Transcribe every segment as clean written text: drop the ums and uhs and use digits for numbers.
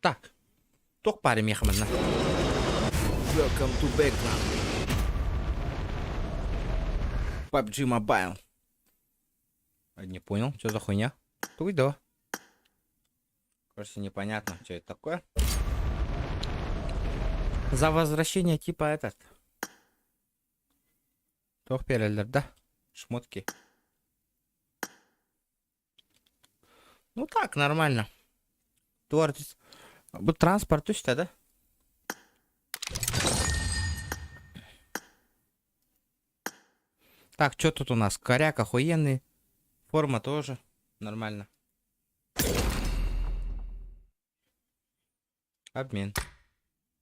Так, туох баар эмиэхэ манна? Welcome to background. PUBG Mobile. Не понял, что за хуйня? Туй да. Короче, непонятно, что это такое. За возвращение типа этот. Туох биэрэллэр да? Шмотки. Ну так, нормально. Туар Бу транспорт түстэ да? Так, что тут у нас? Коряк охуенный. Форма тоже нормально. Обмен.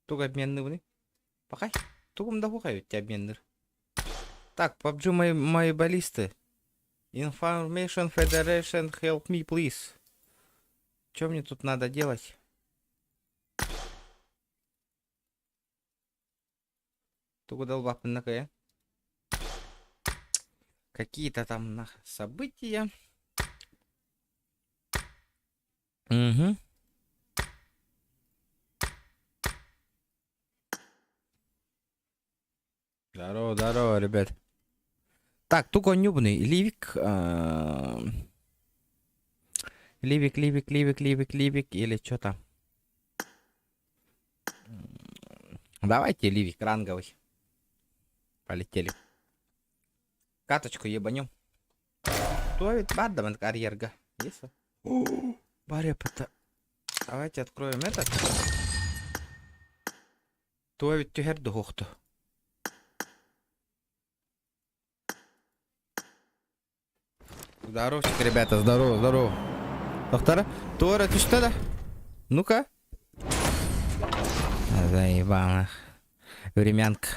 Туг обменныбыный? Пахай. Тугум да хухай ведь обменныр. Так, PUBG мои, мои баллисты. Information Federation, help me, please. Что мне тут надо делать? Тугу долбапыннакая. Какие-то там на события. Угу. Здорово, здорово, ребят. Так, туго нюбный. Ливик. Ливик, Ливик, Ливик, Ливик, Ливик или что там. Давайте Ливик ранговый. Полетели. Каточку ебанем. То ведь бардаман карьерга. Есть? Барепата. Давайте откроем этот. То ведь түһэр дуһуохту. Здоровчик, ребята, здорово, здорово. Доктора, Тора, ты что да? Ну-ка. Заебала. Времянка.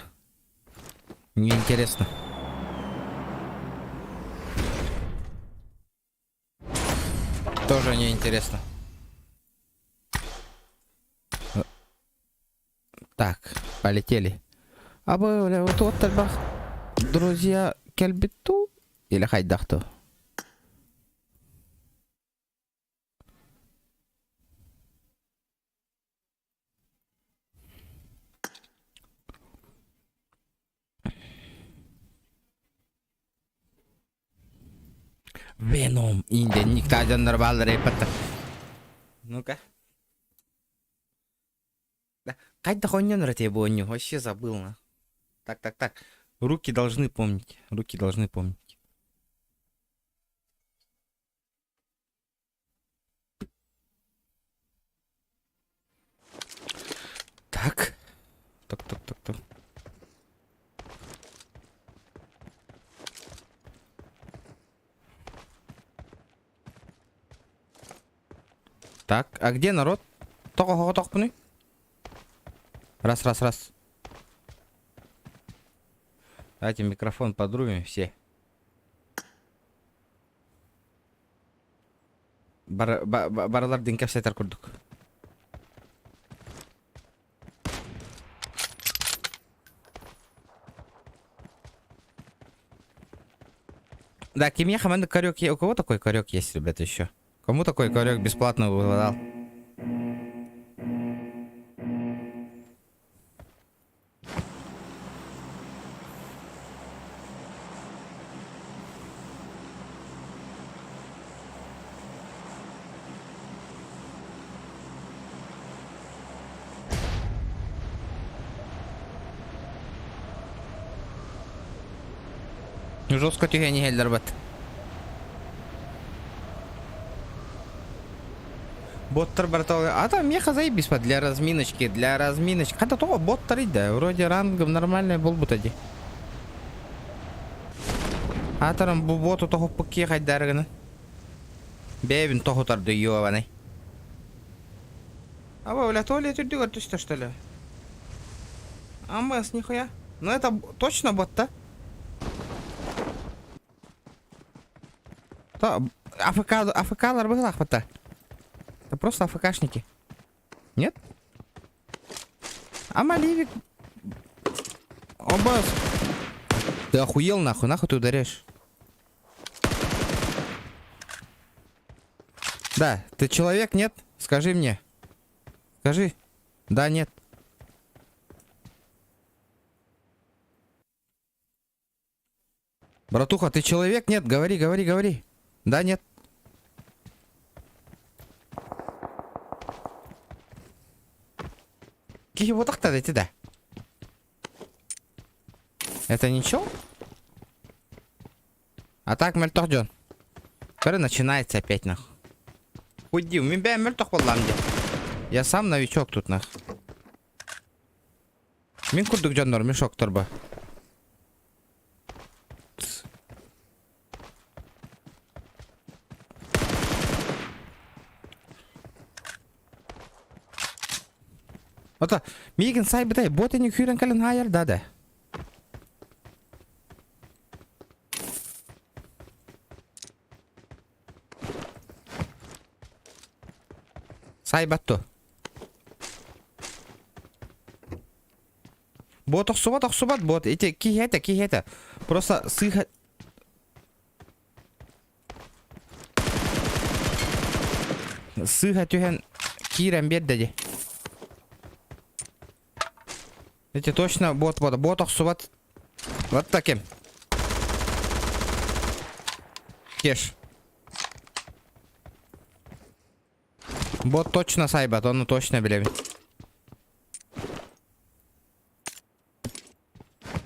Неинтересно. Тоже неинтересно. Так, полетели. А бля, вот вот бах. Друзья, кэлбит или хайдах дуу? Веном. Индия никта дьоннор бааллар эппэттэр. Ну-ка. Да. Хайдах оонньонор этэй бу оонньуу? Вообще забыл на. Так, так, так. Руки должны помнить. Руки должны помнить. Так. Так, так, так, так. Так, а где народ? Тоҕо Раз, раз, раз. Давайте микрофон подрубим все. Бар, баралар дин кэпсэтэр курдук. Да, кимиэхэ маннык корек У кого такой корек есть, ребята, еще? Кому такой корек бесплатно выдал? Жестко түһэн иһэллэр бат. Боттар барыта... А там меха заебись для разминочки, для разминочки. Хотя того боттар да, вроде рангом нормальный был бы дии. Атарым бу боту тоһуппукки хайдарыгына. Бэйэбин тоһутар ёбаный. А бля, туалет үрдүгэр түстэ что ли? Амбас нихуя. Ну это точно бот-то? То, АФК, АФК-лар быһылаахпыта. Это просто АФКшники. Нет? А Маливик... Оба... Ты охуел нахуй, нахуй ты ударяешь? Да, ты человек, нет? Скажи мне. Скажи. Да, нет. Братуха, ты человек? Нет, говори, говори, говори. Да, нет. Киһи буотахтар эти да. Это ничего? А так мөлтөх дьон. Көрө начинается опять нах. Хуйди, мин бэйэм мөлтөх буоллаам дии. Я сам новичок тут нах. Мин курдук дьоннор мешоктор ба. Ото миигин сайбытай бот ини күүрэн кэлэн хаайар да да. Сайбат ту. Бот охсубат охсубат бот. Ити киһи этэ киһи этэ. Просто сыыһа Сыыһа түһэн киирэн биэрдэ дии. Эти точно бот бот бот охсубат. Вот таким. Кеш. Бот точно сайбат, ону точно билэбин.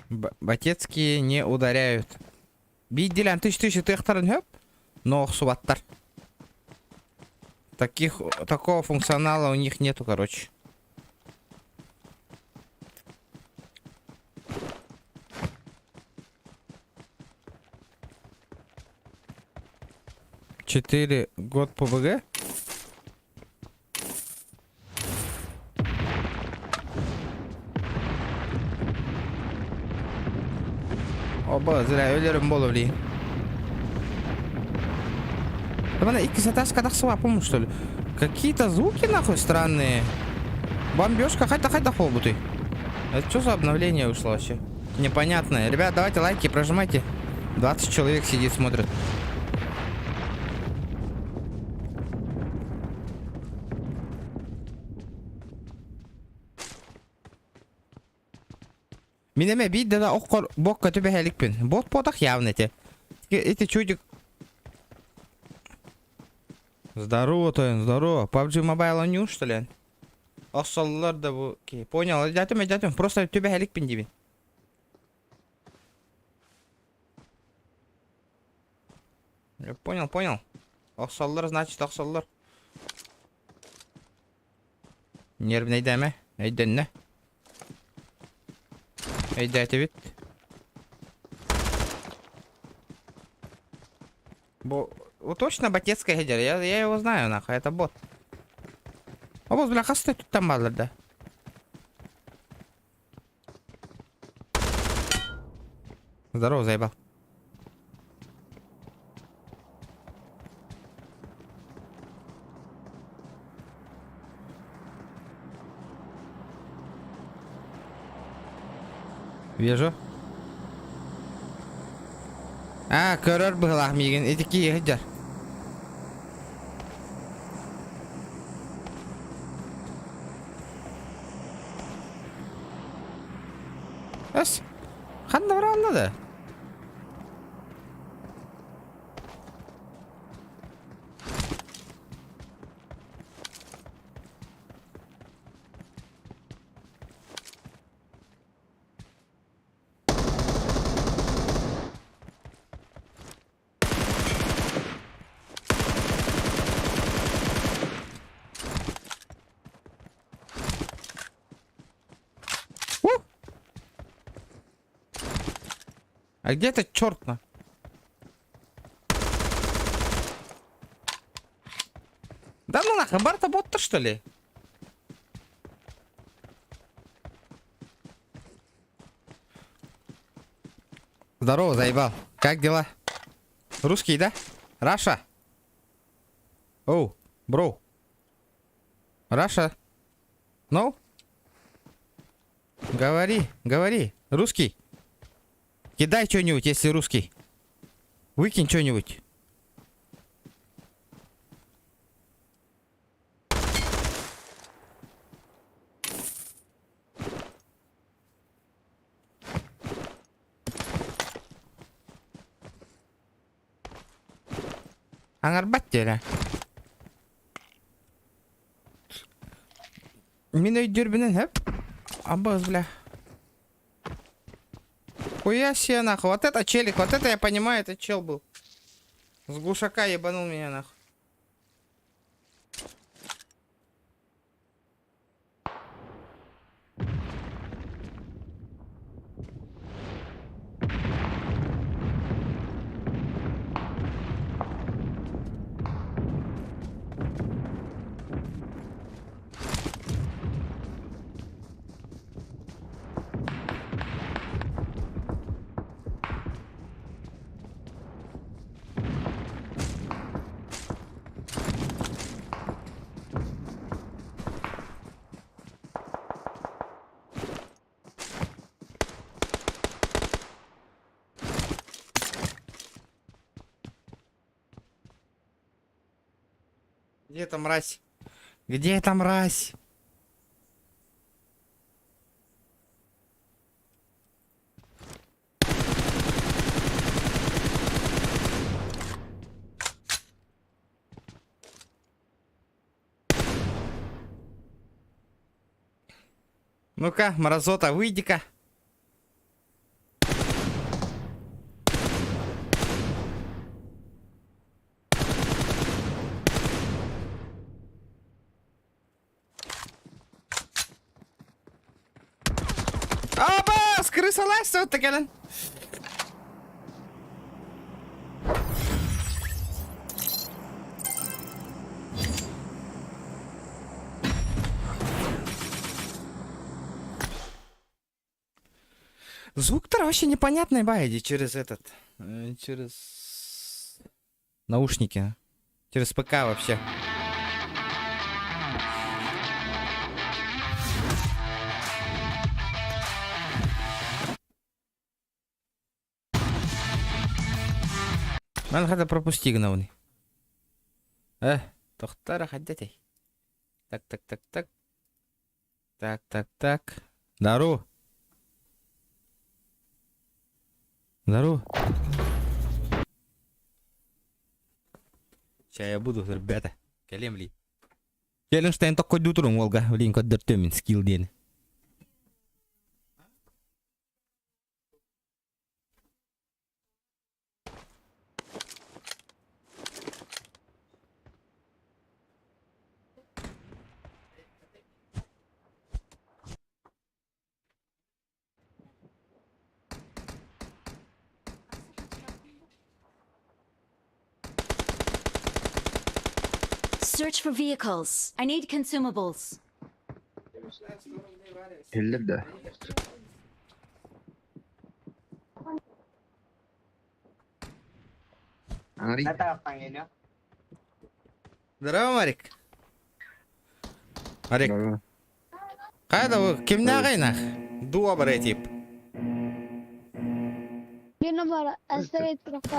Батецкие не ударяют. Биирдиилээн тыш-тыш ытыахтарын сөп, но охсубаттар. Таких, такого функционала у них нету, короче. Четыре год ПВГ? Оба, зря өлөрүм буолуо билигин. Мана иккис этажка тахсыбаппын что ли? Какие-то звуки нахуй странные. Бомбежка хайда-хайда буолбутуй. Это что за обновление вышло вообще? Непонятное. Ребят, давайте лайки прожимайте. 20 человек сидит, смотрит. Мин эмэ биирдэ да оххор бокка түбэһэликпин. Бот потах явно эти. Эти чудик. Здорово, Тоин, здорово. PUBG Mobile on что ли? Охсоллор да бу. Понял, дятым, дятым. Просто түбэһэликпин диибин. Я понял, понял. Охсоллор, значит, охсоллор. Нервнэйдээмэ, өйдөннө. Өйдөөтүбүт. Бу точно ботецкая хедер, я, я его знаю нахуй, это бот. Обоз, бля, хас туттан баалар да. Здорово, заебал. Вижу. А, көрөр быһылаах миигин ити киһи сылдьар. Эс, ханна баралла да? А где этот черт на? Да ну нахуй, Барта бот что ли? Здорово, заебал. Как дела? Русский, да? Раша? Оу, bro. Раша? No? Говори, говори. Русский? Кидай что-нибудь, если русский. Выкинь что-нибудь. Аҥарбат диэрэ. Мин өйдүүрбүнэн хөп. Абыз, бля. Хуя себе нахуй. Вот это челик, вот это я понимаю, это чел был. С глушака ебанул меня нахуй. Где эта мразь? Где эта мразь? Ну-ка, мразота, выйди-ка. Абас, крысалаах сытта кэлэн. Звук-то вообще непонятный, байди, через этот, через наушники, через ПК вообще. Ман хата пропусти гынабыный. Э, тохтара хаддетэй. Так, так, так, так. Так, так, так. Дару. Дару. Сейчас я буду, ребята. Кэлиэм ли. Челленштейн токкойдуу туруҥ уолга. Блин, көрдөртүөм мин скилл диэни. Search for vehicles. I need consumables. Иһиллэр да? Аҥарый Здорово, Марик. Марик, хайа да кимнээҕий нах? Добрый тип.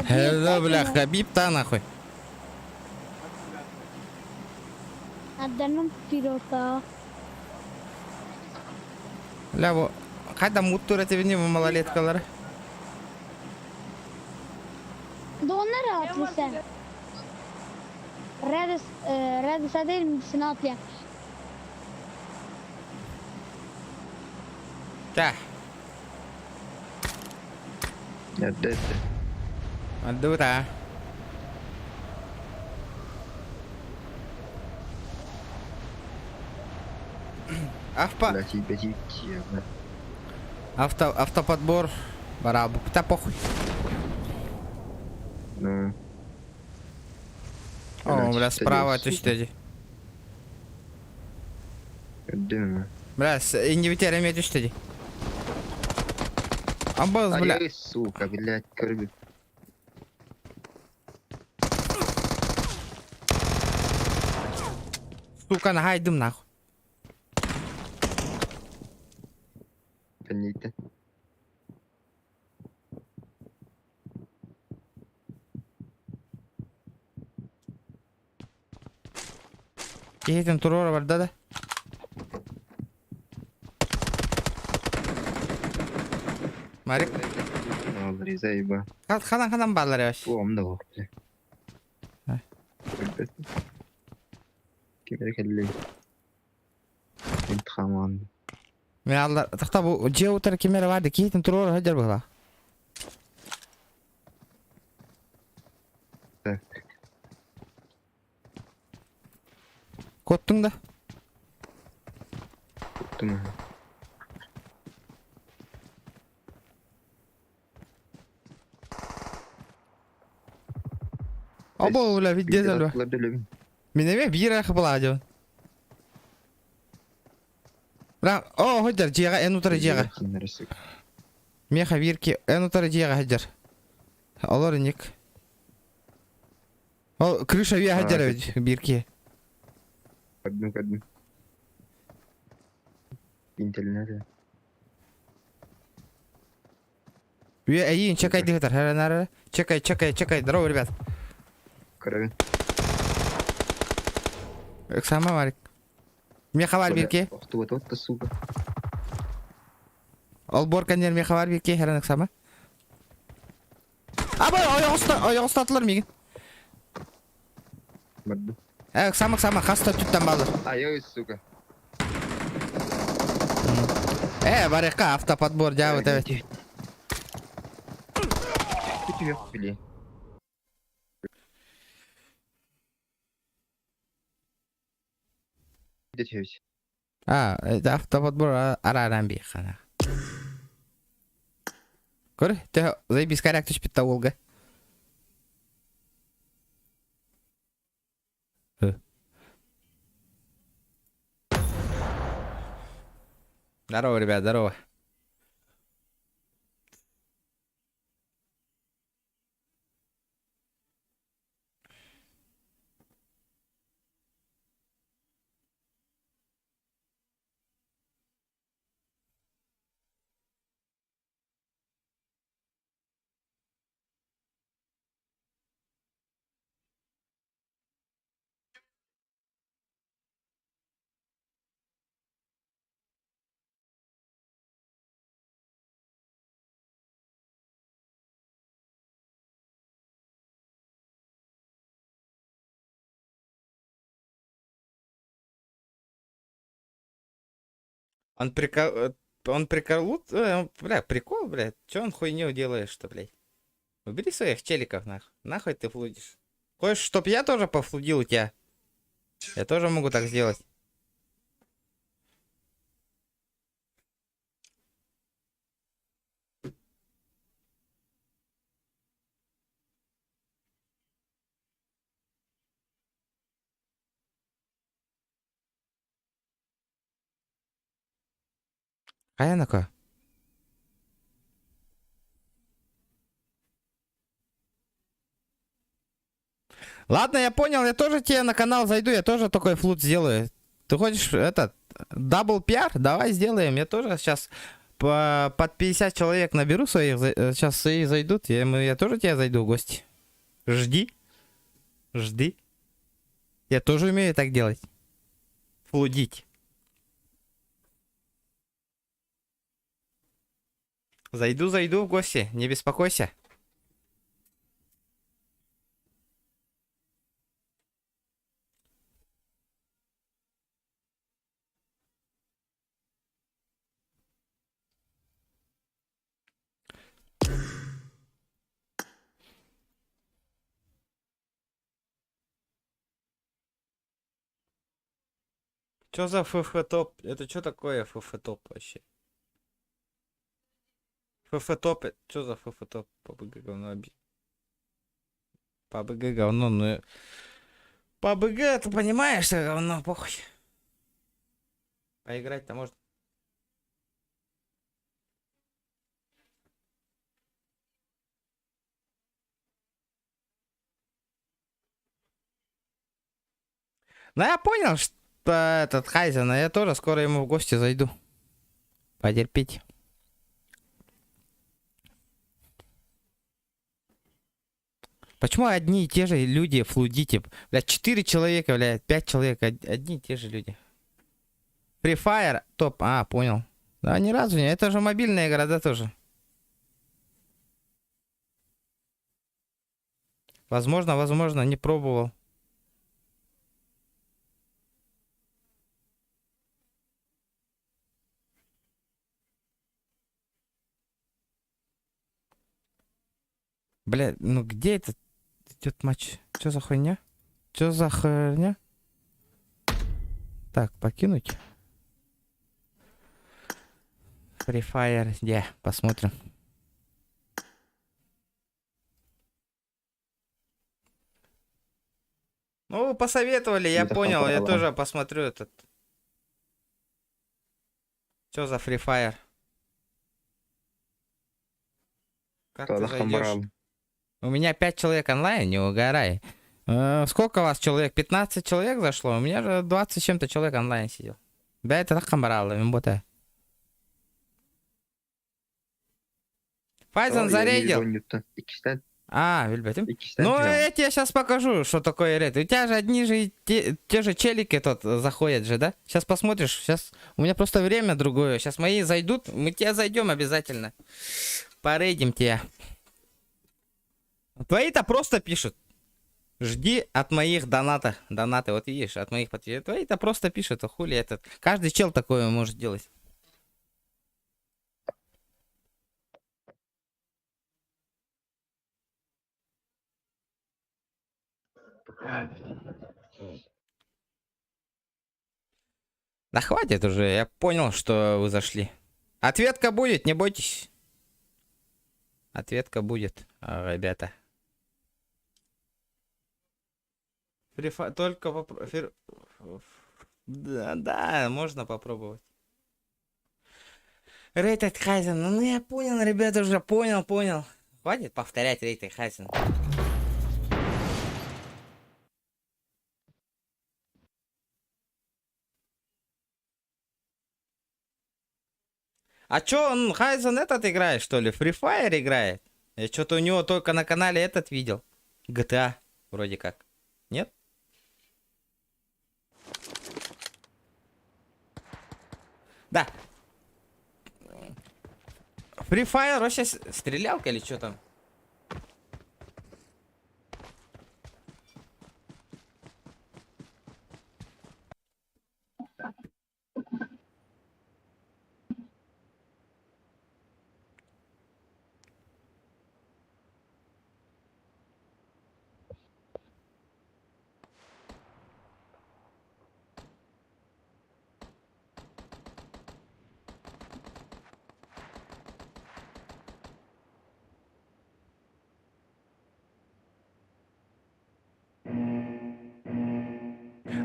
Hello, бля, Хабиб та нахуй. Бля, бу хайда муттур этибини бу малолеткалары. Donlar atlı sen. Redis, Redis'e değil misin atlayan? Чэ. Эрдэ эрдэ. Ардыбыт аа. Авто... Бля, тиийбэтии Авто... Автоподбор. Бараабыта похуй. Ну. О, бля, справа түстэ дии. Көрдүм. Бля, иннибитер эмиэ түстэ дии. Абыз, бля. Ай, сука, блядь, көрбүт. Сука, наһаа нахуй. Кэннииттэн. Киһитин туруора барда да. Марик. Заеба. Ханан ханан баалар эбэс. Туом да бу. Ким эрэ кэллэ. Мин хааман. Мин аллар тахта бу дьиэ утары ким эрэ баар да киһитин туруора сылдьар быһыылаах. Так. Куоттуҥ да? Куоттум аһа. Обо, бля, видде зальва. Мин эмиэ биир эрэ хабылаа дьон. Бра, о, сылдьар дьиэҕэ, эн утары дьиэҕэ. Миэхэ биир ки, эн утары дьиэҕэ сылдьар. Олор инник. Ол крыша үөһэ сылдьар эбит биир киһи. Көрдүм, көрдүм. Интернет. Үө эйиин чекай дыһытар хара Чекай, чекай, чекай. Здорово, ребят. Көрөбүн. Ыксама Марик. Меха бар бирке. Охтубат отта, сука. Олбор кэннер меха бар бирке херен ыксама. Абай, ойоҕустатылар миигин. Бардым. Э, ыксама, ыксама, хаста түттэн балыр. Айой, сука. Э, барыахха автоподбор дьаабыт эбит. Били. А, это автоподбор арааран биэххана. Көр, те заебись коряк түспүт Олга. Здорово, ребят, здорово. Он прикол... Он прикол... Бля, прикол, блядь. Че он хуйню делаешь-то, блядь? Убери своих челиков, нахуй. Нахуй ты флудишь? Хочешь, чтоб я тоже пофлудил у тебя? Я тоже могу так сделать. Хайа Ладно, я понял, я тоже тебе на канал зайду, я тоже такой флуд сделаю. Ты хочешь этот, double пиар? Давай сделаем. Я тоже сейчас по, под 50 человек наберу своих, сейчас свои зайдут, я, я тоже тебе зайду в гости. Жди. Жди. Я тоже умею так делать. Флудить. Зайду, зайду в гости, не беспокойся. Чё за ФФ топ? Это что такое ФФ топ вообще? ФФ топ, что за ФФ топ? ПБГ говно ПБГ говно, ну... ПБГ, ты понимаешь, что говно, похуй. Поиграть-то можно. Ну я понял, что этот Хайзен, а я тоже скоро ему в гости зайду. Потерпите. Почему одни и те же люди флудите? Блядь, 4 человека, блядь, 5 человек, одни и те же люди. Free Fire, топ, а, понял. Да, ни разу не, это же мобильная игра, да, тоже. Возможно, возможно, не пробовал. Бля, ну где этот идет матч? Что за хуйня? Что за херня? Так, покинуть. Free Fire, где? Посмотрим. Ну, вы посоветовали, я Это понял, я хапала. тоже посмотрю этот. Что за Free Fire? Как ты зайдешь? У меня 5 человек онлайн, не угорай. Сколько у вас человек? 15 человек зашло? У меня же 20 с чем-то человек онлайн сидел. Да, это так хамбарал, имбота. Файзан зарейдил. А, билбэтим. Ну, я тебе сейчас покажу, что такое рейд. У тебя же одни же и те же челики тут заходят же, да? Сейчас посмотришь. Сейчас у меня просто время другое. Сейчас мои зайдут, мы тебя зайдем обязательно. Порейдим тебя. Твои-то просто пишут. Жди от моих доната. Донаты, вот видишь, от моих подписчиков. Твои-то просто пишут, а хули этот. Каждый чел такое может делать. Да хватит уже, я понял, что вы зашли. Ответка будет, не бойтесь. Ответка будет, ребята. Только попро... Да, да, можно попробовать. Рейтед Хайзен. Ну я понял, ребята, уже понял, понял. Хватит повторять Рейтед Хайзен. А чё, он Хайзен этот играет, что ли? Free Fire играет? Я что-то у него только на канале этот видел. GTA вроде как. Нет? Да. Free Fire вообще стрелялка или что там?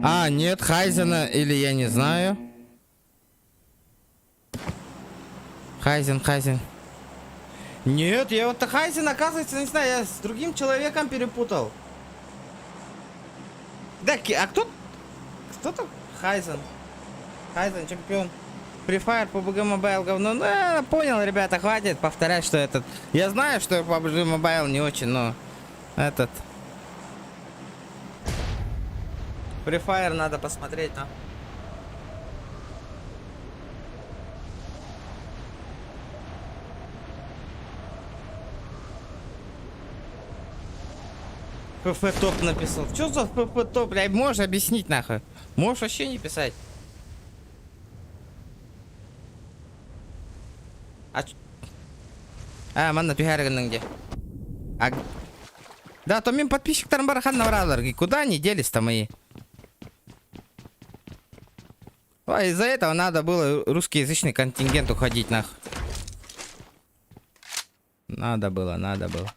А, нет, Хайзена или я не знаю. Хайзен, Хайзен. Нет, я вот Хайзен, оказывается, не знаю, я с другим человеком перепутал. Да, а кто? Кто там? Хайзен. Хайзен, чемпион. Free Fire, PUBG Mobile, говно. Ну, я понял, ребята, хватит повторять, что этот... Я знаю, что PUBG Mobile не очень, но... Этот... Free Fire надо посмотреть, но... ФФ топ написал. Что за ФФ топ, блядь, можешь объяснить нахуй? Можешь вообще не писать. А, а манна түһэр где? А... Да, то мин подписчиктарым бары ханна баралар. Куда они делись-то мои? Ой, из-за этого надо было русскоязычный контингент уходить нах. Надо было, надо было.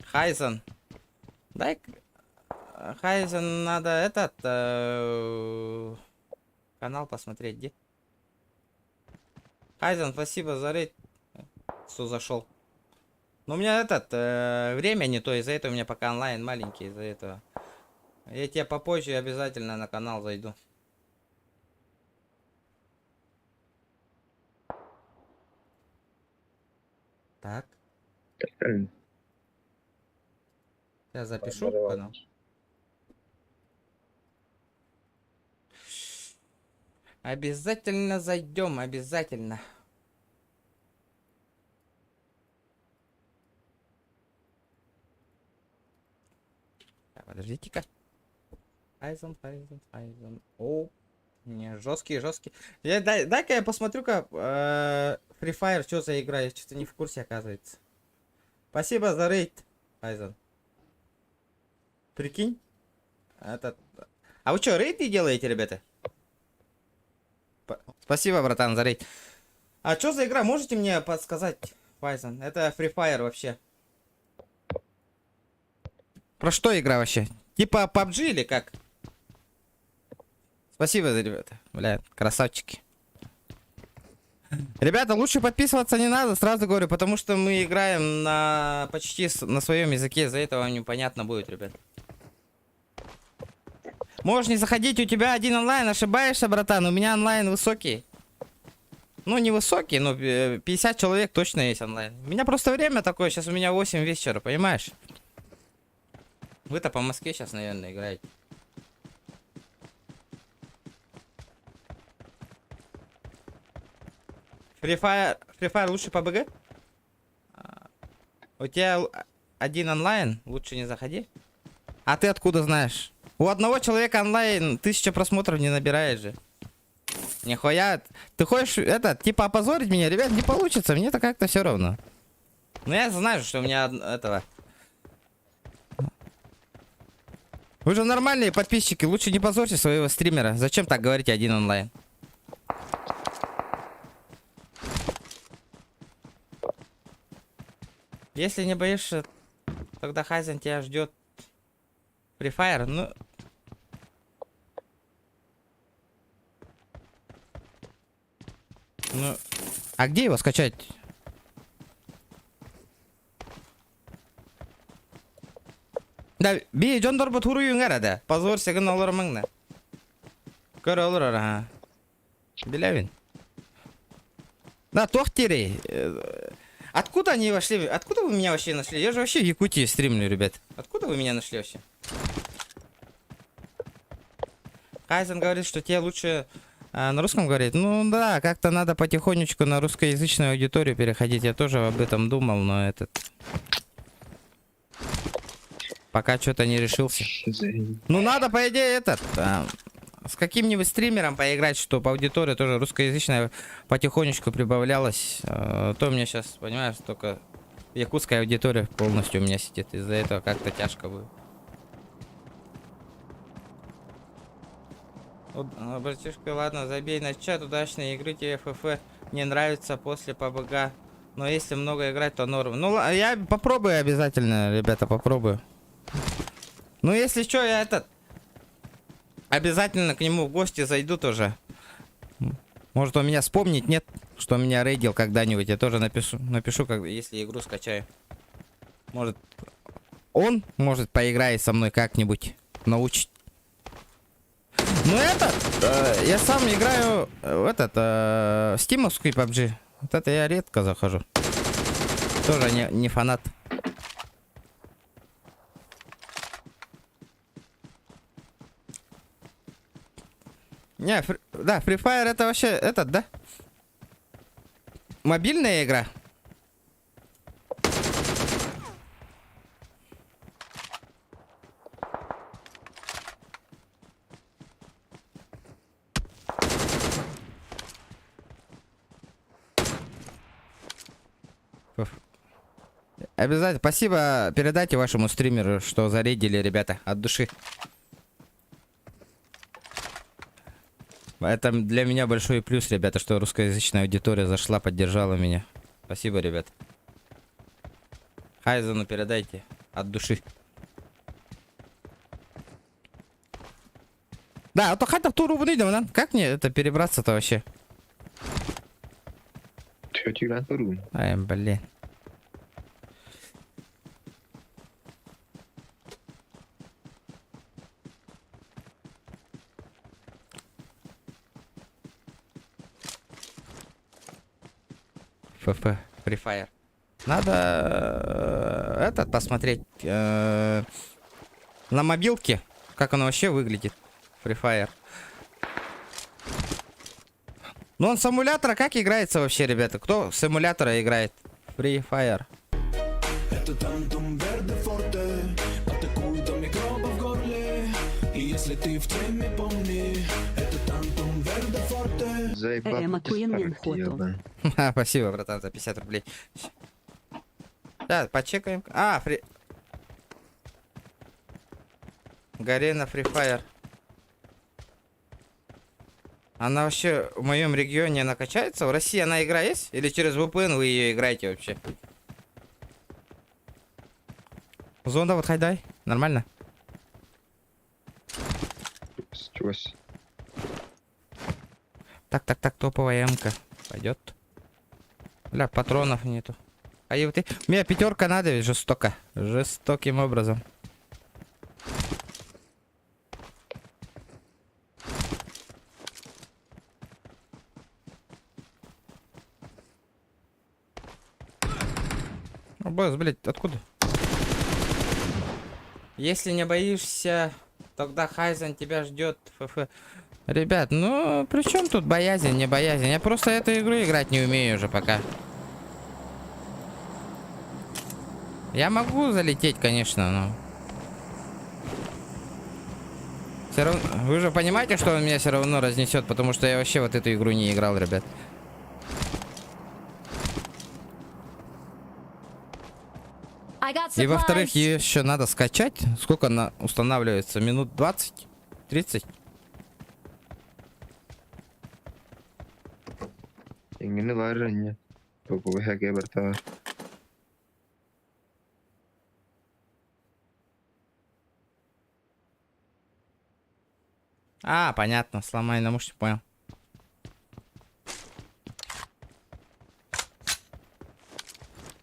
Хайзен. Дай... Хайзен надо этот... Канал посмотреть, где? Хайзен, спасибо за рейд, что зашел. Но у меня этот, время не то, из-за этого у меня пока онлайн маленький, из-за этого. Я тебе попозже обязательно на канал зайду. Так. Я запишу канал. Обязательно зайдем, обязательно. Так, подождите-ка. Хайзен, Хайзен, Хайзен. О. Не, жесткие, жесткие. Я, дай, дай-ка я посмотрю-ка Free Fire, что за игра, я что-то не в курсе, оказывается. Спасибо за рейд, Айзен. Прикинь? Этот... А вы что, рейды делаете, ребята? Спасибо, братан, за рейд. А что за игра, можете мне подсказать, Пайзен? Это Free Fire вообще. Про что игра вообще? Типа PUBG или как? Спасибо за ребята. Бля, красавчики. Ребята, лучше подписываться не надо, сразу говорю, потому что мы играем на почти на своем языке, из-за этого вам непонятно будет, ребят. Можешь не заходить, у тебя один онлайн, ошибаешься, братан, у меня онлайн высокий. Ну, не высокий, но 50 человек точно есть онлайн. У меня просто время такое, сейчас у меня 8 вечера, понимаешь? Вы-то по Москве сейчас, наверное, играете. Free Fire, Free Fire лучше PUBG? А, у тебя один онлайн, лучше не заходи. А ты откуда знаешь? У одного человека онлайн 1000 просмотров не набирает же. Нихуя. Ты хочешь, это, типа опозорить меня? Ребят, не получится, мне-то как-то все равно. Ну я знаю, что у меня этого. Вы же нормальные подписчики, лучше не позорьте своего стримера. Зачем так говорить один онлайн? Если не боишься, тогда Хайзен тебя ждет. Free Fire, ну... Ну, а где его скачать? Да, би дьоннорбут суруйуҥ да. Позорься гына олорумаҥ. Көр олорор, ага. Билэбин. Да, туох диирий. Откуда они вошли? Откуда вы меня вообще нашли? Я же вообще в Якутии стримлю, ребят. Откуда вы меня нашли вообще? Кайзен говорит, что тебе лучше на русском говорить. Ну да, как-то надо потихонечку на русскоязычную аудиторию переходить. Я тоже об этом думал, но этот... Пока что-то не решился. Ну надо, по идее, этот... с каким-нибудь стримером поиграть, чтобы аудитория тоже русскоязычная потихонечку прибавлялась. То у меня сейчас, понимаешь, только якутская аудитория полностью у меня сидит. Из-за этого как-то тяжко будет. Вот, братишка, ладно, забей на чат, удачной игры тебе ФФ не нравится после ПБГ. Но если много играть, то норм. Ну, я попробую обязательно, ребята, попробую. Ну, если что, я этот... Обязательно к нему в гости зайду тоже. Может, он меня вспомнит, нет? Что он меня рейдил когда-нибудь. Я тоже напишу, как, если игру скачаю. Может, он, может, поиграет со мной как-нибудь. Научит. Ну, этот, я сам играю в этот, стимовский PUBG. Вот это я редко захожу. Тоже не фанат. Не, да, Free Fire это вообще этот, да? Мобильная игра? Фуф. Обязательно. Спасибо. Передайте вашему стримеру, что зарядили, ребята, от души. Это для меня большой плюс, ребята, что русскоязычная аудитория зашла, поддержала меня. Спасибо, ребят. Хайзену передайте от души. Да, а то хата в туру выйдем, да? Как мне это перебраться-то вообще? Ай, блин. ФФ, Free Fire. Надо этот посмотреть на мобилке, как оно вообще выглядит. Free Fire. Ну он с эмулятора как играется вообще, ребята? Кто с эмулятора играет? Free Fire. Это тантум верде форте. Атакуют до микробов в горле. И Заебал Э, ты Маккуин старый, Минхоту. ты ебаный. Ха, Спасибо, братан, за 50 рублей. Да, почекаем. А, фри... Гарена Free Fire. Она вообще в моем регионе она качается? В России она игра есть? Или через VPN вы ее играете вообще? Зонда вот хайдай. Нормально? Чего с- Так, так, так, топовая МК. Пойдет. Бля, патронов нету. А я вот и- Мне пятерка надо ведь жестоко. Жестоким образом. О, босс, блядь, откуда? Если не боишься, тогда Хайзен тебя ждет. Фф. Ребят, ну при чем тут боязнь, не боязнь? Я просто эту игру играть не умею уже пока. Я могу залететь, конечно, но... Все равно... Вы же понимаете, что он меня все равно разнесет, потому что я вообще вот эту игру не играл, ребят. I got И во-вторых, supplies. ее еще надо скачать. Сколько она устанавливается? Минут 20? 30? Эҥини баар инньэ. Топовый хэгэ барта. А, понятно, сломай наушник, понял.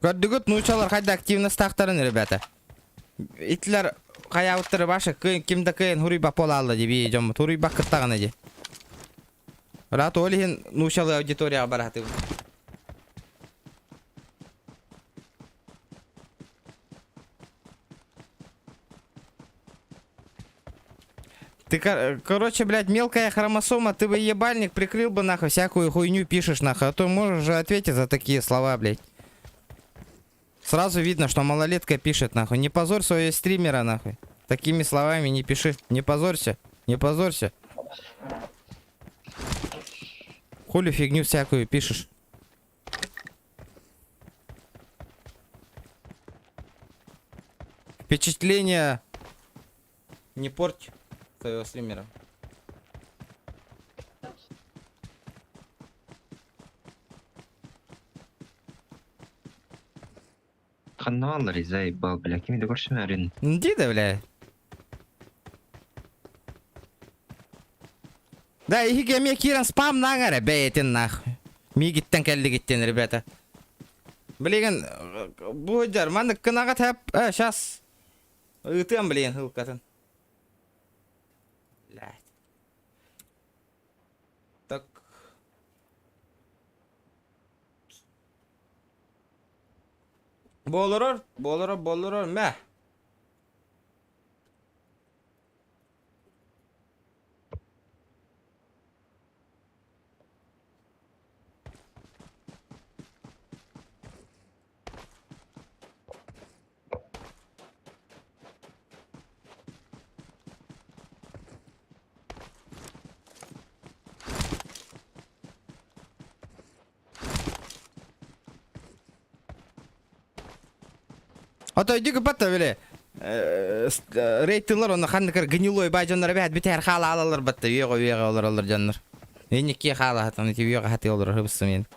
Көрдүгүт нуучалар хайда активностаахтарын, ребята. Итлер хайаабыттары башы ким да кыайан хуруйбат буолла дии бии дьоммут хуруйбаккыт даҕаны дии. Рат ол иһин нуучалыы аудиторияҕа бараатыбыт. Ты, короче, блядь, мелкая хромосома, ты бы ебальник прикрыл бы, нахуй, всякую хуйню пишешь, нахуй, а то можешь же ответить за такие слова, блядь. Сразу видно, что малолетка пишет, нахуй. Не позорь своего стримера, нахуй. Такими словами не пиши. Не позорься. Не позорься. Хули фигню всякую пишешь. Впечатление не порть своего стримера. Ханналар заебал, бля, кими да көрсүмэрин. Иди да, бля. Да, эһиги эмиэ киирэн спамнааҥ эрэ бэйэтин нахуй. Миигиттэн кэллигиттэн, ребята. Блин, бу маннык гынаҕыт һэ, сейчас. Ыытыам, блин, ссылкатын. Блядь. Так. Буолар, буолар, буолар, мэ. А то иди купата, били. Рейтинглар онно ханнык эрэ гнилой бай дьоннор эбээт бүтэр хаалалар батта үөҕэ үөҕэ олороллор дьоннор. Инникки хаала хатан ити үөҕэ хаты олорор хыбысым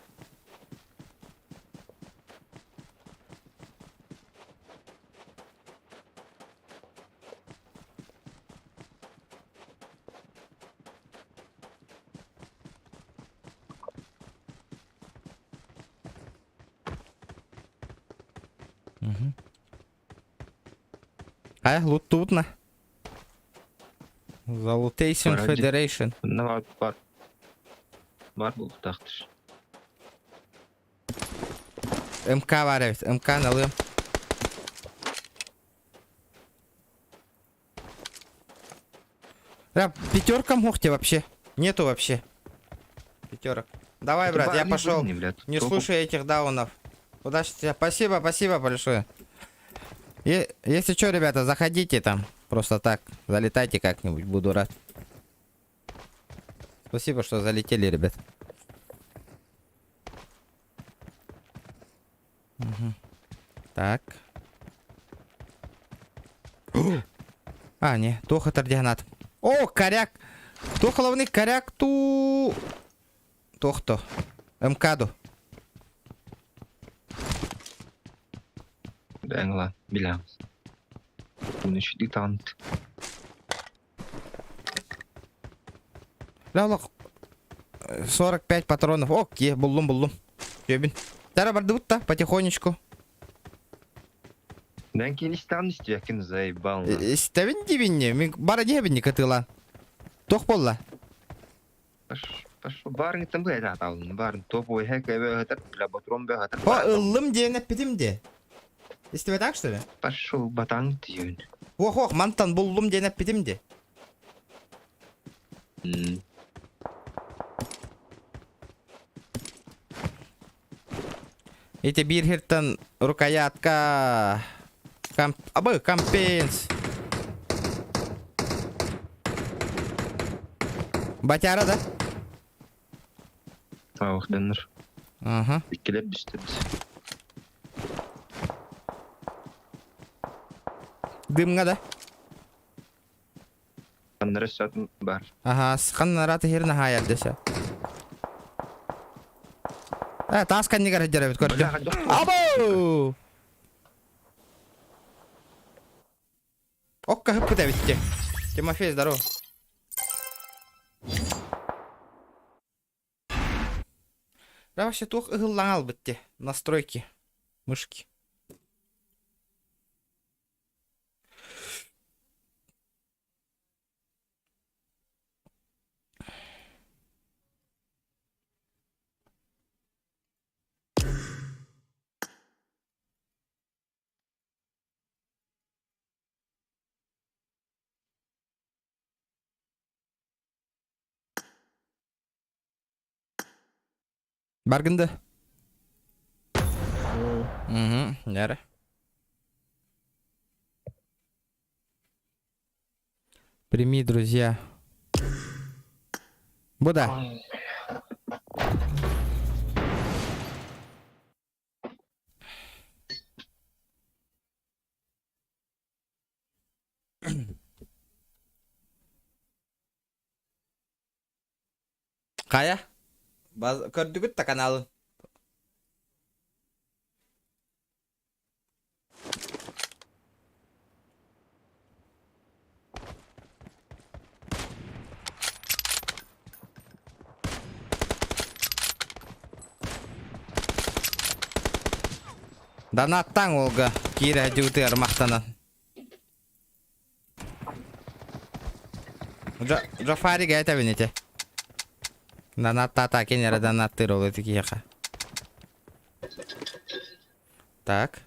А, лут на. Залутейшн Вроде. Federation. Манна баар баар. Баар буолуохтаахтар. МК баар эбит. МК налыам. Бля, пятерка мухти вообще. Нету вообще. Пятерок. Давай, брат, я пошел. Не слушай этих даунов. Удачи тебе. Спасибо, спасибо большое. Если что, ребята, заходите там. Просто так. Залетайте как-нибудь, буду рад. Спасибо, что залетели, ребят. Угу. Так. А, не, туох ытар О, коряк! Туох головный коряк ту... Туох то? МК-ду. Бэҥла, билэҕин. Уну үчүгэй таҕант. Лалах 45 патронов. Окей, буллум, буллум. Жебин. Тара бардыбыт та, потихонечку. Бэн кини истэҕин истибэккин заебал. Истэбин дибинни, мин бара диэбинни кытыылаан. Туох буолла? Баарыҥыттан бу этэ атаалынна баарын топ ойһэ кэбэ ыһытар бля ботурон бө ыһытар О, ыллым диэн эппитим де. Истибэтэх что ли? Пошел батаң тиюн. Ох, ох, мантан буллум диэн эппитим де. Ити биир хиртан рукоятка комп... Абы, компенс. Батяра да? Саҕахтаннар. Ага. Иккилэр түстэ біз. Дымҥа да? Ханнара сатын бар. Ага, ханнара тыһыр наһаа десе. Э, таас каннигар хеджеребит көрдүм. Або! Окка хыппыт эбитти. Тимофей, здорово. Да вообще туох ыһыллаҥал битти. Настройки. Мышки. Баргын да? Угу, няры. Прими, друзья. Буда. Хайа? Көрдүгүт да каналын? Донаттаҥ уолга киирэ дьыбытыгар махтанан. Джафарига этэбин ити. Донаттаата кини эрэ донаттыыр ол ити киһиэхэ. Так.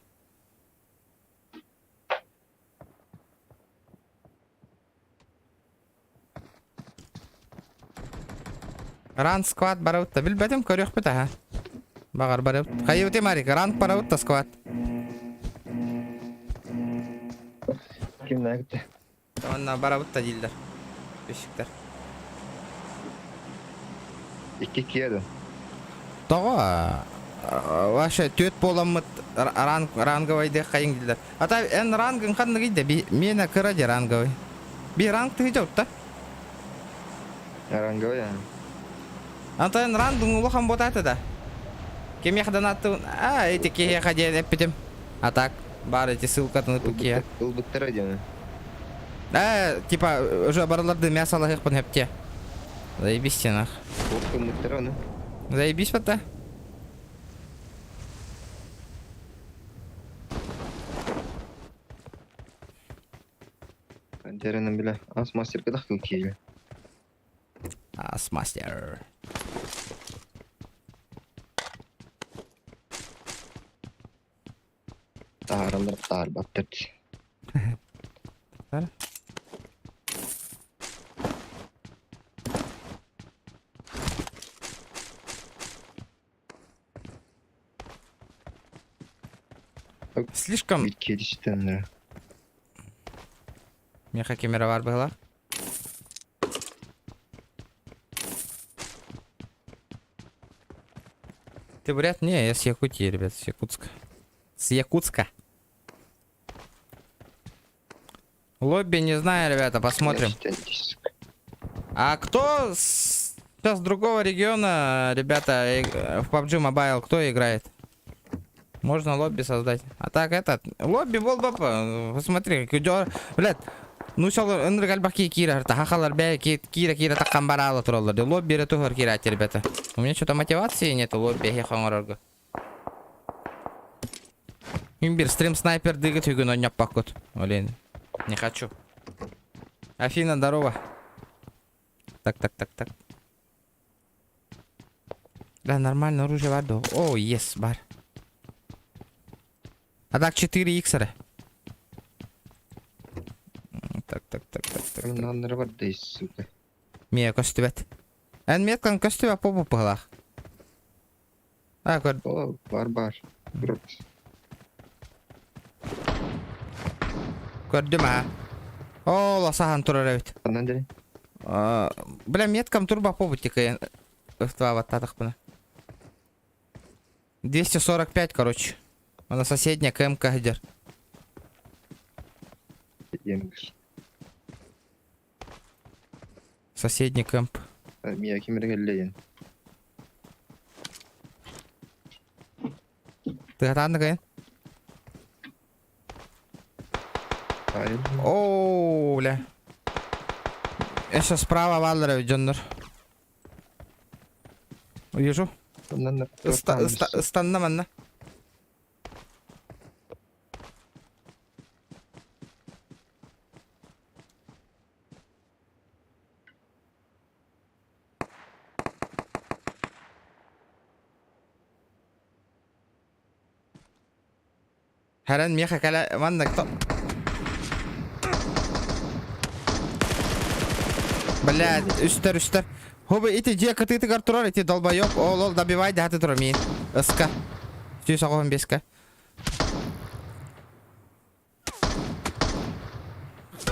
Ран сквад барабыт билбэтим көрүөхпүт аха. Баҕар барабыт. Хайыбыты Марик, ранг барабыт та сквад. Ким näkti? Онна барабыт та дииллэр. Пешиктэр. Икки киэдэ. Тоҕо? Вообще түөт буоламмыт ранг ранговайдыах хайыҥ дииллэр. Ата эн рангын ханныгый да би миэнэ кыра дии ранговый. Би ранг тыһыдьа утта. Ранговый а. Ата эн рангын улахан буотаата да. Кимиэхэ донаттыбын? А, эти киһиэхэ диэн эппитим. А так, баар эти ссылкатын ыппыт киһи. Ылбыттара диэн. Э, типа, уже барыларды мясо алаһыахпын хэптиэ. Заебись нах. Ылбыттара оны. Заебись вот Деренен биле. Ас мастер кыдах кыл кииле. Ас мастер. Тааралар таарбаттар. Слишком Бит киэдиштеннere. Миэхэ ким эрэ баар быһыылаах. Ты бурят? Не, я с Якутии, ребят, с Якутска. С Якутска. Лобби не знаю, ребята, посмотрим. А кто с... сейчас другого региона, ребята, в PUBG Mobile, кто играет? Можно лобби создать. А так этот, лобби болбап, посмотри, блядь, ну шал ынырык элбэх киһи киирэр, сахалар бээ киирэ киирэ таххан бараала тураллар. Лобби эрэ туһар киирээччи, ребята. У меня что-то мотивации нету лобби эһиэхэ оҥорорго. Мин бир стрим снайпер дыгыт үгүн онньоппоккут. Блин, не хочу. Афина, здорово. Так, так, так, так. Да, нормально оружие бар да. О, yes, бар. А так 4 икс эрэ. Так, так, так, так, так. так. Наннары бар да, сука. Мия көстүбэт. Эн меткан көстүбэт попу пыһылаах. А, көр... О, бар бар. Көрдүм аа. Оо, саһан турар эбит. Ханнан дери? Бля, меткам турба побут тикайын. Ыстаабаттаатахпына. 245, короче. Она соседняя КМК где. Соседний кэмп. Мия кимирге лейин. Ты хатаанна кайын? Оо, бля. Еще справа бааллар эбит дьоннор. Вижу. Ыстанна манна. Хэрэн миэхэ кэлэ маннык Блядь, үстэр үстэр. Хобы ити дьиэ кытыытыгар турар ити долбоёб ол ол добивай дэһэ турар миин. Ыска. 195-ка.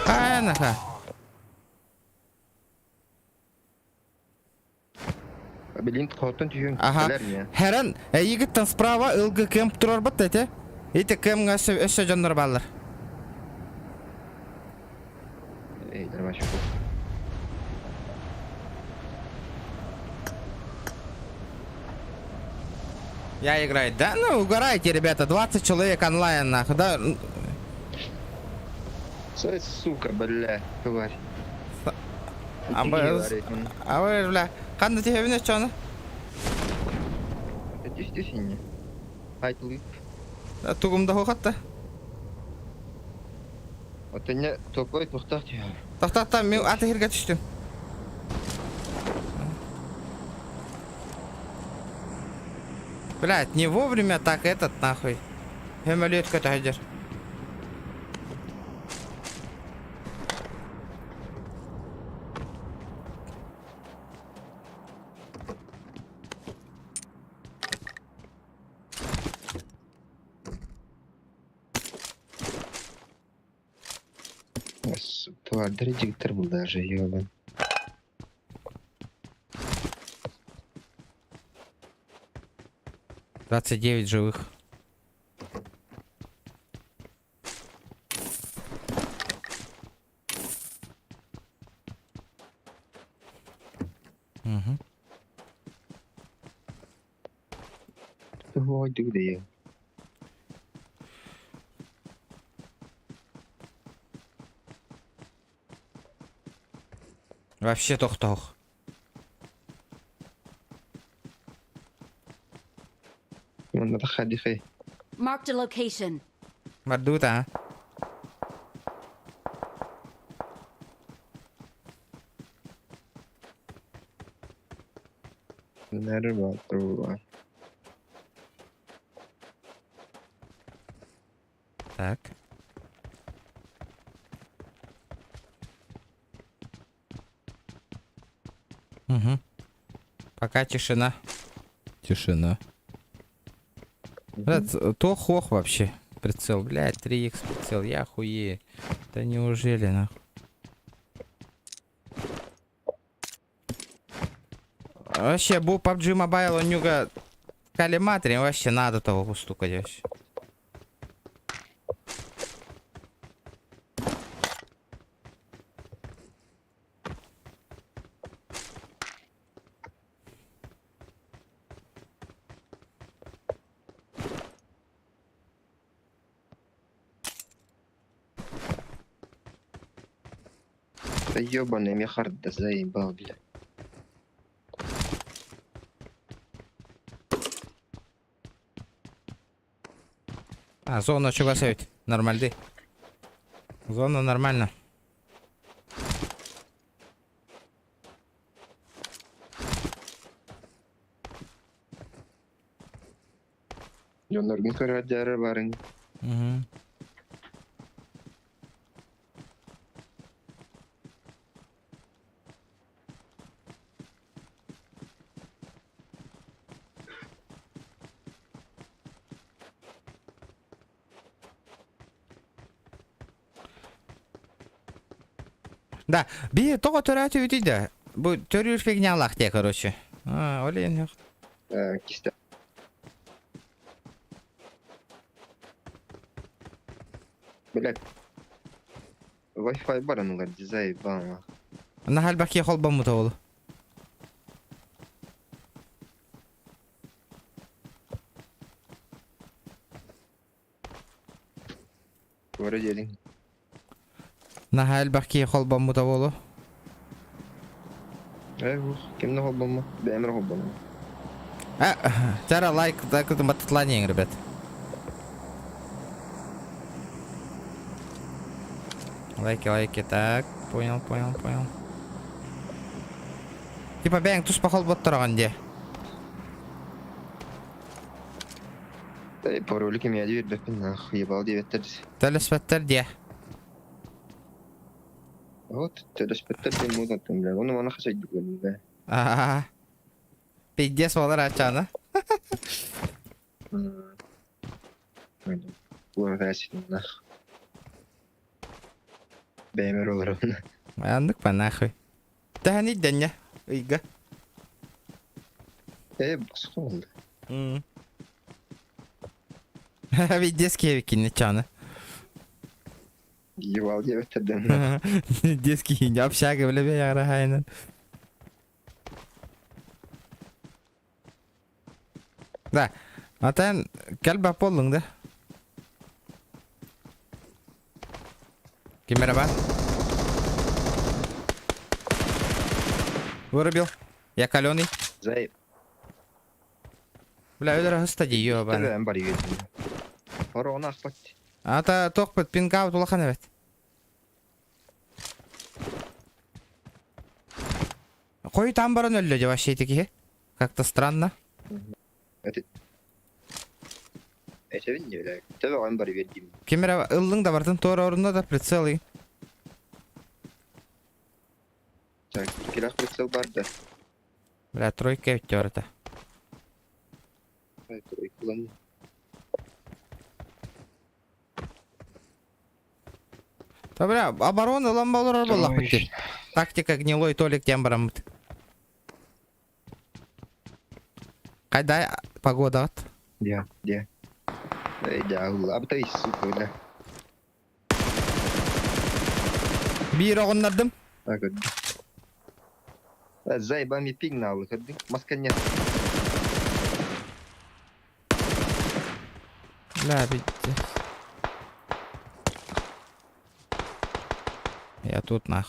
Хайанаха. Билин хотон түһүн Аха. кэлэр мия. Хэрэн эйигиттэн справа ылгы кэмп турарбат этэ. Ити кэмҥэ өссө өссө дьоннор бааллар. Эй, нормально. Я играю. Да ну угорайте, ребята, 20 человек онлайн нахуй, да? Сой, сука, бля, тварь. А А вы, бля, ханна түһэбин өччөөнө? Түс түс инне. Айтылып. Тугум да хохатта. Отынне топой тохтах түһэ. Тохтатта мен аты хирге түстүм. Блядь, не вовремя так этот нахуй. Самолет көтөһөдөр. Тварь, диктор был даже, ёбан. 29 живых. Угу. Ой, дыгдые. Вообще тохтох. Манна хадихай. Marked a location. Мордута, а? Нерва труба. Так. Угу. Пока тишина. Тишина. Блядь, то хох вообще. Прицел, блядь, 3х прицел, я хуею. Да неужели, нахуй? Вообще, бу PUBG Mobile онньуга коллиматоре вообще надо того устукать вообще. Да ебаный мехард да заебал, бля. А, зона чугас эбит. Нормальный. Зона нормально. Дьонноргун көрөөддөрө барыҥ. Мгм. Да, би тоҕо төрөөтүбүтүй да? Бу төрүүр фигнялаах дии, короче. А, ол иһин Э, кисте. Блядь. Wi-Fi баран ылар заебал. Наһаа элбэх киһи холбоммута ол. Туора диэлиҥ. Наһаа элбэх киһи холбоммута буолуо. Э, ух, кимнэ холбоммут? Бэйэм эрэ холбоннум. А, Тара лайк, лайк батытланиеҥ, ребят. Лайки, лайки, так, понял, понял, понял. Типа бэйэҥ туспа холботтороҕун дии. Эй, пароль кимиэхэ биэрбэппин нахуй, ебал диэбэттэр. Төлөспөттөр дии. Вот, төлөспөттөр диэн муутаттым, бля. Ону маны хасайдык бля. Аа. Пиздец буолар ачаана. Нах. Бэйэмэр олоробун. Аннык па нахуй. Тэһэн иддэннэ ыйга. Э, босхо буолла. Пиздец киэбиккин чаана. Ебал диэбэттэр Детский общага бля яра Да. Атан кэлбэп буоллуҥ да? Ким эрэ баар? Вырубил. Я каленый. Зай. Бля, өлөр аһыста дии, ёбаны. Төбөм бар үйэтин. Хороҕун аахпат. Ата тохпут пингаут улахан эбит. Хойутаан баран өллө дьэ вообще ити киһи. Как-то странно. Этэбин не бля. Төбөҕүн бары биэрдим. Ким эрэ ыллыҥ да бартын туора орунна да прицелый. Так, иккилээх прицел бар да. Бля, тройка эбит барыта. Ай, тройкалан. Та бля, оборона ылан олорор буоллахпыт дии. Тактика гнилой Толик диэн бараммыт. Хайдай погодаҕыт? Дьэ, дьэ. Эй, дьэ, абытай, сука, бля. Биир оҕуннардым. Так, Заебами пигнал, маска нет. Бля, пиздец. Я тут нах.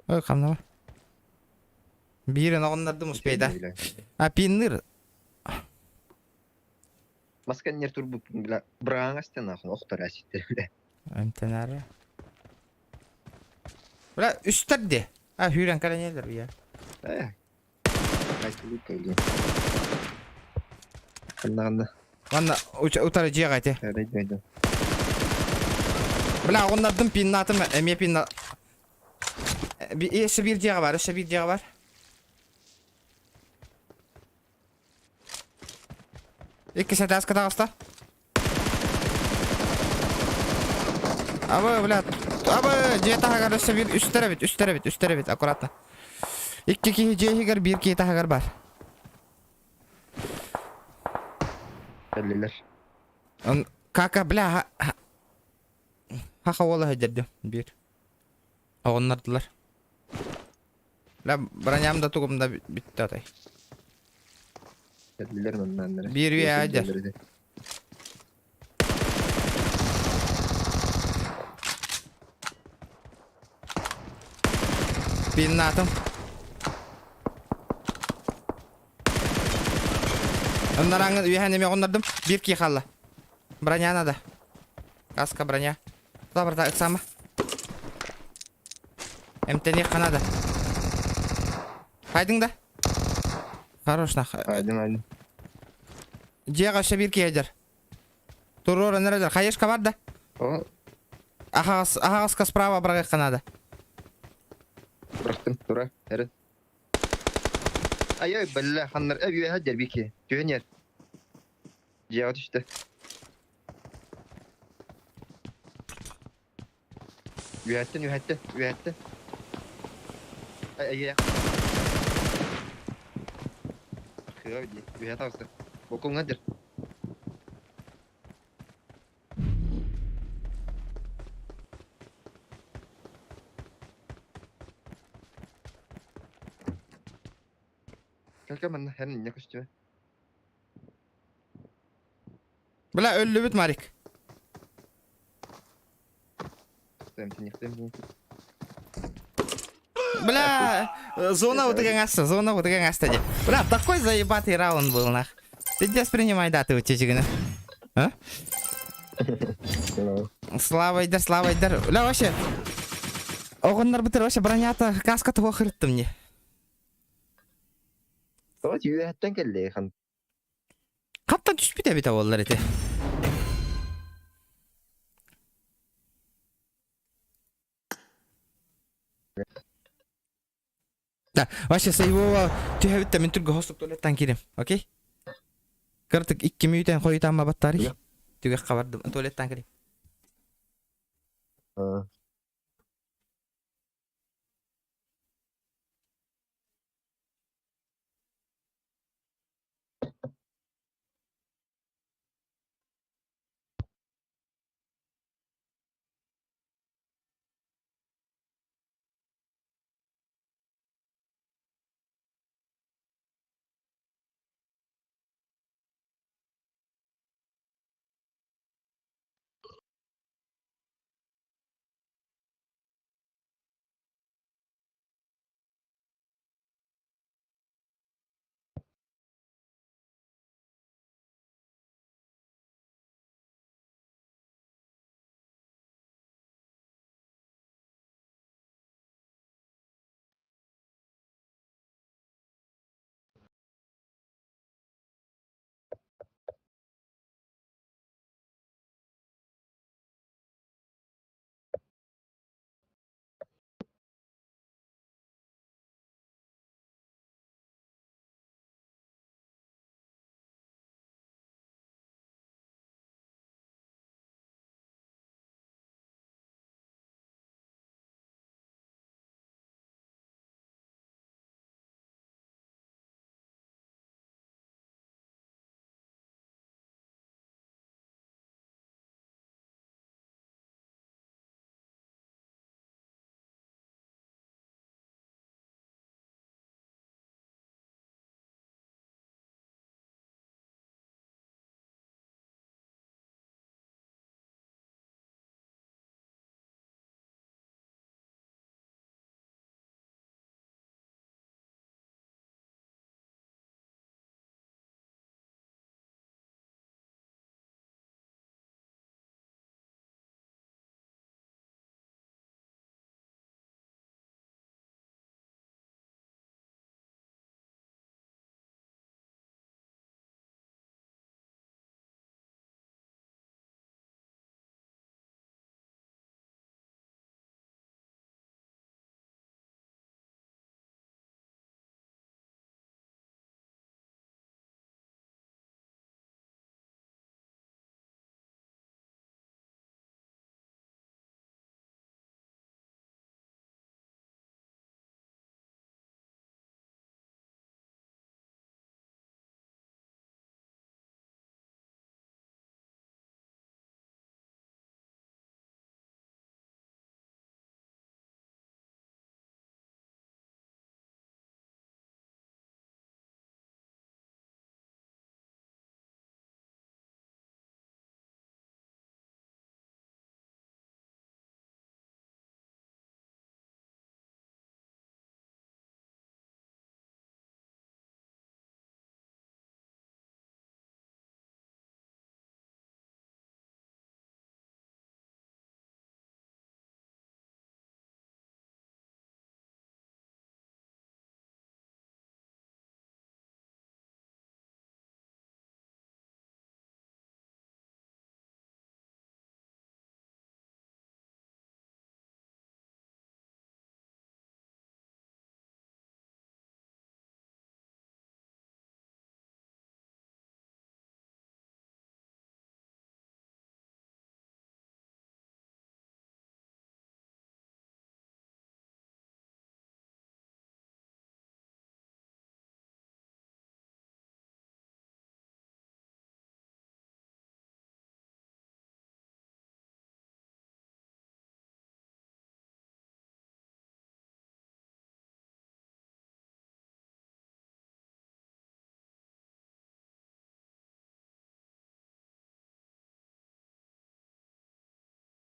Ой, хамнама. Биирин оҕуннардым успейда. А пинныр. Масканер турбут, бля, браҥа нахуй, охтор аситтер, бля. Эмтэнэр. Бля, үстэр де. А, хүүрэн кэлэнэлэр я. Э. Кайсы или. Ханна Манна утары дьиэҕэ ити. Дайду. Бля, оҕуннардым пиннаатым, эмиэ пинна... Өссө биир дьиэҕэ бар, өссө биир дьиэҕэ бар. Иккис этээскэ таҕыста. Абы, бля, абы, дьиэ таһыгар өссө биир үстэр эбит, үстэр эбит, үстэр эбит, аккуратно. Икки киһи дьиэ иһигэр, биир киһи таһыгар бар. Кэллилэр. Кака, бля, хаха уола сылдьар биир. Оҕоннордулар. Бля, броням да тугум да бүттэ атай. Кэллилэр маннааннара. Биир үйэ аадьар. Пиннаатым. Оннараңын үөһэн эме оҕоннордум. Биир кии хаалла. Броня надо. Каска, броня. Туда барда ыксаама. Эмтэниэххэ надо. Хайдыҥ да? Хорош нах. Айдын айдын. Дьиэҕэ өссө биир киһи дьэр. Туруоран эрэ дьэр. Хаешка бар да. О, Аһаҕас, аһаҕаска справа быраҕыахха наада. бырахтым тура эрин. Ай ай бэллэ ханнар э үөһэ дьэр биир киһи. Түһэн иһэр. Дьиэҕэ түстэ. Үөһэттэн үөһэттэн үөһэттэн. Ай ай Кыа дии. Үөһэ таҕыста. Бокуҥҥа дьэр. Кэл кэл манна һэн инньэ көстүмэ. Бля, өллүбүт Марик. Бля, зона утыган аста, зона утыган аста дии. Бля, такой заебатый раунд был нах. Пиздец принимай даты утечигина. А? Слава идар, слава идар. Бля, вообще. Оҕоннор бытыр вообще бронята каска того хырыттым мне. Тоҕо үөһэттэн кэллэ хан. Хаптан түспүт эбитэ буоллар ити. Да, вообще своего түһэбит да мин түргө хостук туалеттан киирим, окей? Кыртык икки мүйтэн хойутаама баттарый. Түгэх хабардым, туалеттан киирим.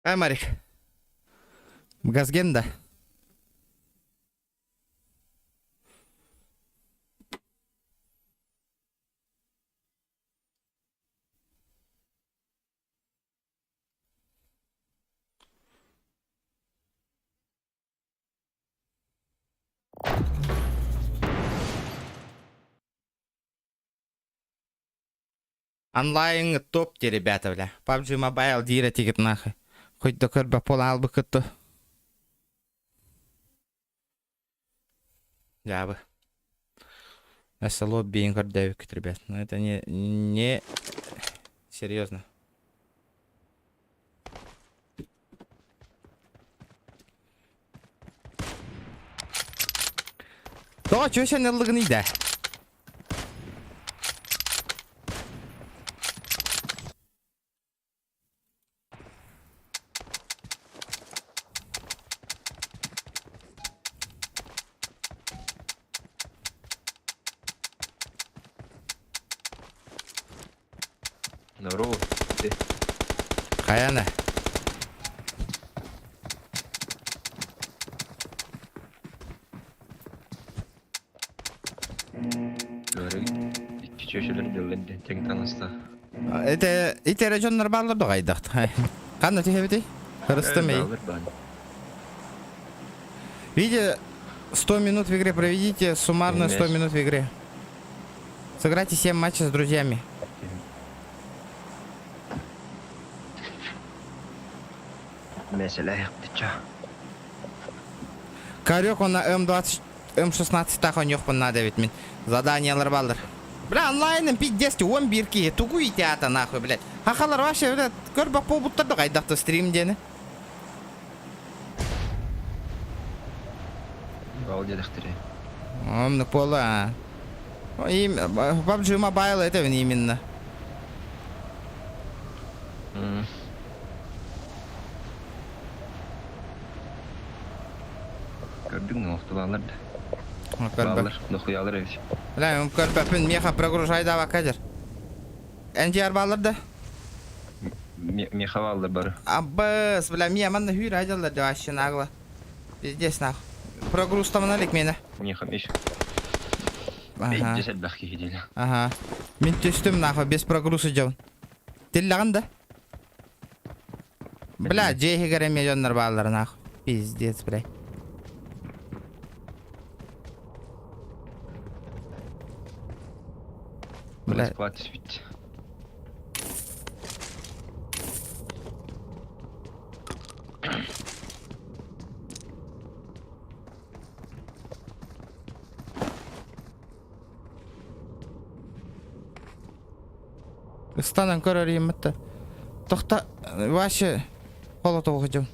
Ай, Марик. Газген да. Онлайн топ ребята, бля. PUBG Mobile диир этигит нахуй. Хоть да көрбө пол албыкытту. Дьаабы. СЛО биин көрдөөбүккүт, ребят. Но это не серьезно. Тоҕо чүөсэн ыллыгыный да? Здорово. Ты. Хайана. Говорю, икки чөчөлөр дьыллар тэҥ таҥаста. Это ити эрэ дьоннор бааллар да хайдах. Ханна түһэбитий? Кырыстым эй. Бааллар баан. Видите, 100 минут в игре проведите, суммарно 100 минут в игре. Сыграйте 7 матчей с друзьями. Меселе ты чё? Карек он на М20, М16 так он ёхпун надо ведь мин. Заданиялар баллар. Бля, онлайным пиздец, он бирки, тугу итята нахуй, блядь. Хахалар вообще, блядь, көрбөк буолбуттар да хайдахта стрим диэни. Бал диэтэхтэрэ. Оннук буолла. Им PUBG Mobile это именно. Көрдүҥ охтулаалар да. Көрбөк. Бааллар, дохуялар эбит. Бля, көрбөппүн, меха прогружайдаабакка кадер. NGR бааллар да? Меха бааллар бары. Абыс, бля, мия манна хүүр айдаллар да вообще нагло. Пиздец нахуй. Прогруз там налик мені. Меха меш. Ага. Бейдес элбэх киһи диэн. Ага. Мин түстүм нахуй, без прогруза дьон. Тиллэҕин да? Бля, дьиэ иһигэр эмиэ дьоннор бааллар нахуй. Пиздец, бля. Бля, Москва түспүт. Ыстанан көрөр ииммит Тохта, вообще, холотоҕу дьон.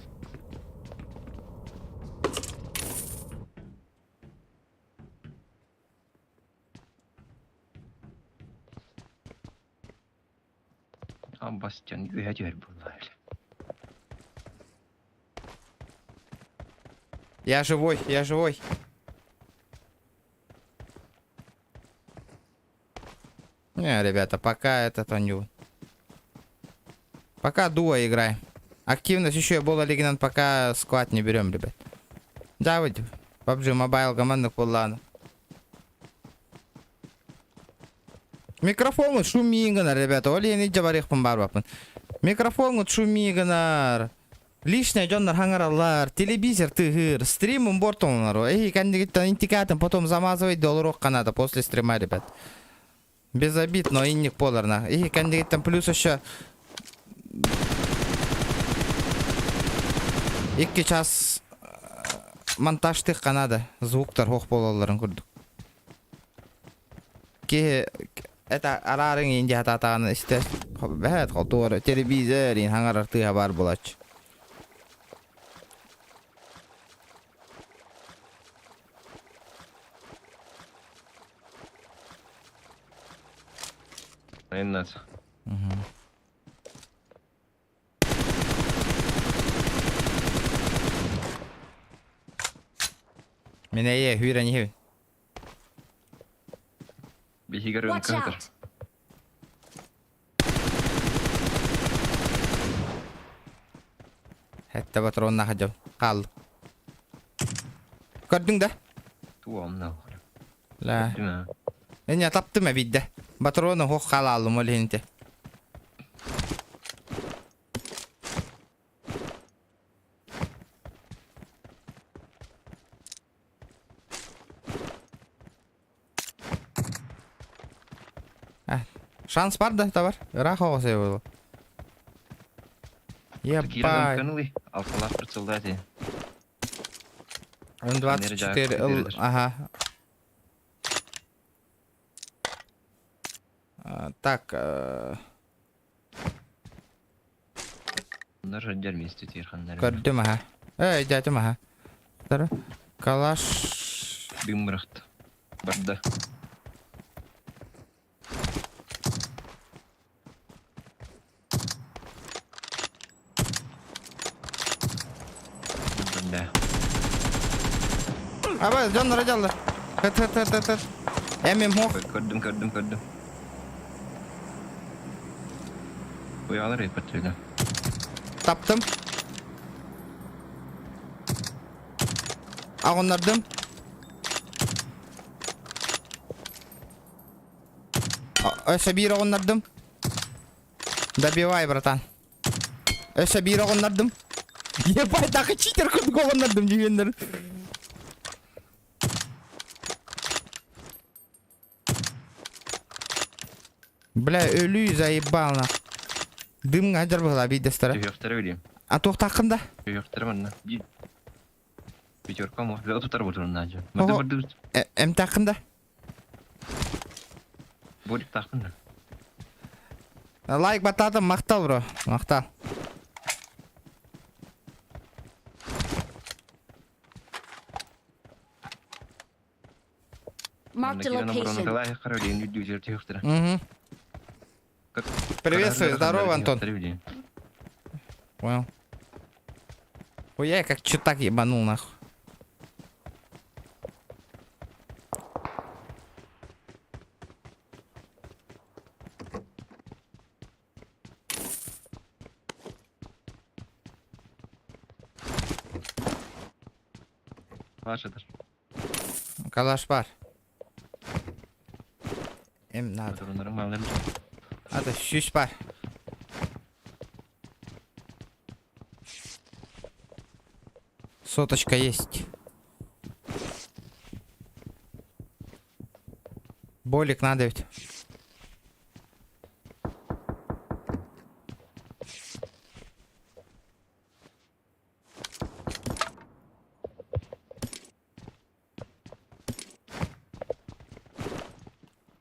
Бастиан үһэ түһэр буолла. Я живой, я живой. Не, ребята, пока этот он не... Пока дуо играем. Активность еще была легенда, пока склад не берем, ребят. Давайте. PUBG Mobile команда куллана. Микрофон шумигана, ребята. Оли не барыхпын барбапын. Микрофон шумиганар. Лишний дьоннор хаҥараллар, телевизор тыаһыыр, стримым бортоннар. Эй, кэннигиттэн интикатын потом замазывать долларок надо после стрима, ребят. Без обид, но инник поларна. И кэннигиттэн плюс еще 2 час монтажтык надо. Звуктар суох буолалларын курдук. Ки это арарын инди хататааны исте бэт хотуор телевизор ин хаҥарар тыаһа баар буолааччы. Нац. Мгм. Мине е хүүрэн иһэбин. Биһигэр Watch ынкыһытар. out! Этте патроннаах дьон. Хаалла. Көрдүҥ да? Туом нахуй. Ла. Көрдүм аа. Эне таптым эбидде. Патроны хох хаалаалым ол иһинте. Шанс бар да табар. Ыраах оҕо буолуо. Ебать. Алталаах прицелда ти. М24 ыл, ага. Так, Bunlar rönder mi istiyor ханнар? Көрдүм аха. Эй, дядям аха. Калаш. Дым бырахты. Барда. Барда. Аба, дьоннор дьаллар. Хыт хыт хыт хыт хыт. Эмим хох. Көрдүм, көрдүм, көрдүм. Уялар епатыга. Таптым. Аҕыннардым. Өссө биир оҕуннардым. Добивай, братан. Өссө биир оҕуннардым. Ебать, так читер курдук оҕуннардым дьиҥэннэр. Бля, өлүү заебал на. Дымҥа сылдьар быһыылаа биирдэстэрэ. Түһүөхтэрэ билиэм. А туохтааххын да? Түһүөхтэрэ манна. Биир пятерка муох. Бля, тутар бутурун наадьа. Марды Оһо. бардыбыт. Эмтааххын да? Борик тааххын да. Лайк баттаатым, махтал, бро. Махтал. Marked a Манна киирэн location. оборонаталаах хара билиэн үрдүү түһүөхтэрэ. Угу. Приветствую, здорово, Антон. Понял. Ой, я как чутак ебанул нахуй. Вашатар. Калаш бар. Эм надо. Патроннарым малым. Ата сүүс бар. Соточка есть. Болик надо ведь.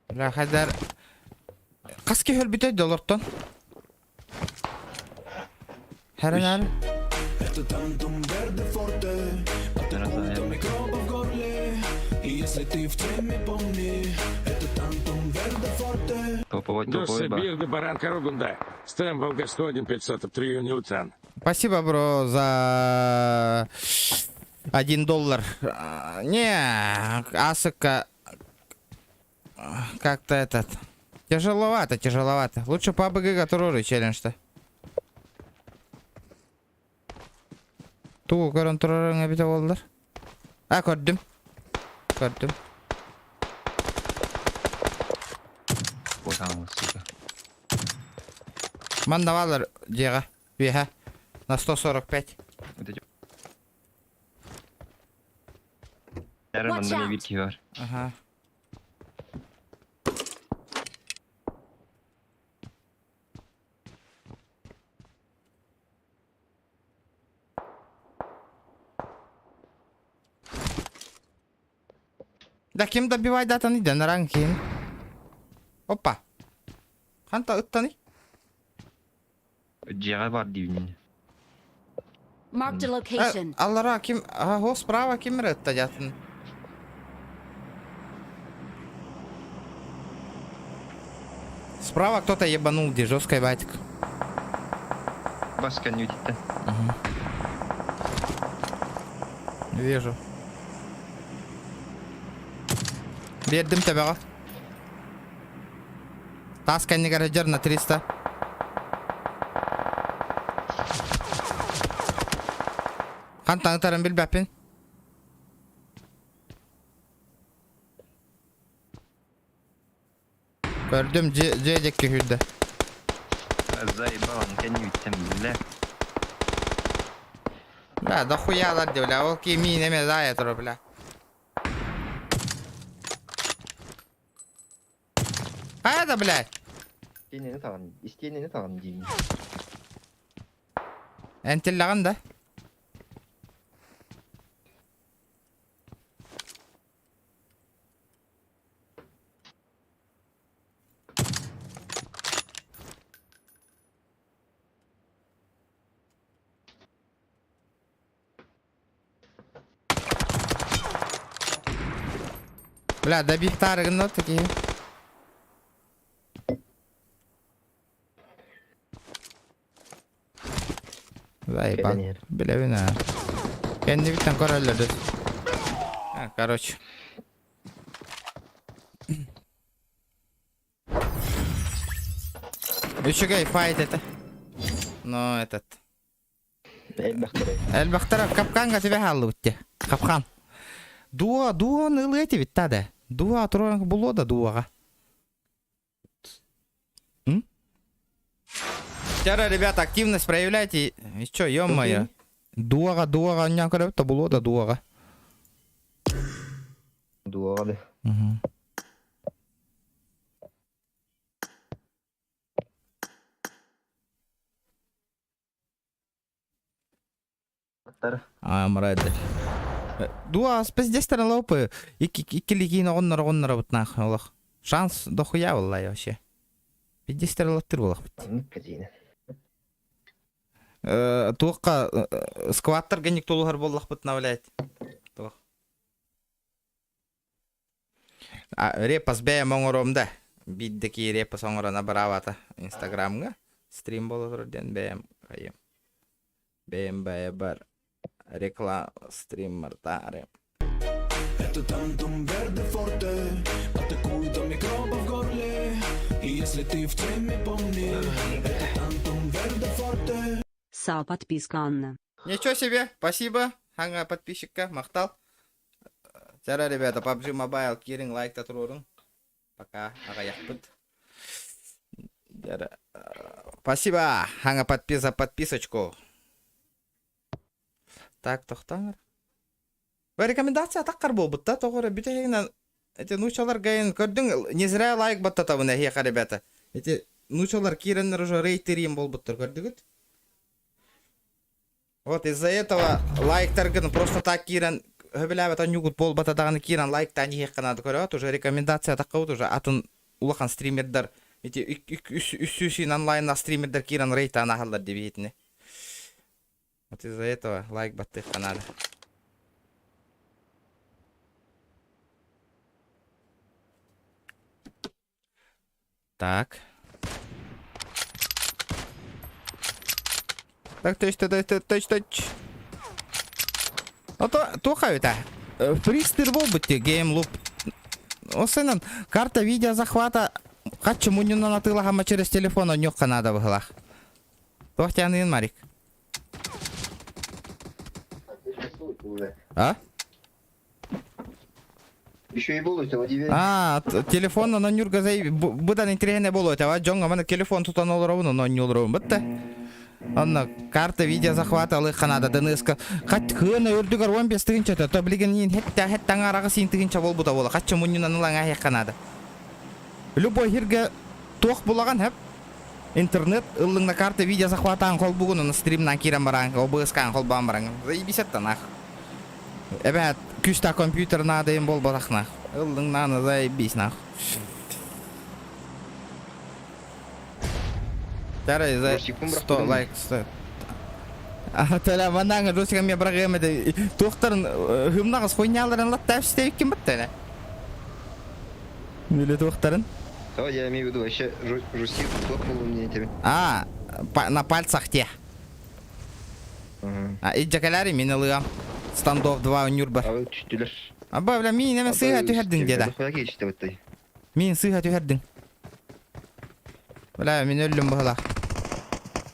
Бля, хайдар. Хас киһи өлбүтэ доллартан? Хәрен Топовой, топовой Досса ба. Бирда Баран Каругунда. Стэм Волгостодин 503 Ньютон. Спасибо, бро, за 1 доллар. А, Не, Асыка как-то этот. Тяжеловато, тяжеловато. Лучше по АБГ туруору челлендж-то. Тугу көрөн турарыҥ эбитэ буоллар. А, көрдүм. Көрдүм. Вот там, сука. Манна бааллар дьиэҕэ. Үөһэ. На 145. Вот эти. Наверное, Watch манна out. биир киһи бар. Ага. Да ким добивай датаны да наранкин. Опа. Ханта ыттаны. Дьиэҕэ бар диибин. Marked a location. Аллара ким, а го справа ким ытта датын. Справа кто-то ебанул, где жесткая батик. Баска не үтүттэ. Вижу. Биэрдим төбөҕө. Таас кэннигэр сылдьар на 300. Хантан ытарын билбэппин. Көрдүм, дьиэ дьиэ диэки сүүрдэ. Заебал, кэннибиттэн биллэ. Бля, дохуялар дии, бля, ол кии миин эмиэ заайа турар, бля. Хайа да, блядь? Истиэнэни таҕан, истиэнэни таҕан диибин. Эн тиллэҕин да? Бля, добив гынна такие. Заебал. Кэлэн иһэр. Билэбин аа. Кэннибиттэн көрөллөр. А, короче. Үчүгэй файт это. Но этот. Элбэхтэрэ. Элбэхтэр капканга тебе хааллыбыт те. Капкан. Дуо, дуоны ылыа этибит та да. Дуо туран булуо да дуоҕа. М? Вчера, ребята, активность проявляйте. И чё, ё-моё. Дуоҕа, дуоҕа, онньоон көрөбүт да булуо да дуоҕа. Дуоҕа да. Мгм. Амрады. Дуа спиздестер лопы. Икки оҕоннор оҕонноробут нах олох. Шанс дохуя буолла вообще. Пиздестер лоттыр буолахпыт. Оннук кэтиинэ. Туохха скваттар генник тулуһар буоллахпытына, блядь. Туох. Репос бэйэм оҥоруом да. Биирдэки репос оҥорон абыраабата Инстаграмҥа. Стрим буола турар диэн бэйэм хайым. Бэйэм бэйэбэр реклама стриммертаары. Это тантум верде форте Атакует от микробов в горле И если ты в теме, помни Это тантум верде форте. Сал подписка Анна. Ничего себе, спасибо, саҥа подписчикка, махтал. Чара, ребята, PUBG Mobile киириҥ лайкта туруоруҥ. Пока аҕыйахпыт. Спасибо, саҥа подпис за подписочку. Так, тохтоҥ. Рекомендация таххар буолбут да, тоҕо эрэ бүтэһигинэн эти нуучалар гайын көрдүҥ, не зря лайк баттатабын эһиэхэ, ребята. Эти нуучалар киирэннэр уже рейтерием буолбуттар, көрдүгүт? Вот из-за этого лайктаргын просто так киирэн хөбүлээбэт онньугут буолбата даҕаны киирэн лайктаан иһиэххэ наада көрөөт уже рекомендация таххабыт уже атын улахан стримердар ити үс сүүс онлайн стримердар киирэн рейтаан аһаллар дебиһитини. Вот из-за этого лайк баттыахха наада. Так. Так, точь, точь, точь, точь, точь. Ото туох эбитэ? Фристер буолбут дии, GameLoop. Осынан карта видеозахвата хаччы мунньунан атыылаһама через телефон онньуохха наада быһылаах. Туох тяныйын Марик? А? Еще и буолуо диэбит. А, телефон онньуурга быдан интэриэһинэй буолуо этэ. Дьоҥҥо маны телефон тутан олоробун, ону онньуулуробун бытта. Онно карта видеозахвата ылыахха наада дыныска. Хат хыана үрдүгэр 15 тыһыынча то билигин иин хетте хетте аҥаараҕа сиин тыһыынча буолбута буола. Хаччы мунньунан ылан аһыахха наада. Любой хиргэ туох булаҕан хэп интернет ыллыҥна карта видеозахватаан холбугун оны стримнан киирэн бараан ОБС-каан холбоон бараҥ. Заебись нах. Эбээт күүстээх компьютер наадайын буолбатах нах. Ыллыҥнааны заебись нах. Тарай за 100 лайк 100. А тәлә манаңа русика ме бырагым эде туохтарын хымнагыс хуйняларын латтап истебиккин баттана. Или туохтарын? Да, я имею в виду, вообще жустик хлопнул мне тебе. А, на пальцах те. Ага. А, иджакалари мин ылыам. Стандофф 2 онньуурбар. А вы түстүлэр. Аба, бля, мин эме сыыһа түһэрдиҥ диэдэ. Хуя кечте быттай. Мин сыыһа түһэрдиҥ. Бля, мин өллүм быһылаах.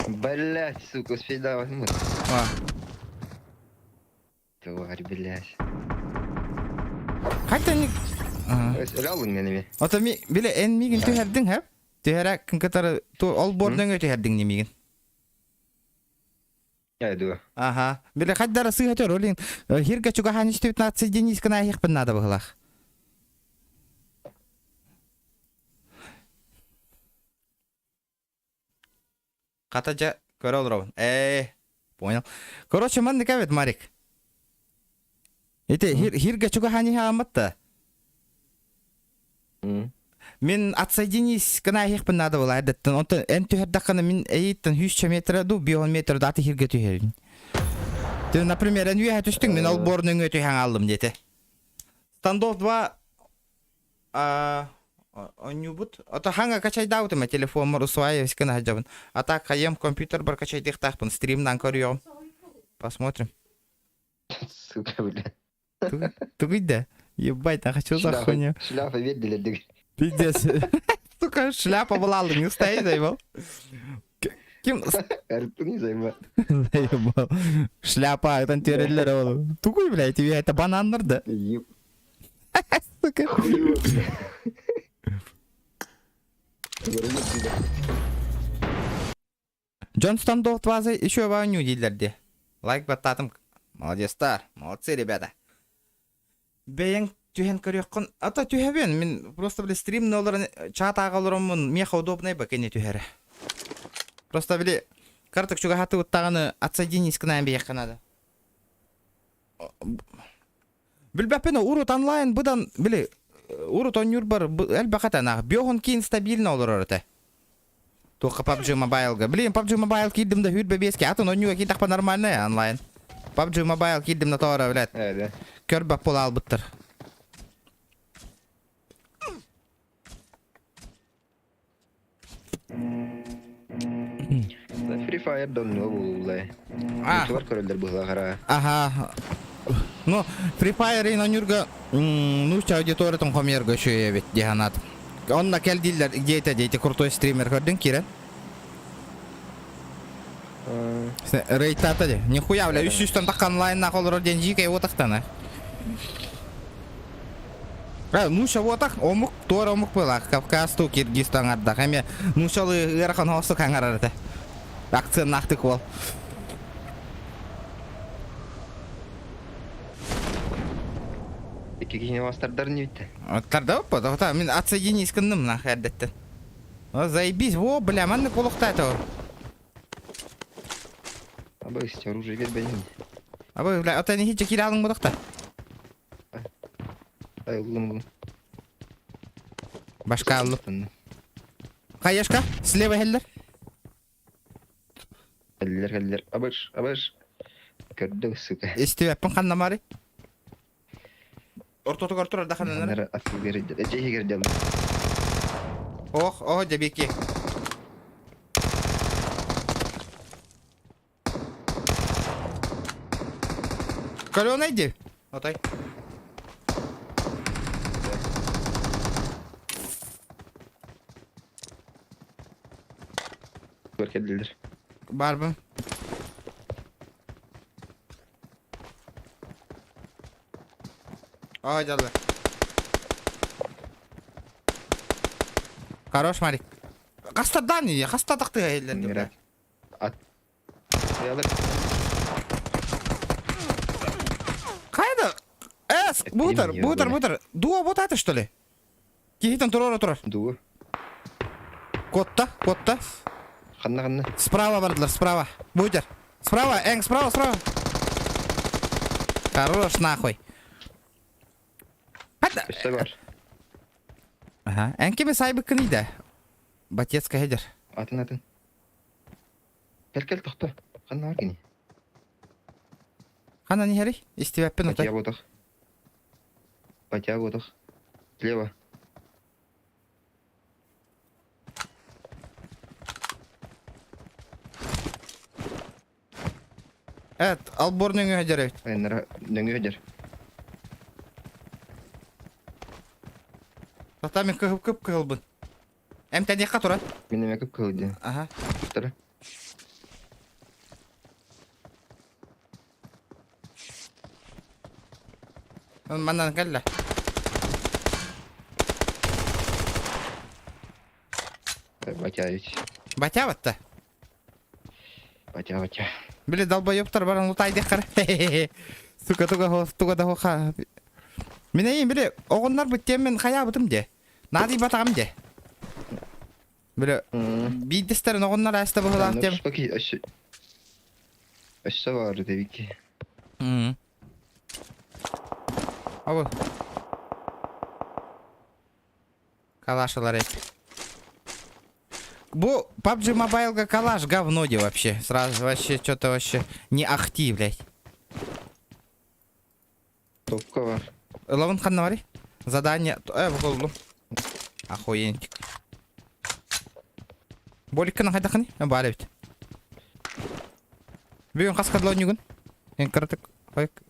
Блять, сука, успей да возьму. А. Тварь, блядь. Хантан Өлө алын мен эми. Ото ми биле эн мигин түһэрдиң хэп? Түһэрэ кытары ол бордоҥ түһэрдиң не мигин. Я иду. Ага. Биле хаддара сыха төр олин. Хирга чугахан 19 единиц кына хихпын надо быһылах. Хата дьэ көрө олоробун. Ээ, понял. Короче, маннык эбит, Марик. Ити хиргэ чугаһаан иһэҕиммит да. Мин отсоединись гына иһиэхпин наада буолаа эрдэттэн. Онтон эн түһэрдэххинэ мин эйиттэн 100 метр дуу, 5 метр дааты хиргэ түһэбин. Ты, например, эн үөһэ түстүҥ, мин олбуор нөҥүө түһэн ааллым диэтэ. Стандоф 2 Оонньуубут. Ото хаҥа качайдаабытым телефоммар усваиваюсь гына сылдьабын. А так хайыам компьютербар качайдыахтаахпын стримнаан көрүөҕүм. Посмотрим. Сука, бля. Тугуй да? Ебать, нахуй, что за хуйня? Шляпа видели, Пиздец. Сука, шляпа была, не стоит, заебал. Ким? Артур не заебал. Заебал. Шляпа, это тереллер ол. Тугуй, блядь, тебе это бананнар да? Еб. Сука. Джонстон Долтвазы еще войну дииллэр Лайк баттаатым. Молодецтар. Молодцы, ребята. Бэйэҥ түһэн көрүөххүн. А то түһэбин. Мин просто, били, стримны олорон чат ааҕа олороммун миэхэ удобнай ба кини түһэрэ. Просто, били, картык чугаһатыбыттаҕыны отсоединись гынан биһиэххэ надо. Билбэппин урут онлайн быдан били урут оонньуурбар элбэх этэ наах биоһун киин стабильно олорор этэ. Туохха PUBG Mobile-га. Блин, PUBG Mobile киирдим да хүрбэ биэске атын оонньууга киирдэхпэ нормальная онлайн. PUBG Mobile киирдим да тоҕо эрэ, блядь. Ээ, Көрбөт буола албыттар. Free Fire да оннуга буолуллай. А, Ютубар көрөллөр быһылаах Ага. Ну, Free Fire оонньуурга нуучча аудиториятын хомуйарга үчүгэй эбит дии санаатым. Онно кэл дииллэр, где это, дети крутой стример көрдүн киирэн. Рейтата де. Нихуя, бля, үс сүүстэн тахха онлайннаах олорор диэн дьиикэй уотахтана. А, нуучча уотах, омук, туора омук буолаах, Кавказ туу, Киргизстан ардах. Эмиэ нууччалыы ыарахан оһосук аҥарар этэ. Акценнаахтык уол. Икки киһини бастардар нүүттэ. Тарда оппа, мин отсоединись гынным нах эрдэттэн. О, заебись, во, бля, маннык олохтаата ол. Абы оружие бербейин. Абы, бля, ото не хиче кире алың будақта. Ай, улым улым. Башка алып. Хаешка, слева хеллер. Кэллилэр, кэллилэр. Абыш, абыш. Көрдө, сука. Истибэппин ханна Ортотугар турар да ханнанар. Эче дьалым. Ох, ох, дебики. Каленый иди. Отай. Кэллилэр. Барбын. Ой, дялы. Хорош, Марик. Хастадан не, хастадак ты эллер. Ат. Ялыр. Кайда? Эс, бутер, бутер, бутер. Дуо бутаты, что ли? Кихитен турор турар. Дуо. Котта, котта. Ханна, ханна. Справа бардылар, справа. Бутер. Справа, эң, справа, справа. Хорош, нахуй. Өссө бар. Ага. Эн кими сайбыккын иде? Батецка хедер. Атын, атын. Кел, кел, тохто. Ханна бар кини. Хана не хери? Истибэппин отой. Батя ботах. Батя ботах. Слева. Эт, албор нөҥүө хедер эбит. Айнара нөҥүө дер. Тата мен кыһып кып кыһылбын. Эмтэниэххэ туран. Мин эмэ кып кыһыл Ага. Тура. Манан кэллэ. Батя ведь. Батя батта. Батя, батя. Били долбоебтар баран лутайдыххар. Сука туга туга да хоха. Мин эйин били оҕоннор бүттиэммин хайаабытым де. Наадый батаҕым де. Били биирдэстэрин оҕоннор ааста быһылаах тем. Өссө бар дебики. Абы. Калашылар эт. Бу PUBG Mobile калаш говно де вообще. Сразу вообще что-то вообще не ахти, блядь. Топка бар. Ылабын ханна барый? Задание... Э, булдум. Охуенчик. Боликканы хайдахыный? Бар эбит. Бүгүн хас кадла ойнугун? Эн кыратык хойк.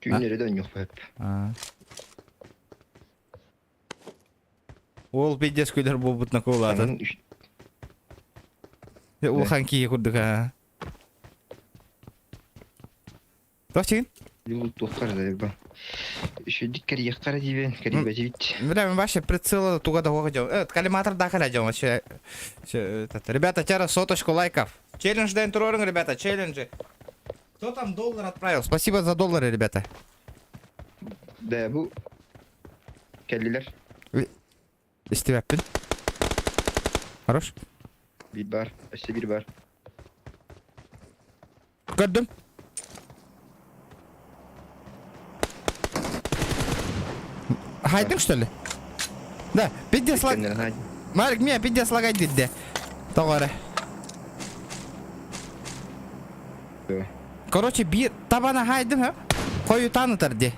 Түүннэри да ойнуохпут. Ол пиздец күлэр буолбут накуулаатын. Улахан киһи курдук аа. Туох чигин? Туоххар да Үчүгдүк кэрийэххэ диибин, кэрийбэтибит. Бля, мен вообще прицела туга да дьон. Э, коллиматор да халя дьон вообще. Ребята, тяра соточку лайков. Челлендж дэн туроринг, ребята, челленджи. Кто там доллар отправил? Спасибо за доллары, ребята. Да, бу кэллилэр. Истибэппин. Хорош. Биир бар, өссө биир бар. Көрдүм. Хайдың, что ли? Да, пиздец лаг... Марик, меня пиздец лагать дидде. Тоҕо Короче, биир табана хайдым, ха? Хойутаан ытар ди.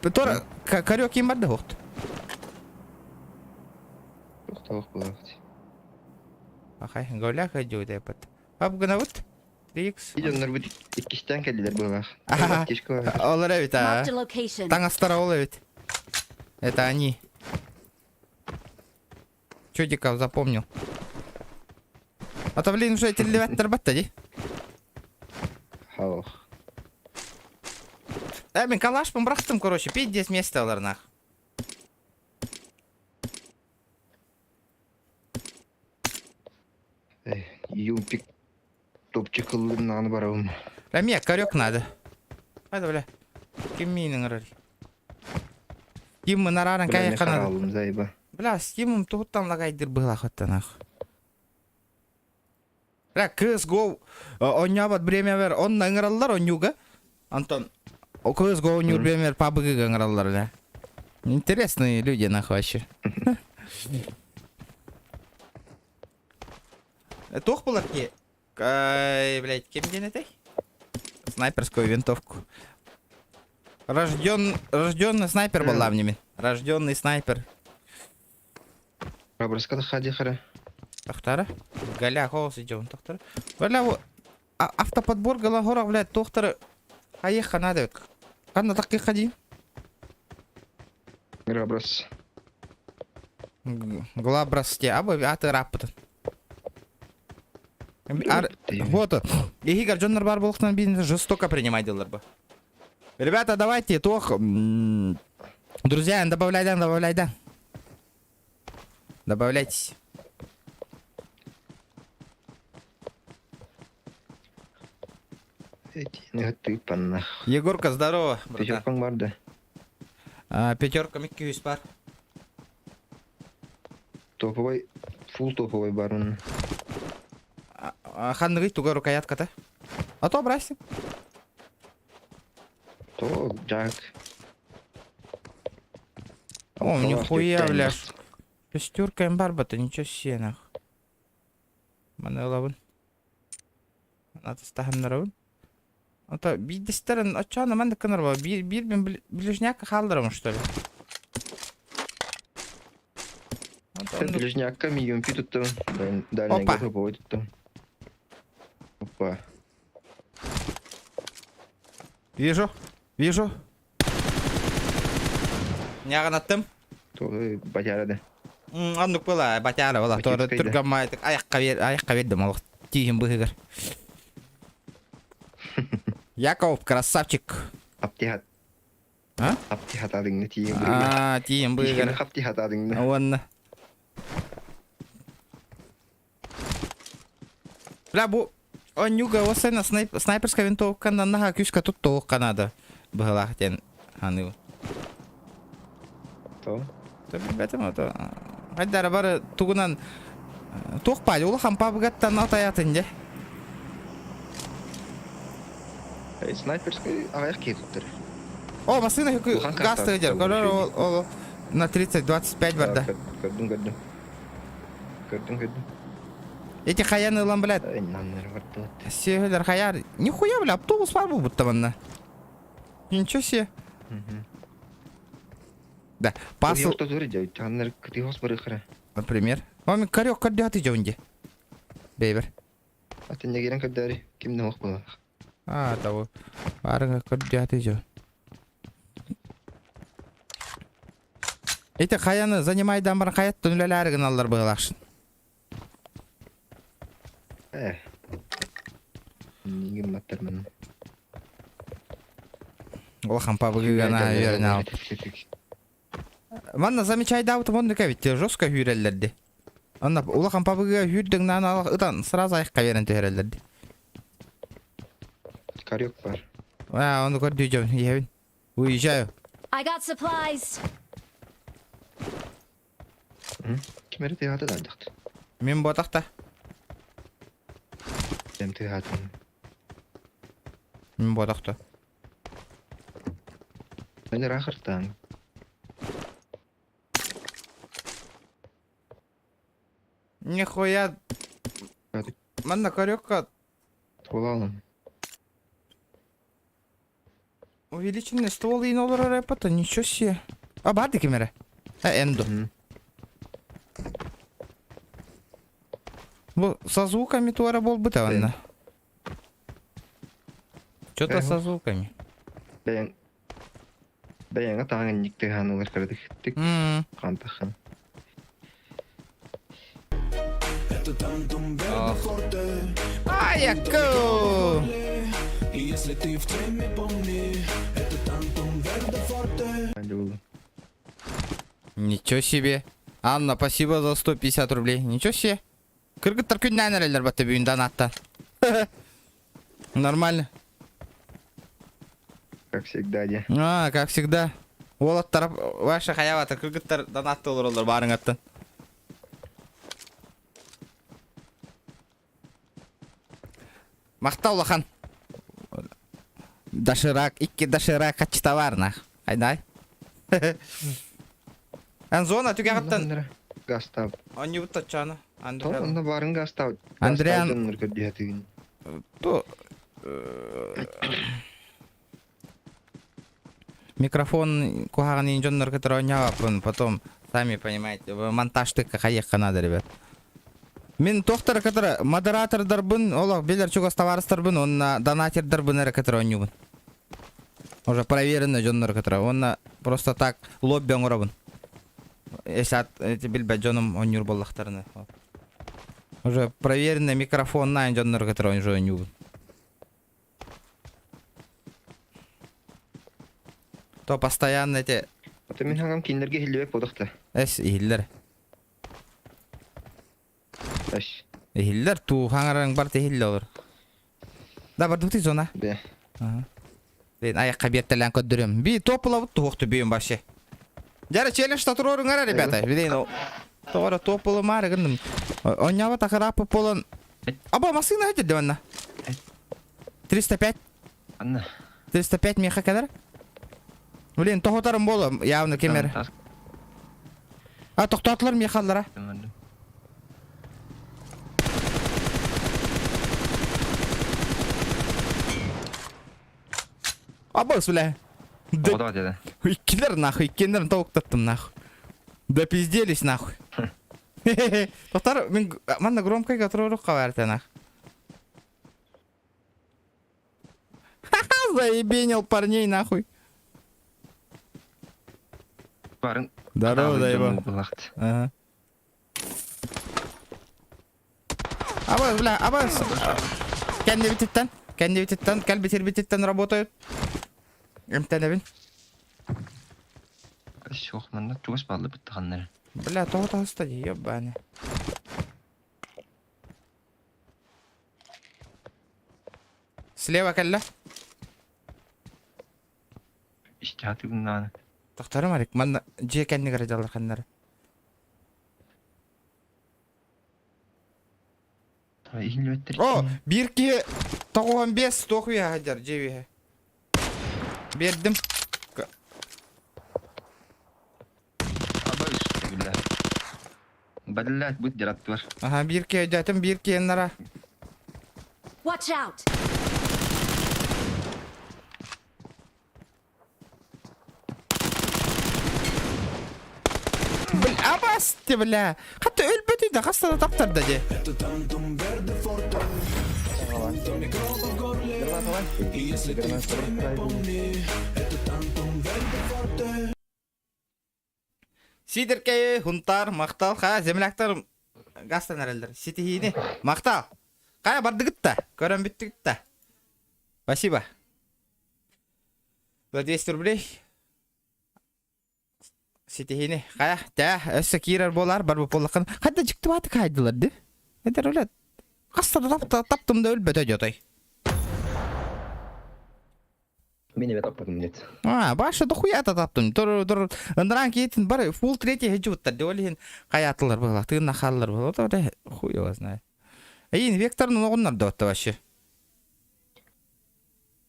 Тора, кариоке ким барды хоқты. Тоқтауық болады. Ахай, голя ходю деп. Ап гынабыт. 3x. Видеоннор бу иккистээн кэллилэр быһалаах. Аха. Аптечка Олар эбит а. Marked a location. Таҥастара ол эбит. Это они. Чудиков запомнил. А то, блин, уже этиллибэттэр батта ди. Халық. Э, мин калашпын бырахтым, короче, пиздец место алар нах. Юмпик топчик ыллыгын барабым. Раме, корек надо. Хайда, бля. Ким миин ыҥырар? Ким мынарарын Бля, кайыкка надо. харалым зайба. Бля, с кимым туһуттан лагайдыр быһылаах нах. Бля, CSGO оонньообот бириэмэбэр онно ыҥыраллар оонньууга. Антон, CSGO оонньуур бириэмэбэр PUBG-га ыҥыраллар, бля. Интересные люди, нахуй, вообще. Туох булар ки? Ай, блядь, ким диэн этэй? Снайперскую винтовку. Рожден, рожденный снайпер была в ними. Рожденный снайпер. Рабырска хади хара. Тохтара. Галя голос идем. Тохтара. Бля, автоподбор Галагора, блядь, тохтара. Аеха надо. Ханна так и ходи. Рабрас. Глабрасте. Абы аты раппытын. Вот. Игорь Джоннер бар болықтан бизнес жестоко принимать делар бы. Ребята, давайте, тох. Друзья, добавляй, да, добавляй, да. Добавляйтесь. Егорка, здорово, братан. Пятеркаң бар да. А, пятерка Микки бар. Топовой, фул топовой бар он. Ханныгый туга рукоятка-то. А то брайся. То, Джак. О, нихуя, бля. Шестерка имбарба-то, ничего себе, нах. Маны ылабын. Атастаһыннарабын. Ото биирдэстэрин оччоҕуна маннык гынар буо биир биир мин ближняк хаалларым что ли? Ближнякка миюмпи туттум. Дальний Опа. групповой туттум. Опа. Вижу, вижу. Ньаҕынаттым. Батярады. Оннук была батяра была. Туора түргэммайтык айахха биэр айахха биэрдим олох тииһин быһыгар. Яков, красавчик. Аптиһат. А? Хапти хатаадыҥна тиийэн быыгар. Аа, тиийэн Тиийэн быыгар. хапти хатаадыҥна. Уонна. Бля, бу онньуга осена снайп, снайперская винтовканан наһаа күүскэ туттуохха наада быһылаах диэн саныыбын. То. То билбэтим ото. Хайдара бары тугунан туох баай улахан пабыгаттан атайатын дьэ. Снайперскай аҕыйах киһи туттар. О, массыына Улахан газ картаҕа тыгдьар. туттар Көрөр үчүгэй. ол, ол на 30-25 барда. Көрдүм көрдүм. Көрдүм көрдүм. Эти хаян ылан, блядь, Наннар бардылар. Сиэһэлэр хаяр. Нихуя, бля, автобус бар будто манна. Ничего себе. Да, пасыл, например. Мами корёк көрдөһөтү дьонде. Бейбер. Атын көрдөөрү ким да ох буолар. А, того. Барыга көрдөһөтү дьон. Эти хаяны занимайдан баран хаяттан үлэлээри гыналлар быһылаахшын. Э. Нигин маттармын. Улахан пабыгыгана үөрэнэ Манна замечайдаабытым оннук эбит жестко үүрэллэрди. Онно улахан пабыгыга үүрдүҥнаан ытан сразу айыққа берэн түһэрэллэрди. Карёк бар. А, ону көрдүү иһэбин. Уезжаю. I got supplies. Ким эрэ тыаһаата да алдахт. Мин ботахта. Эм тыаһаатын. Мин ботахта. Мен рахартан. Нихуя. Манна корёкка Туолалым. увеличенный ствол иин олорор эпата, ничего себе. А барды кимере? Э, энду. Бу со звуками туара буолбута манна. Что-то со звуками. Бэйэҥ бэйэҥэ таҥан тыаһаан ылар кыратык тик хантахан. Аяку! Ничего себе. Анна, спасибо за 150 рублей. Ничего себе. Кыргыттар күннээн эрэллэр батта бүгүн донаттан. Нормально. Как всегда, де. А, как всегда. Уолаттар ваша хаявата кыргыттар донатты олороллор баарыҥаттан. Махтал улахан. Доширак, икки доширак хачта бар нах. Айдай. Эн зона түгэҕиттэн Гастав. Онньубут таччаана. То онно баарын гастав. Андриан- Андриан. То микрофон куһаҕан дьоннор кытары оонньообаппын, потом сами понимаете, монтажтыкка хайыахха надо, ребят. Мин тохтар кытары модератордарбын, олох билэр чугас табаарыстарбын, уонна донатердарбын эрэ кытары оонньуубун. Уже проверенный дьоннор кытары. Уонна просто так лобби оҥоробун. Если эти билбэт дьонум оонньуур буоллахтарына. Уже проверенный микрофоннаан дьоннор кытары уже оонньуубун. То постоянно эти Ата мин хаҥам кинилэргэ иһиллибэт буолуохта. эс иһиллэр. Эш. Иһиллэр туу хаҥараҥ барт иһиллэ олор. Да бардыбытый зона. Бе. Ага. Блин, аяққа бертелен көрдүрүм. Би топ туохту бүйүн вообще. Жара челлендж татуруруңара, ребята. Блин, тоҕо топ маары гынным. Онняба тахарапы полон. Аба машина эти диванна. 305. Анна. 305 меха кадар. Блин, тоһутарым боло явно кемер. А тоқтатылар мехаллара. Абас, бля. Да иккилэр нахуй, иккиэннэрин тобуктаттым нахуй. Да пизделись нахуй. Тоқтар, мен манна громкой которую хаварта нах. Ха-ха, заебенил парней нахуй. Барын. Здорово, заебал. Ага. Абас, бля, абас. Кэнни бититтен, кэнни бититтен, кәл битир бититтен работают. Эмтенебин. Суох, манна чугас бааллыбыт ханна эрэ. Бля, тоҕо таҕыста дии, ебаный. Слева кэллэ. Истэҕэ даҕаны. Тохторум арик, манна дьиэ кэннигэр дьаллар ханнары. Иһиллибэттэр. О, биир киһи 95 туох үөһэ сылдьар дьиэ үөһэ. Биэрдим. Блять, будет директор. Аха, биир киһи өйдөөтүм, биир киһи Watch out! Бля, абасты, бля. Хатта өлбөтүй да, хаста да таптарда де. Сидеркей, Хунтар, Махтал, ха, земляктар гастан эрэллэр. Ситиһиини. Махтал. Кая бардыгыт да, көрөн бүттүгүт да. Спасибо. За 200 рублей. Ситиһиини. Хайа, тээ, өссө киирэр буолар, бар буоллаххын. Хайда дьиктибааты каайдылар ди. Эдэр үлэ. Хаста да таптым да өлбөтө дьотой. Мин эбэ таппатым нет. А, баша дохуя та таптым. Тур тур ындран киитин бар фул третий хеджуттар. Де ол иһин хайаатылар была, тыынна хааллар была. Вот это хуй его знает. Эйин Векторын оҕуннар да отта вообще.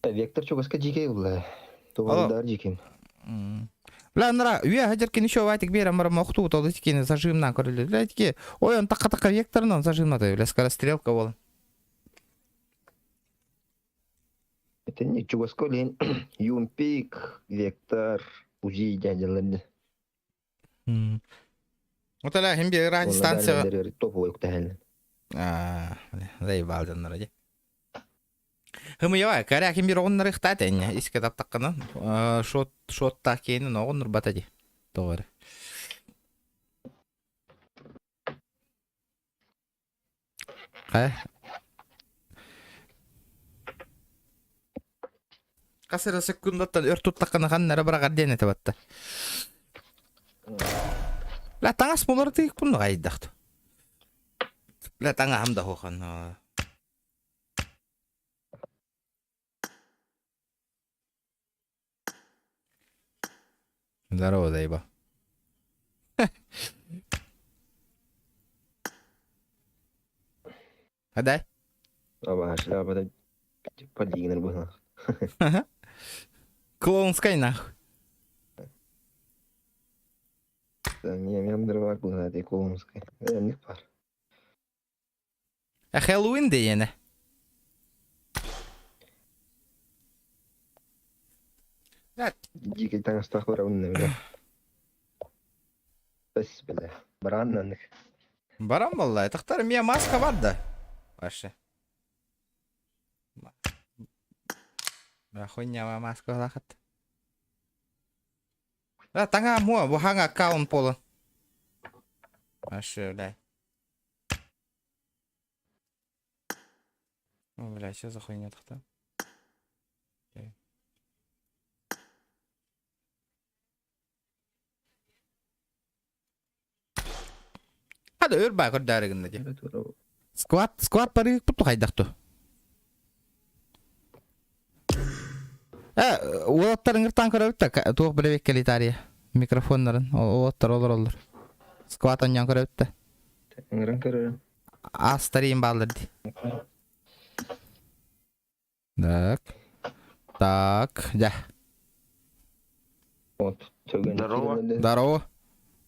Вектор чугаска дьикэй булла. Туган дьиким. Бля, нара, үйе хажар кини шо вайтик бер амара мохту толы кини зажимна көрүлү. Бля, тики, ой, он такка такка векторынан зажимна да, бля, скорострелка болан. Это не чугаска лен Юмпик, Вектор, УЗИ дядяларды. Вот аля хим бир радиостанция. Топовый кутахен. А, бля, заебал дьоннор дии. Хымыйа, кәрә ким бир оҕоннор ыхтаат энньэ искэ таптаххына шот шоттаах киэнин оҕоннурбата дии тоҕо эрэ. Хайа Хас эрэ секундаттан өр туттаххына ханна эрэ быраҕар диэн этэ батта. Бля, таҥас булар тыыкпын хайдах. Бля, таҥаһым да суохан. Здорово, заеба. Адай. Аба, шляпа да подигнер было. Клоунскай нахуй. Не, мен дрова было, это клоунскай. Не пар. А Хэллоуин диэне. Дикий таҥастаах барабын бля. Бэс бля. Баран Баран буолла. Тахтар мия маска бар да. Вообще. Бля, хуйня маска лахат. Да, таҥа муа, бу хаҥа аккаунт полон. Вообще, бля. О, бля, что за хуйня тахта? Окей. Hadi өр бай көрдәрігінде де. Скват, скват барык бұтты қайдақту. Э, уолаттар ыҥыртаан көрөбүт да, туох билэбит кэлитария. Микрофоннарын, уолаттар олор олор. Скват онньоон көрөбүт да. Ыҥыран көрөрүм. Астарин бааллар ди. Так. Так, дьэ. Вот. Здорово. Здорово.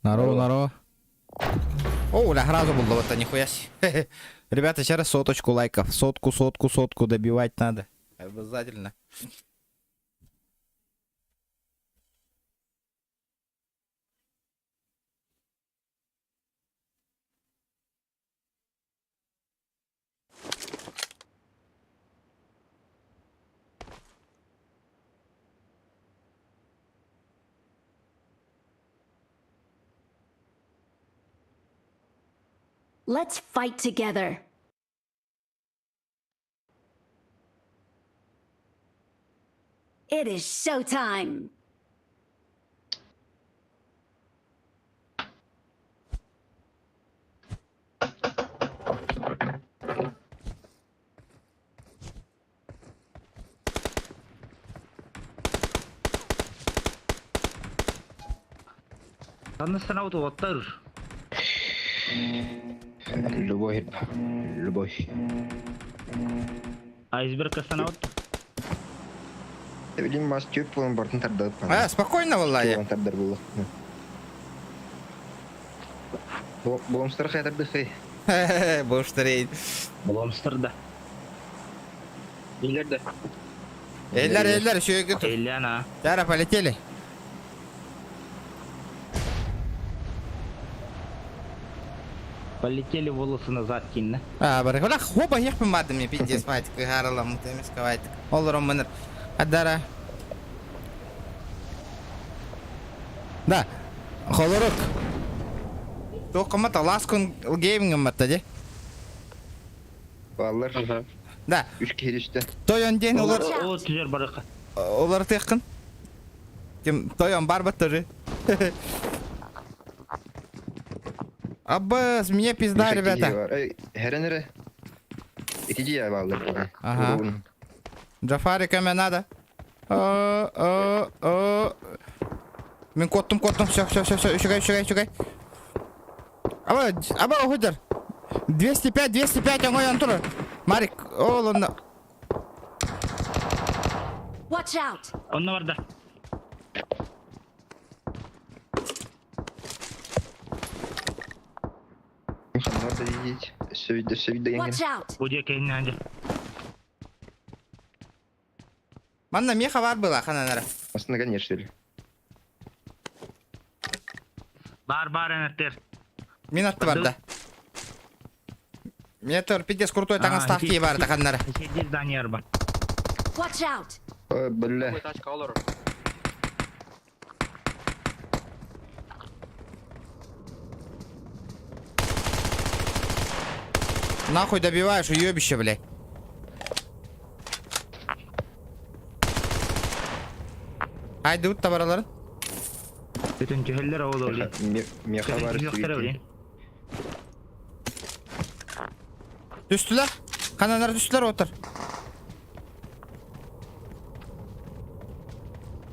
Здорово, здорово. О, бля, сразу был вот нихуя себе. Ребята, еще раз соточку лайков. Сотку, сотку, сотку добивать надо. Обязательно. Let's fight together. It is showtime. Ханна санаабыт уолаттар? Любовь, любовь. Айсберг санаабыт. Билим мас түп буолан бартын тардабыт. А, спокойно буолла Буолан тардар буолла. Буомстар хайдардыхый. Буштарей. Буомстар да. Билер да. Эллер, эллер, еще и Эллен, а. Тара, полетели. Полетели волосы назад кинна. А, бары. Ола, хоба, ехпин бардым, я пиздец, мать, кыгарала, мутемискавать. Олором мыныр. Адара. Да. Холорук. Тоқымат, ласкун геймингыматта, де. Баллар. Да. Үш киһи түстэ. Тойон диэн олор О, түлер барыка. олар тыаххын. Ким тойон барбат тоже. Аббас, мне пизда, ребята. Хэрэн эрэ. Ити дьиэ бааллар. Ага. Джафарика мне надо. О, о, о. Мин куоттум, куоттум. Все, все, все, все. Үчүгэй, үчүгэй, үчүгэй. Аба, аба, уходер. 205, 205, оҥой тур. Марик, ол онно. Watch out! Онно барда. Ханнар да диить. Сөйдө, сөйдө Watch яңын. out! Бу диэки иннэ Манна меха бар была, хананара. Астына конечно ли. Бар бар энеттер. Мин атты бар да. Мен пиздец крутой таҥастаах кии бар да ханнара. Сидел Данияр бар. Watch out! Ой, бля. Нахуй добиваешь, уебище, блядь. Haydi ut табараларын. Бүтүн түһэллэр ол ол. Меха бар Түһэллэр ол. Түстүлэр. Хананар түстүлэр отыр.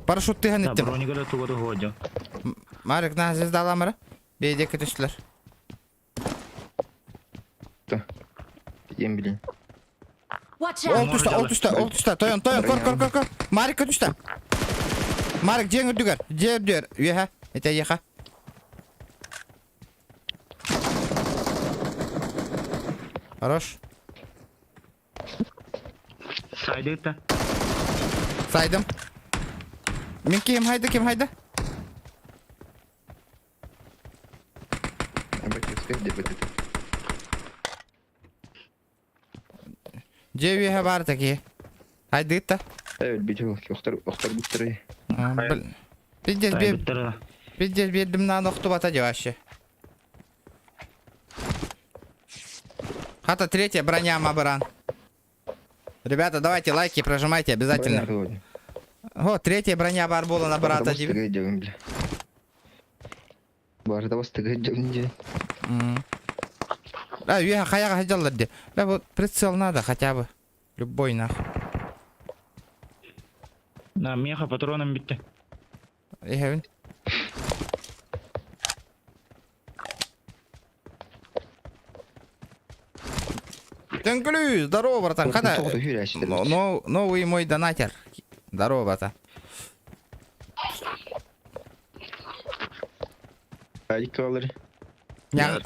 Парашют тыһан иттим. Бронигада тугу ходжо. Марик на звездаламара. Бейдеки түстүлэр. Ем билин. Watch Ол out! түстэ, ол түстэ, ол түстэ. Тойон, тойон, кор, кор, кор, кор. Марикка түстэ. Марик дьиэҥ үрдүгэр, дьиэ үрдүгэр. Үөһэ, этэ еха. Хорош. Сайдыта. Сайдым. Мин ким хайда, ким хайда? Дьиэ үөһэ баар такие. Хайдыытта. Өлбүт охтор охтор буттары. Пиздец бер, пиздец бердим на охтубата де вообще. Хата третья броня мабыран. Ребята, давайте лайки прожимайте обязательно. О, третья броня барбола на брата. А, я хаяга хотел де. Да вот прицел надо хотя бы. Любой нахуй. На меха патроном битте. Иһэбин. Төнкүлүү, здорово, братан. Хата, но, новый мой донатер. Здорово, братан.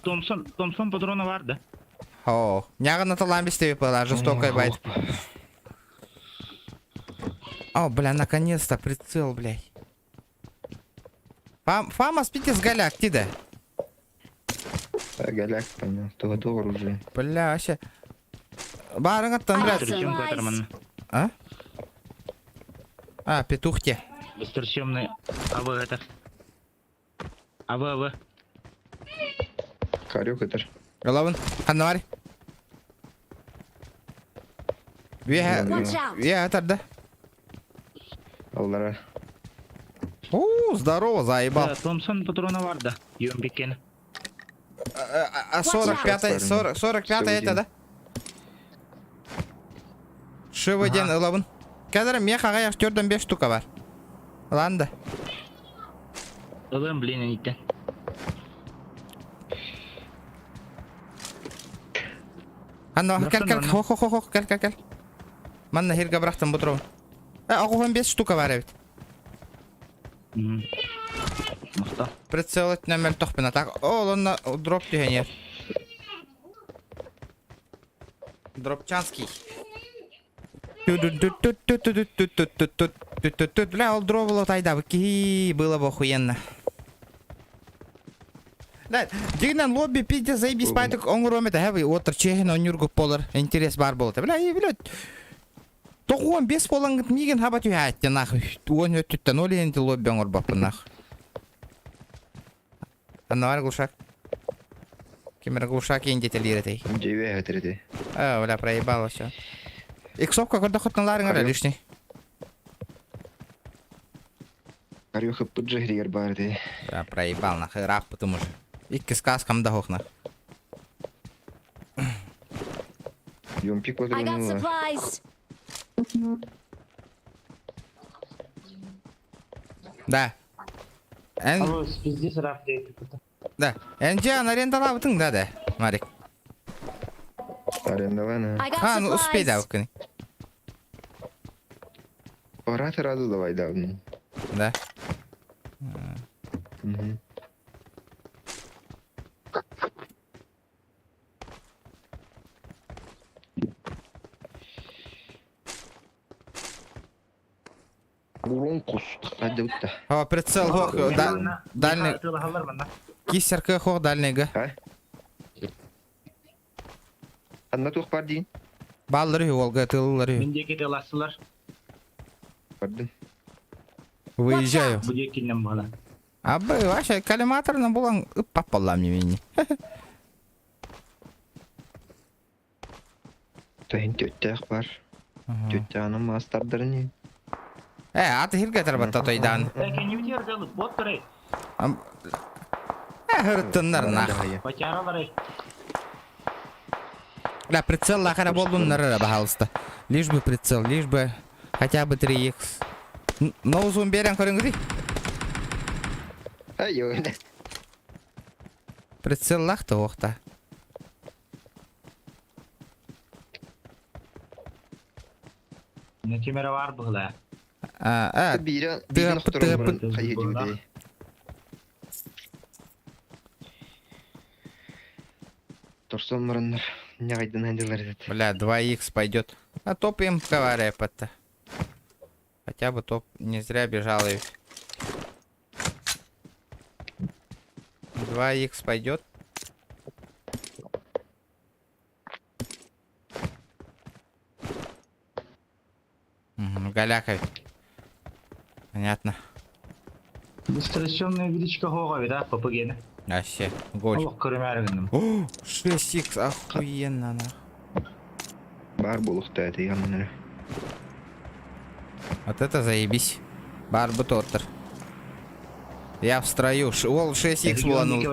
Томсон, Томсон патрона бар да. О, нягы наталан бистеби была, жестокая байт. О, бля, наконец-то прицел, блядь. Фам, Фама спите с голяк, тида. Голяк, понял. То то оружие. Бля, вообще. Барыңаттан, блядь. Быстросъемка А? А, петух те. Быстросъемный АВ это. АВ, АВ. Карек это. Головын. Ханнавари. Watch out! Ве, это да. Аллара. О, здорово, заебал. Да, Томсон патрона бар да. Юмбикен. А 45 40, 45 это, да? Шивы ден ылабын. Қазір меха аяқ төрден 5 штука бар. Ланда. Ылым, блин, ниттен. Ханна кел кел хо хо хо хо кел кел кел. Манна хирга бырахтым бу Э, 95 штука бар эбит. Махта. Прицел өттүнэн мөлтөхпүн, а так ол онно дроп түһэн Дропчанский. Бля, ол дроп было тайда киһи было бы охуенно. Да, дигинен лобби пиздец заебись пайтык оҥоруом этэ хэви отыр чехин онньургуп болар интерес бар болот. Бля, и блядь. 95 болангыт миигин хаба түһээттэ нахуй. Уон өттүттэн ол иһин лобби оҥорбоппун нах. Анна глушак. Ким эрэ глушак индетелиир этэй. Дьиэбэ эти. А, бля, проебало все. Иксовка көрдөхөттөн лаарыҥар лишний. Карюха пыджи бар эти. Бля, проебал нахуй, рах потому уже. Икки сказкам да хохна. Юмпик I got патроны. supplies. Да. Эн, Алло, пиздец раф дейт. да. Энджи арендалабытың да да, Марик. Арендована. I got Ха, ну успей да supplies. укыны. Пора сразу давай, да. ну. Да. Мгм. Бронкус. Хадютта. О, прицел хох, да, дальний, Тылахалар манна. кисерка хох дальныйга. А? Анна тух бардин. Баллары Волга, тыллары. Мин диэки тылассылар. Бардын. Выезжаю. Бу диэкиннэн буола. Абы, вообще, коллиматорна булан ыппаппаллам не мини. Тахин төттәк бар. Төттәнің мастардарын. Э, аты хирге тарбатта тойдан. Э, кенибитигэр дылы бот турай. Э, хырыттыннар нах. Батяралар. Бля, прицел лахара болдуннар пожалуйста. Лишь бы прицел, лишь бы хотя бы 3х. Ноузун берен көрүңү Ай, ой. Прицел лахта охта. Не кемера бар быгла. А, а, Бира, Тыгы, бира тыгы, охторон. Хайы диуде. Торсон мараннар. Не гайдан хандылар этот. бля, 2х пойдет. А топ им рэпа-то. Хотя бы топ не зря бежал и. 2х пойдет. Угу, голяка. Понятно. Быстросъемная величка хога да, ППГ-ни. Вообще, голь. Олох көрүмээр гынным. О, 6х, охуенно, нах. Бар булухта это яннары. Вот это заебись. Бар бутотер. Я в строю. Ол 6х буланул.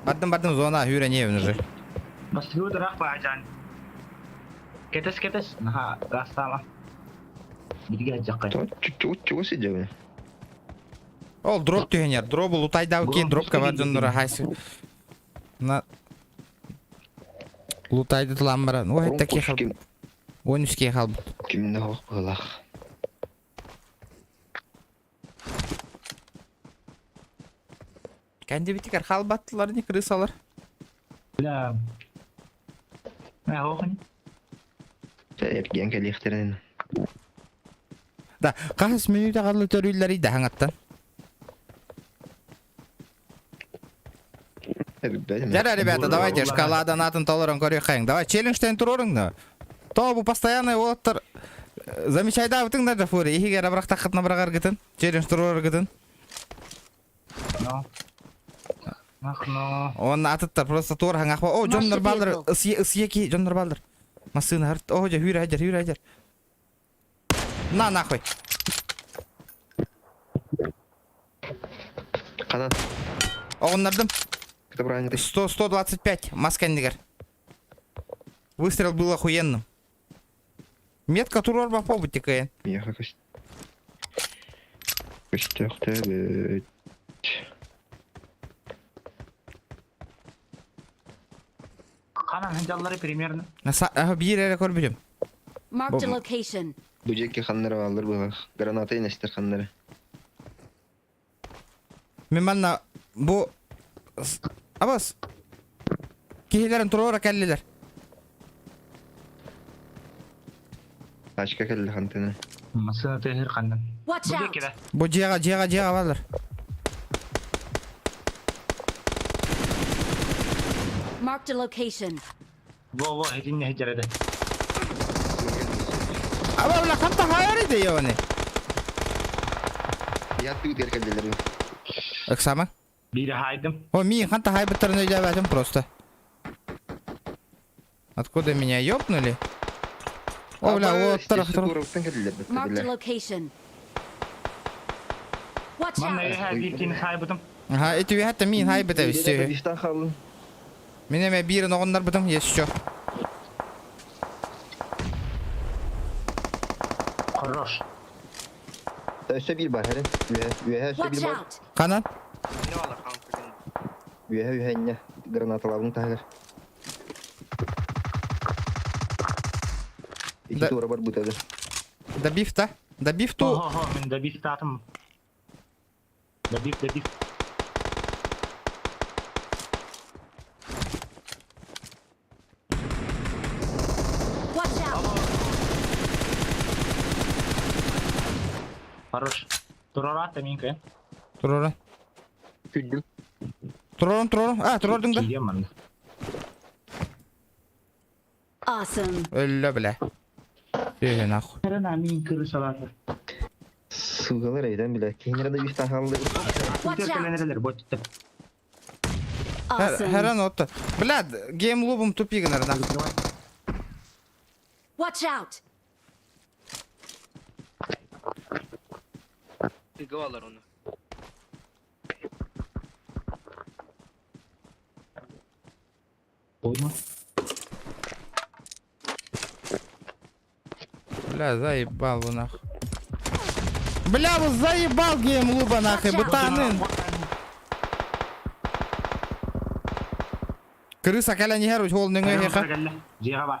Бардым бардым зона хүрен уже. Бастыгы дырак баажан. Кетес кетес. Наха, гастама. Битге жаккай. Чего чего сидел? Ол дроп түһенер. Дроп лутайдау ки дропка бар дьоннора хайсы. На Лутайды тылан баран. Ой, таки хал. Он үске хал. Кимне хох булах. Кәнде битикер хал баттылар не крысалар. Бля. Мә хохын. Эрген келихтерин. Да, кахас минута каллы төрүлләр иде хаңаттан. Жара, ребята, давайте шкала донатын толорон көрөйхәң. Давай челленджтен турорың То бу постоянный олоттор замечайда бутың да фури. Ихиге рабрак тахытна брагар гытын. Челлендж турор гытын. Но. Ах, но. Он атыттар просто тур хаңах. О, жоннор балдыр. Ысье ысье ки жоннор балдыр. Масына харт. О, жа хүрә хәҗәр, хүрә хәҗәр. На нахуй. Канат. Оғыннардым. Кто правильно? 100 125 маскандигер. Выстрел был охуенным. Метка турор ба побут тикаен. Меха кость. Костях тебе. Ханан сылдьаллары примерно. Биир эрэ көрбүтүм. Marked a location. Бу дьиэки ханнары бааллар быһалаах. Граната инэстэр ханнары. Мин манна бу абас киһилэрин туруора кэллилэр. Тачка кэллэ хантына. Массыына тыаһыыр ханнан. Watch Бу out! диэки да. Бу дьиэҕэ дьиэҕэ дьиэҕэ бааллар. Marked a location. Во-во, итиннэ сылдьар этэ. Аба бля ханта хайар иде йони. Я тыытыгар кэллилэр. Ыксама. Биири хаайдым. О, мин ханта хайбыттарын өйдөөбөтүм просто. Откуда меня ёбнули? О, бля, вот тарах тарах. Туруктан кэллилэр Marked a бэттэ location. Watch Манна out! үөһэ биир киһини хаайбытым. Ага, эти үһәттэ мин хайбыта үстү. Биштан хаалын. Мин эме биирин оҕоннорбутум, есть что. Хорош. Өссө биир бар, хәрин. Үөһэ, үөһэ өссө Watch биир бар. out! Ханан? Үөһэ үөһэ инньэ гранаталаабын таһыгар. Ити Да- туора барбыта да. Добив та? Добив ту? Хо-хо, мин добив таатым. Добив, добив. Watch out! Хорош. Турараата минка. Турора. Күлдүм. Турорун, турорун. А, турордуң да. Киирем манна. Awesome. Өллө бля. Үһү нахуй. Эрэн мин кырысалаата. Сугалар эйден биле. Киһинere да биштан хаалды. Watch Үтер out! кэлэн эрэлэр бот. Awesome. Хәрән отты. Бля, геймлубум тупи гынар нахуй. Watch out! Койма. Бля, заебал вы нахуй. Бля, вы заебал геймлуба нахуй, бытанын. Крыса кэлэн иһэр ол нөҥө эһиэхэ. Кэллэ. Дьиэҕэ бар.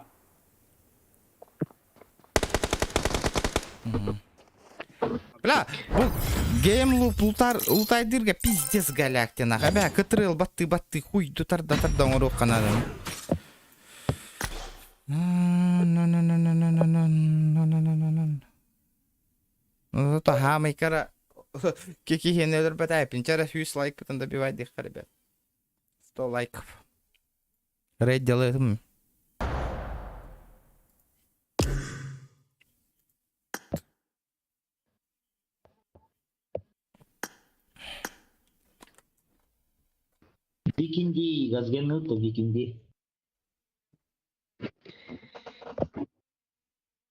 Бля, бу геймлуп лутар лутайдырга пиздец галяк нахуй. Бля, кытрыл батты батты хуй тутар да тарда оҥоруохха наада. Ну зато хамайкара кикихен өлөрбөт пинчара сүүс лайкпытын добивай диэххэ ребят. 100 лайков. Рейд делаем. Викинди, газгенута викинди.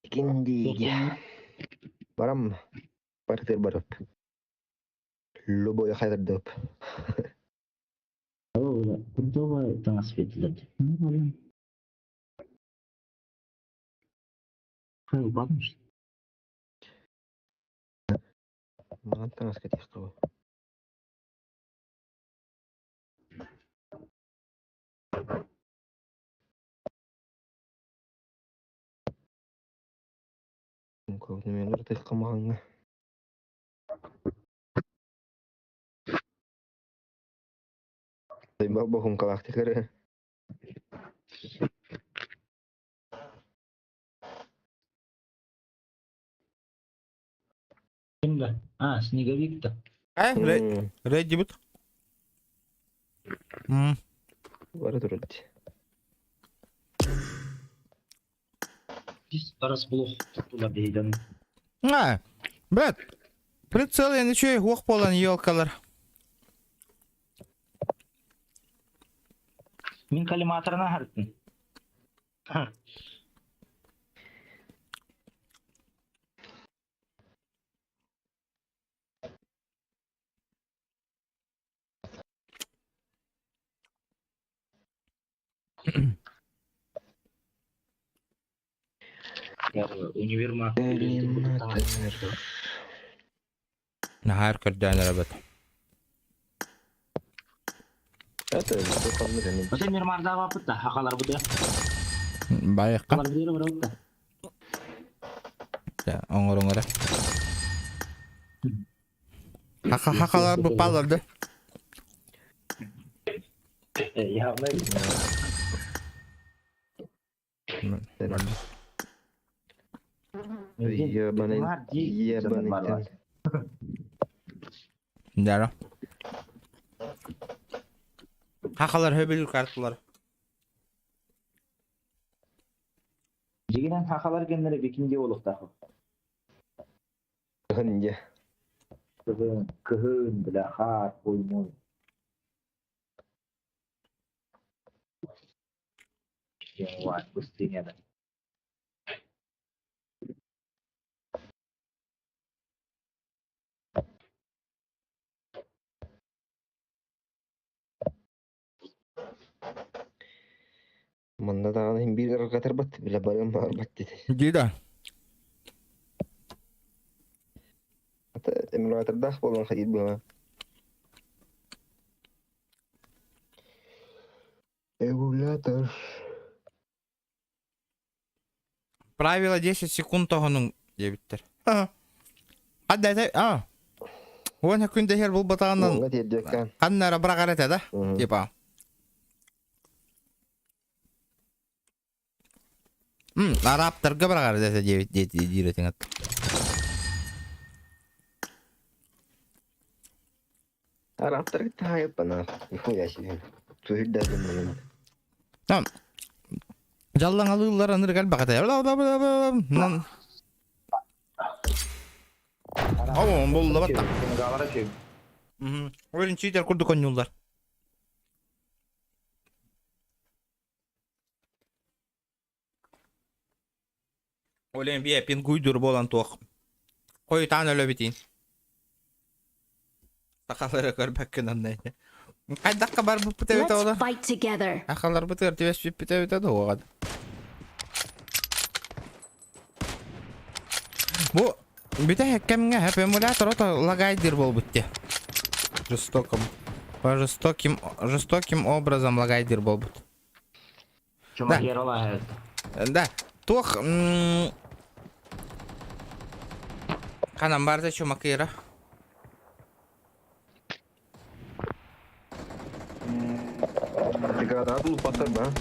Кинди. Барам. Партер барып. Любой хайдырдып. О, курдова таҥас биэрдилэр. Бармыш. Маған таҥас кэтиэххэ Мен ыртык маҕаҥҥа. Бохумкалаахтык Ким да? А, снеговик-то. Э, рейд дебют. Бары турар Врасплох туттулар дейден. А, брат, прицел я ничего хуох полан елкалар. Мин коллиматорына харыттым. Универмаг. Нахар көрдөөн ребят. Это ханнык эмит. Ота мирмардаабаппыт да, хахаларбыт Байыққа. Халарбытыгар барабыт да. Оҥор оҥоро. Хаха хахалар бупалар да. Явно. Ебаный, ебаный. Дара. Хахалар хөбүлүр карталар. Дьиҥинэн сахалар геннэрэ викинги буолуохтаах. Кыһын дьэ. Кыһын, кыһын, бля, хаар, хуй-муй. Диэн пустыняда. Манна даҕаны иһин биир ырҕатарбат, бile барыам баҕарбат диэтэ. Дии да. Ата эмулатордаах буолан хайыыр быһа. Эмулятор. Правило 10 секунд тоһунуҥ диэбиттэр. Хадда это а. Уон күн дэһэр булбатаҕынан Уоҥҥа тиэрдиэккэ. ханна эрэ быраҕар этэ да? Типа. М, араптарга быраҕар этэ диэбит диир этиҥ ат. Араптарга таайыппана. Нихуя себе. Туһүрдээбин мунун. Там Дьаллаҥалыыллар анырыгар баҕата. О, булла батта. Галара чөй. Өлүн читер курдук онньууллар. Олен бие пингуйдур буолан туох. Хойутаан өлөбүтин. Сахалары көрбөккүн онно. Хайдахха барбыппыт эбит Let's оҕолор? fight together. Сахаларбытыгар түбэспиппит эбитэ да уоҕа. Бу бүтэһик кэмҥэ эмулятор ото лагайдыр буолбут дии. Жестоком. По жестоким, жестоким образом лагайдыр буолбут. Чумахерала Да. Туох ханан барда чумакыра. Деградабл патыр ба.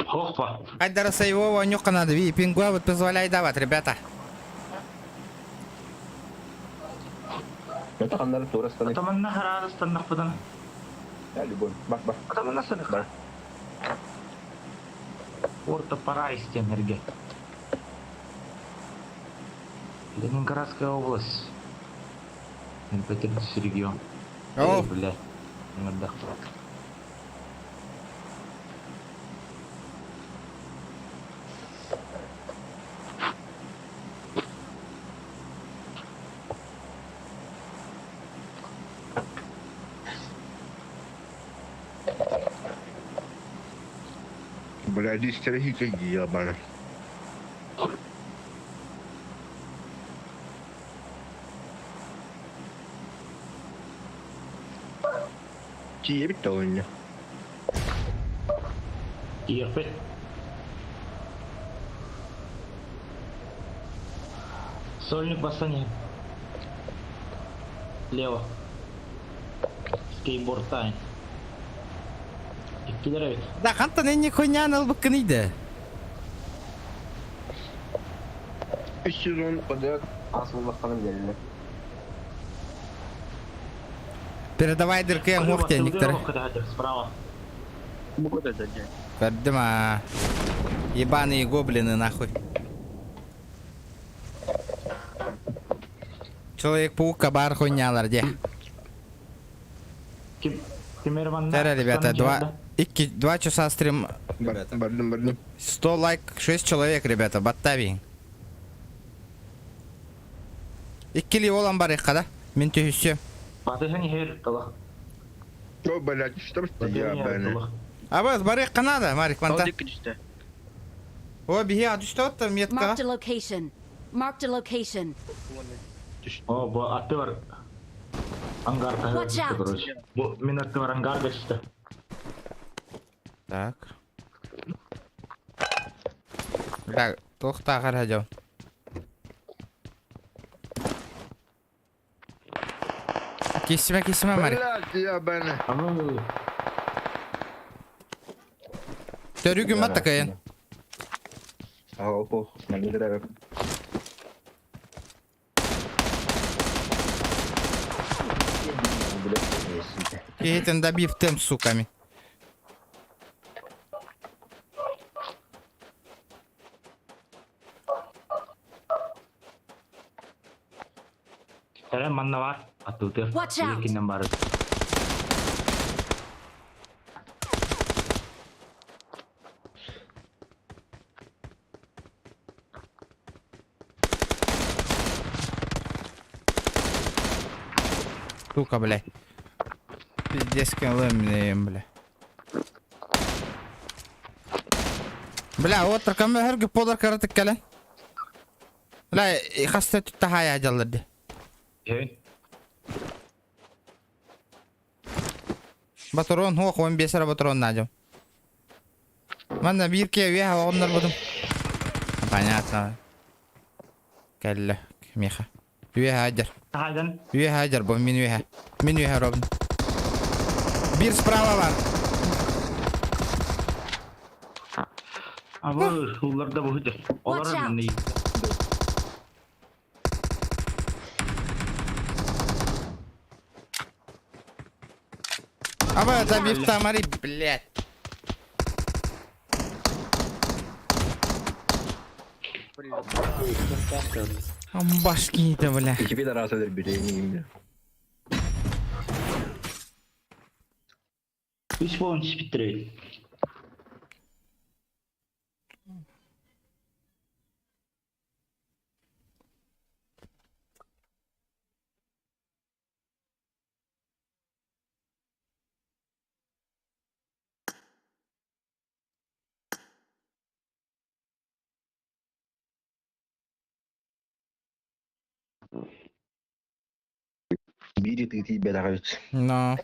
Хохпа. Айдара своего нюха надо, ви пингва вот позволяй давать, ребята. Это ханнары тура станы. Атаманна хараадыстаннахпытын. Я любой. Бах бах. Атаманна сыныха. Орто пора истенерге. Ленинградская область. Петербург регион. О, Бля. Мырдах. Бля, дистрахи ебана. Тиэбит тоҕунньа. Иэхпит. Сольник бассани. Лево. Скейтборд тайн. Иккилэр эбит. Да хантан энни хуйнян ылбыккын иде. Үс сезон подряд асыллахханан биэрэллэр. Передавай дыркы мух тенниктер. Справа. Көрдүм а. Ебаные гоблины нахуй. Человек-паук бар хуйнялар де. Ким Кимерман. Тара, ребята, два, икки, 2 часа стрим. Ребята. Бардым, бардым. 100 лайк, 6 человек, ребята, баттави. Иккили олон бар да? Мен түһүсү. Батыһын иһэр тала. О, блядь, что ж ты ебаный? Абыз барыахха надо, Марик, манта. О, биһи түстэ оттор метка. Marked a location. Marked a location. О, бу атты бар. Ангар Watch таһыгар out. короче. Бу мин аттыбар ангарга түсті. Так. Бля, туохтааҕар хадьам. Кисмэ, кисмэ, Мари. Блядь, ебаный. Аны Төрүгүм аттакайын. А, ох, на не Блядь, Киһитин добив тем, суками. Сәрән манна бар. Аттыбытыр. Watch out. Екиннен бары. Сука, блядь. Пиздец, кем бля. Бля, вот ракам хәргә подар каратык кэлэн. Бля, хаста түттэ хая жалларды. Жейін. Батарон хуа хуан бесера батарон надем. Манна бир ке веха оннар будум. Понятно. Кэллэ, миха. Веха аджар. Тахайдан. Веха аджар, бо мин веха. Мин веха робин. Бир справа бар. Абы суларда бу хыджыр. Watch Олар out. манна. Аба, добив тамари, блядь. Башки-то, бля. Iki пидораса бир Үш болын түспіттірей. Бири ты тебе дагавит. Но.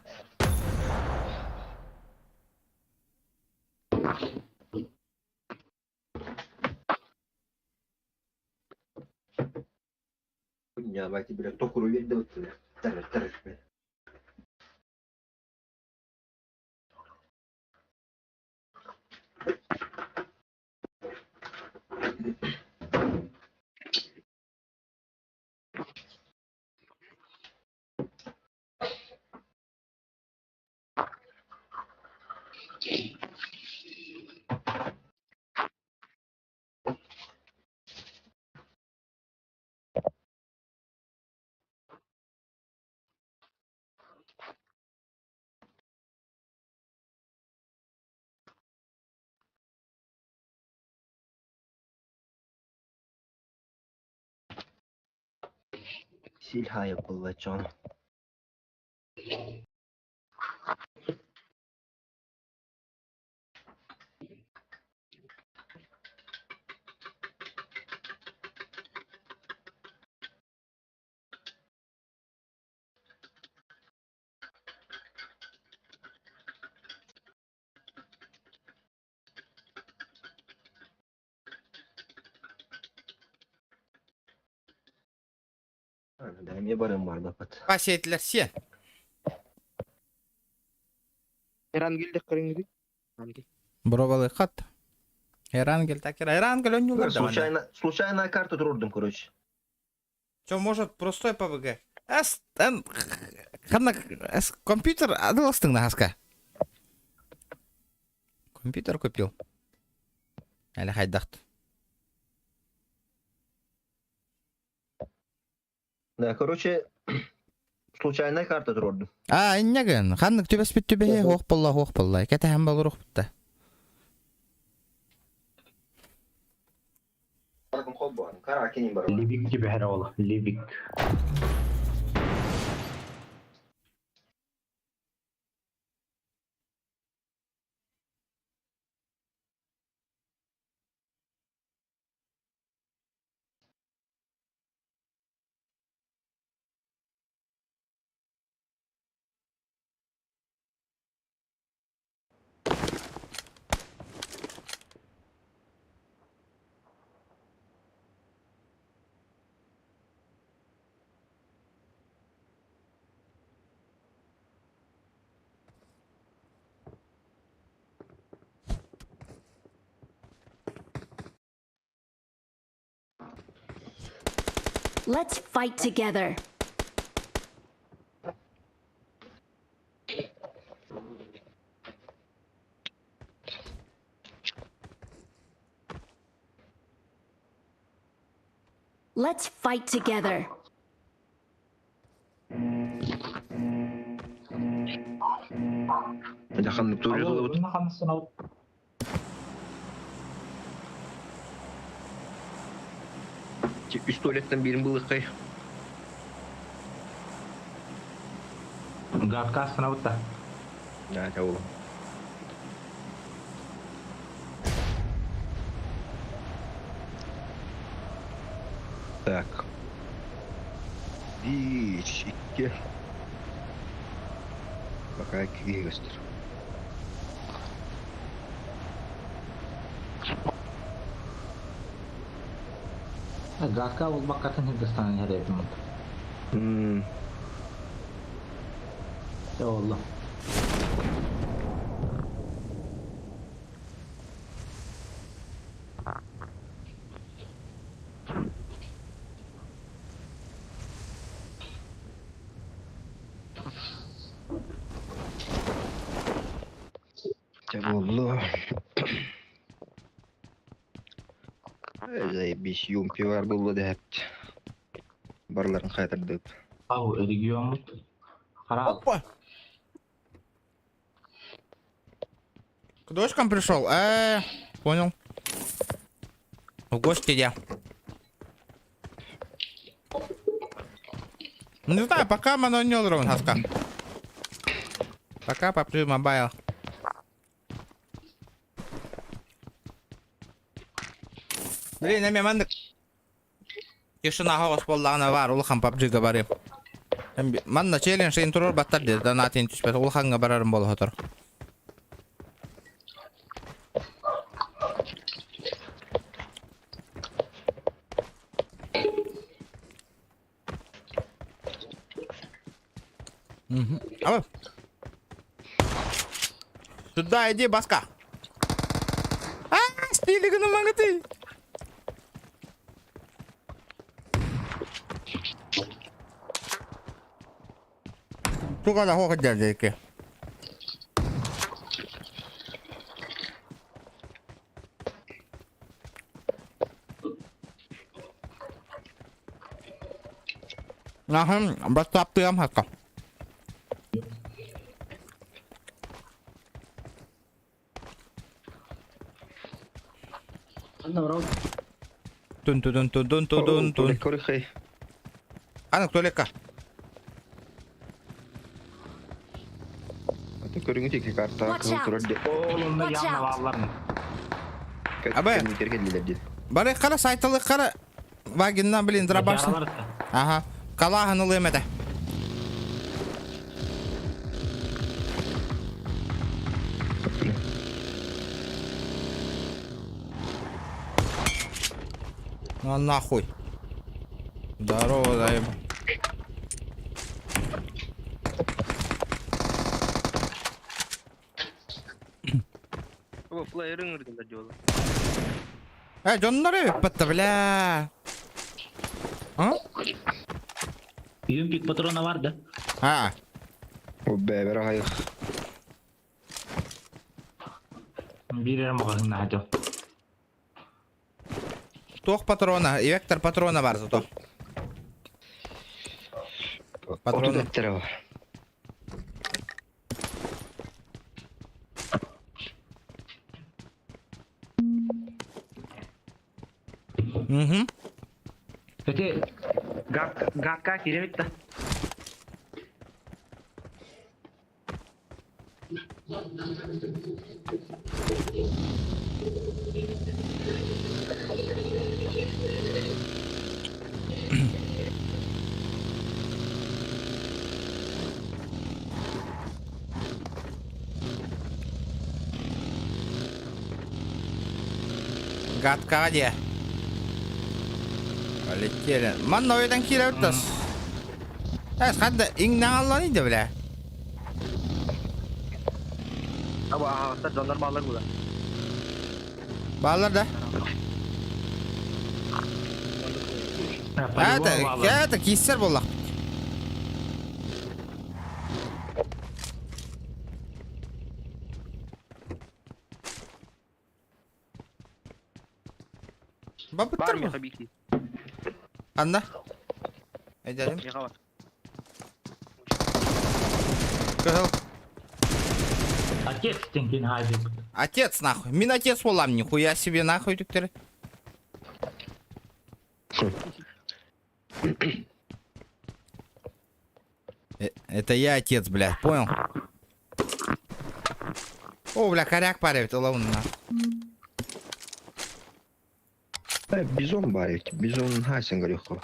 Хуйня, давайте, блядь, токуру верь, да вот, блядь. Тарыш, тарыш, блядь. Сильха я пулачон. Дай мне барым бар да пат. Пасетлер сен. Эрангелде кырыңды. Анги. Бробалы хат. Эрангель так Эрангель он не Случайно, случайно карту трудом, короче. Че, может, простой ПВГ? Эс, эн, ханна, эс, компьютер адыластың на хаска. Компьютер купил. Әлі хайдахт. Да, короче, случайная карта трудом. А, иннеген, ханнык түбәс бит түбәһе, хоқ болла, хоқ болла. Кәтә һәм балыр бітті. Ливик gibi her oğlu. Livik. Let's fight together. Let's fight together. Дьаханнык туруйуллубут. Үс туалеттан биирин булыаххай. Гадка астынабыт да. Да, ол. Так. Биир, икки. Пока иккигэ көстөр. Гадка булбаккатын Hindistan иһэр эбит. Oldu. Дьэ буолла. Заебись, юмпи бар буолла дэһэпт. Барыларын хайтардыбыт. Ау, региоммут. Харал. Опа! К дочкам пришел? Понял. В гости я. Не знаю, пока мано не олорон хаска. Пока PUBG Mobile. Блин, эми маннык тишина хоҕус буоллаҕына баар улахан PUBG-га барыам. Манна челлендж турар баттар диye донатын түспэт улахаҥҥа барарым буола сытар. Мгм. А Сюда иди, Баска. А, стилиганы ты. Туга да хоха дядяки. Ага, бастаптыам хакка. Тун тун тун тун тун тун тун. Көрүхэй. Аны туалекка. Аты көрүҥү тики карта Watch кыл out. турар де. Ол онно Watch явно out. баалларын. Абы. Кэллилэр диэн. Бары қара сайталы қара вагинна, блин, драбашны. Ага. Калаһын ылыам этэ. Ну нахуй. Здорово, заеб. О, флайерын ырдылар дьолу. Дьоннор эбиппатта, бля. А? Юмпик патрона бар да? А. Бэбэр аҕайых. Биир эрэ маҕаһыын наһаа Туох патрона, вектор патрона бар зато. Патроны. Отут эттэрэ бар. Угу. Эти гадка кииребит да. Гадка где? Полетели. Манна ойдан кииребит Эс, хадда иҥнэн иди, бля. Аба аһаҕастар дьоннор бааллар була. Бааллар да? Это, это киссер буоллах. Бар Бабыттар миэхэ бу. бики. Анна. Эдэрим. Миэхэ бар. Кыһыл. Отец тинкин хайдык. Отец нахуй. Мин отец буолам нихуя себе нахуй түктері. Это я отец, блядь, понял? О, бля, коряк парит, уловун на. Бизон бар эбит. Бизон хаасен көрүөххэ.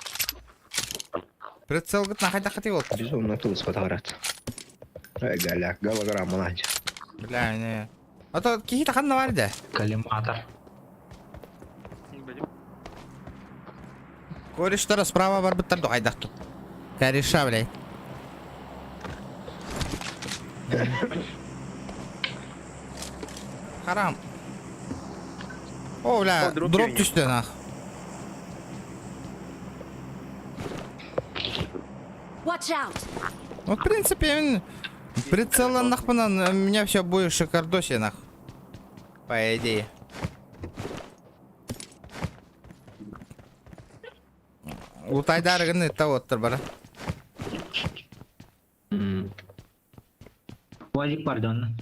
Прицел гыт нахай дахати бол. Бизон натылыс батарат. Галя, голограмма ланч. Бля, не. А то кихи таханна бар да. Коллиматор. Корештара справа бар быттар дохайдахту. Кореша, блядь. Харам. О, бля, О, дроп дроп тюнинг. түстө нах. Watch out! Ну, в принципе, мин прицелланнахпынан у меня все будет шикардосе нах. По идее. Утайдарыгын это оттыр бара. Вазик пардон.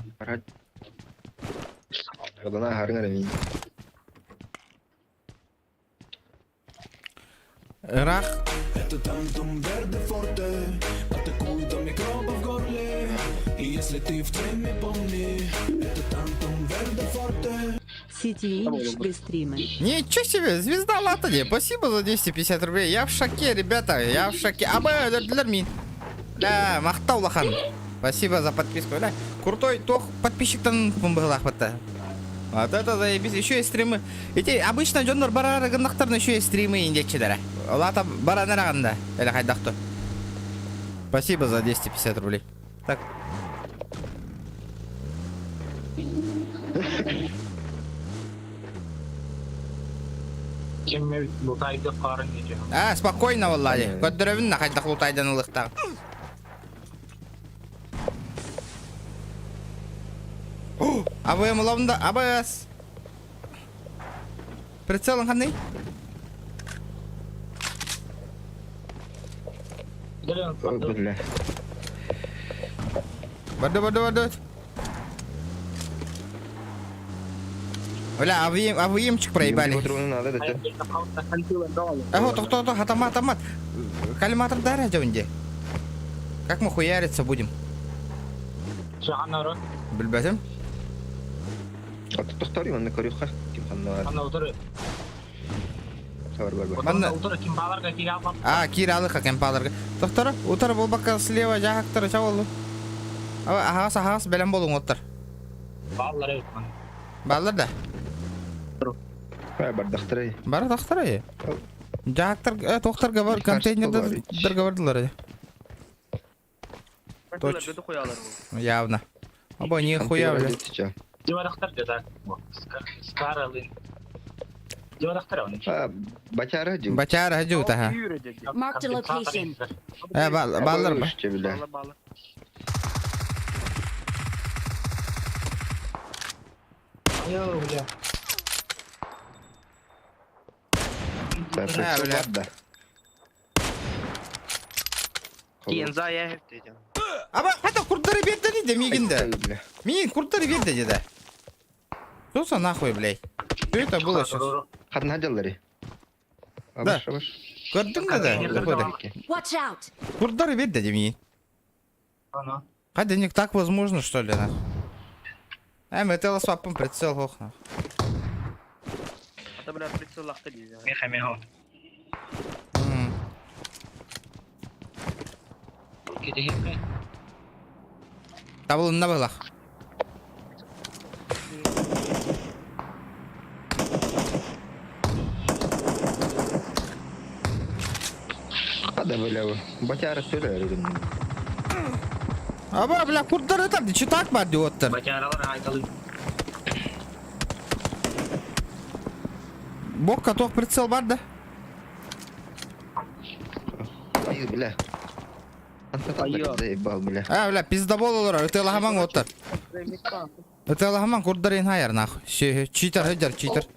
Одана харыңар мин. Ырах. Это Тантум Верде Форте Атакует до микробов в горле И если ты в теме, помни Это Тантум Верде Форте Сити Имидж стримы. Ничего себе, звезда Латани. Спасибо за 250 рублей. Я в шоке, ребята, я в шоке. Аба, мин. Да, махтал лахан. Спасибо за подписку. Да. Крутой тох подписчиктан быһылаахпатта. Вот это заебись. Еще есть стримы. Эти обычно дьоннор барар гыннахтарна еще есть стримы индечилere. Олата баранараганда. Или хайдахту. Спасибо за 250 рублей. Так. Ким лутайды қарын ете. А, спокойно, валлахи. Көддөрөбүн на хайдах лутайдан ылыктаах. АВМ ловында АБС. Прицелың қандай? Бля. Барды, барды, барды. Бля, АВМ, АВМчик проебали. Патроны надо, да? Ага, тоқта, тоқта, автомат, автомат. Коллиматор дар дьэ Как мы хуяриться будем? Шағанары. Билбэтим. А тохтор манна көрүөххэ. Ким ханна Ана отыры. бар бар бар. Манна- Отыры ким баларға кире алып. А, кир алыха кемпаларга. Тохтора, утар болбакка слева жахактара чаволу. Ахас, ахас, белем болуң оттар. Балалар evet. Баллар да. Бай бардахтар. Бар тохтора. Жахактар, э, тохтарга бар, контейнерде дырга бардылар. Точно. Явно. Оба нихуя, бля. Диварахтар деді. Скаралы. Диварахтар оны. А, батяра дю. Бачара хажу таха. Marked a location. Э, баллар ба. Бля. Бала, бала. Йо, бля. А, бля. Да. Кенза я Аба, хата курдары берді не мигинде. Бля. Мигин курдары берді деді. Что за нахуй, блядь? Что это было сейчас? Хадна делали. Да. Абаш, абаш. Көрдің да да? Watch out! Курдары берді демейін. Ана. Хотя не так возможно, что ли, нахуй? Э, мы свапом прицел, ох, нахуй. Ата бля прицел лахта дейді. Меха меха. М. Кете хепе. Табылынна былах. Хада бля. Батяра сөйлөр. Аба, бля, курдары там, читак бар диоттар. Бачаралар айталы. Бокка тоқ прицел бар да? Ты, бля. Айо. Заебал, бля. А, бля, пиздобол олорор, ытыалаһамаҥ уоттар. Ытыалаһамаҥ курдарын хайар нахуй. Сүөһү, читер сылдьар, читер.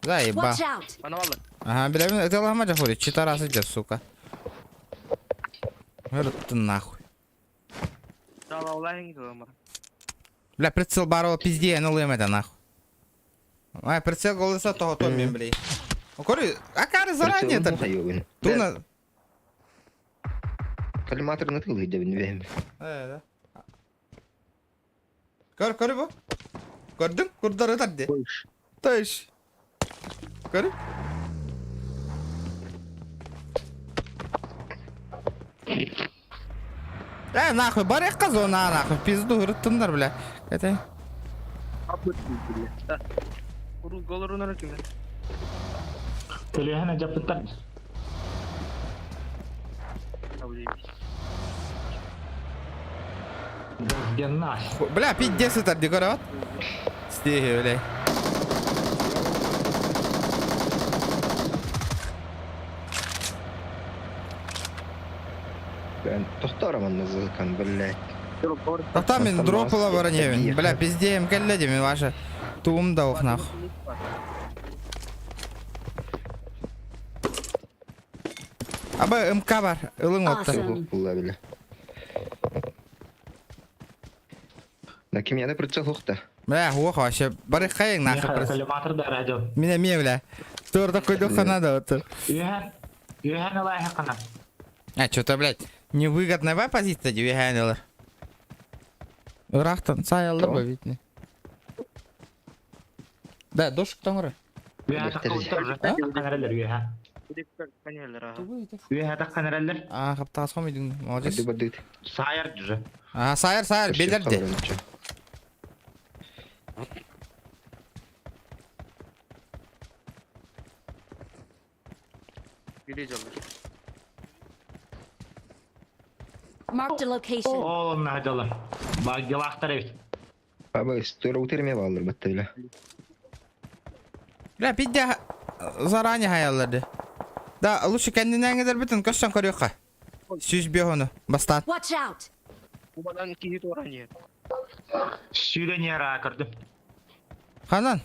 Заеба. Watch out! Ана баллар. Ага, билэбин, ытыалаһама дьахури, читер сылдьар, сука. Ырыттын нахуй. Далаллаһын кыламар. Бля, прицел барова пиздея, ну лым это нахуй. Ай, прицел голоса того то мен, блин. Кори, акары заранее Прицелым так. хайоғын. Туна. Коллиматорны тыл идэбин бэм. Э, да. Көр, көр бу. Көрдүң? Курдары тарды. Тыш. Көр. Э, нахуй, барыахха зона, нахуй, пизду ырыттыннар, бля. Это... Голорунар кимер. Көлүөһэн дьаппыттар. Геннаш. Бля, пиздец это, декорат. Стиги, бля. Тохтор манна зыкан, блядь. Тоқта мен дропыла бараневин. Бля, пиздеем кэлле мен ваша. Туум да ох нах. Аба МК бар, ылың отты. Awesome. Була, бля. На ким яна прицел хухта. Бля, ох, вообще, бары хайың нахуй. Коллиматор да радио. Меня ме, бля. Тур такой духа надо, вот. Үһэн. Үһэн ылайха кана. А, что-то, блядь, невыгодная ба позиция двиганула. Ырахтан саялды То. ба видно. Да, дошик тоңыры. Үһэн таққауттар уже. Таққан үһэн. Үһэн таққан эрэллэр. А, хаптаас хомидың, молодец. Бады бады. Саайар уже. А, сайыр, сайыр, белерди. Marked a location. Ол онна хадьалар. Багилахтар эбит. Аба, стора утерме баллар батта, бля. Бля, пидде заранее хаялларды. Да, лучше кәндинәңедер бүтін көшсән көрөккә. Сүз бе оны, бастан. Watch out! Кубадан киһи туоран иһэр. Сүүрэн яра көрдүм. Ханан.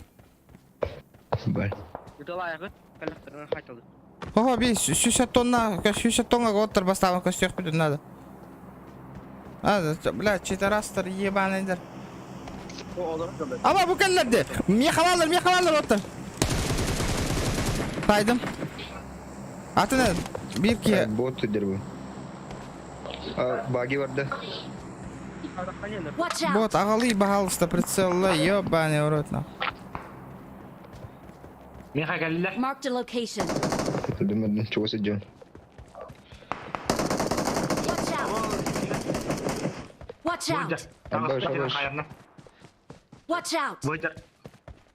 Бал. Ыталаайгыт калахтарынан хайталды. Хо, би сүз тонна, сүз тонга готтар бастан көшсәк бүтін надо. А, бля, читарастар ебаныйдыр. Ама бу кәлләрде. Мехалалар, мехалалар отты. Сайдым. Атына bir ki Бот дер бу. А, баги барда. Watch out! бот ағалы пожалуйста прицелла ебаный в рот нахуй. Миха кэллилэр. Marked a location. Думаю, чего сидел. Watch out! Watch out! Абаш, абаш. Watch out! Выйдер.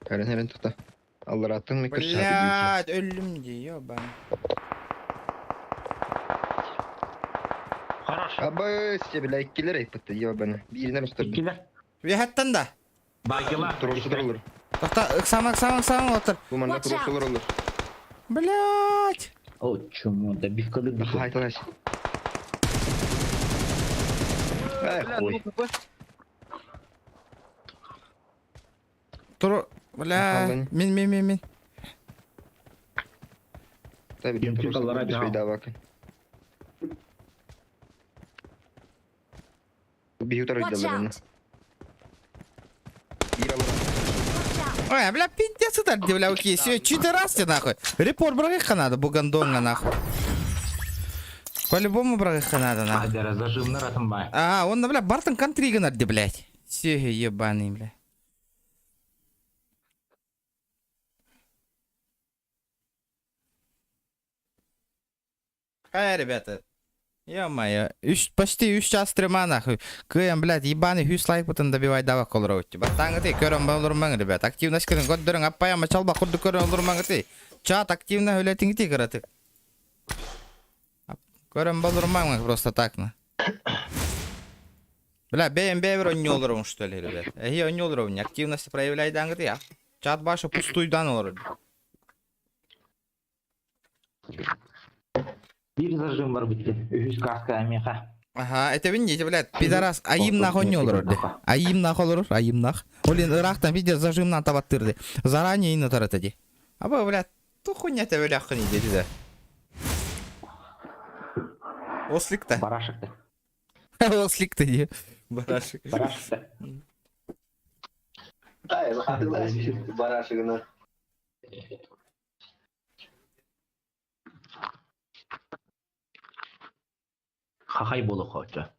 Харен харен тухта. Аллар аттың ми көшсә. Блядь, өллүм ди, ебаный. Хорош. Аба, сте, бля, иккилер айпытты, ебаный. Биринен устырды. Иккилер. Вехаттан да. Багила. Турусулар olur. Тоқта, ыксама, ыксама, ыксама отыр. Бу манда Watch out. турусулар olur. Блядь. О, чмо, да бивкалык бихо. Хайталаш. Ай, хуй. Тур, бля, Михалын. мин, мин, мин, мин. Tabii Yumçuk турусулар allar, bir hadi şey ha. daha bakın. Bir yutar Watch oydalarını. out! Bir alır. Watch out! Ой, бля, пиздец это, бля, окей, все, читерасте нахуй. Репорт брагыха надо, бугандонга нахуй. По-любому брагыха надо, нахуй. Адера зажимнар атын бай. А, он, бля, Бартон контрига надо, блядь. Все, ебаный, бля. Эй, ребята. Ё-моё, почти үш час трема, нахуй. Кыям, блядь, ебаный хүс лайк потом добивай дава колроути. Баттаңы ты, көрін болдырмаң, ребят. Активность көрін, көддірің, аппаяма чалба құрды көрін болдырмаң ты. Чат активно хүлетің ты, көрі Көрін болдырмаң просто так, на. Бля, бэйм бэйбер он что ли, ребят. Эй, он активность проявляй даңы ты, а. Чат башы пустуйдан olur. Биир зажим бар битти. Үһүс каска эмиэхэ. Аха, этэбин дии, блядь, пидорас айымнаах онньу олорор ди. Айымнаах олорор, айымнаах. Олин ыраахтан видео зажимнан табаттыр ди. Заранее инна тарата ди. Аба, блядь, ту хуйня тебелякхын иди да. Ослик-то. Барашек-то. Ослик-то ди. Барашек. Барашек-то. Барашегына. Хахай буолуохха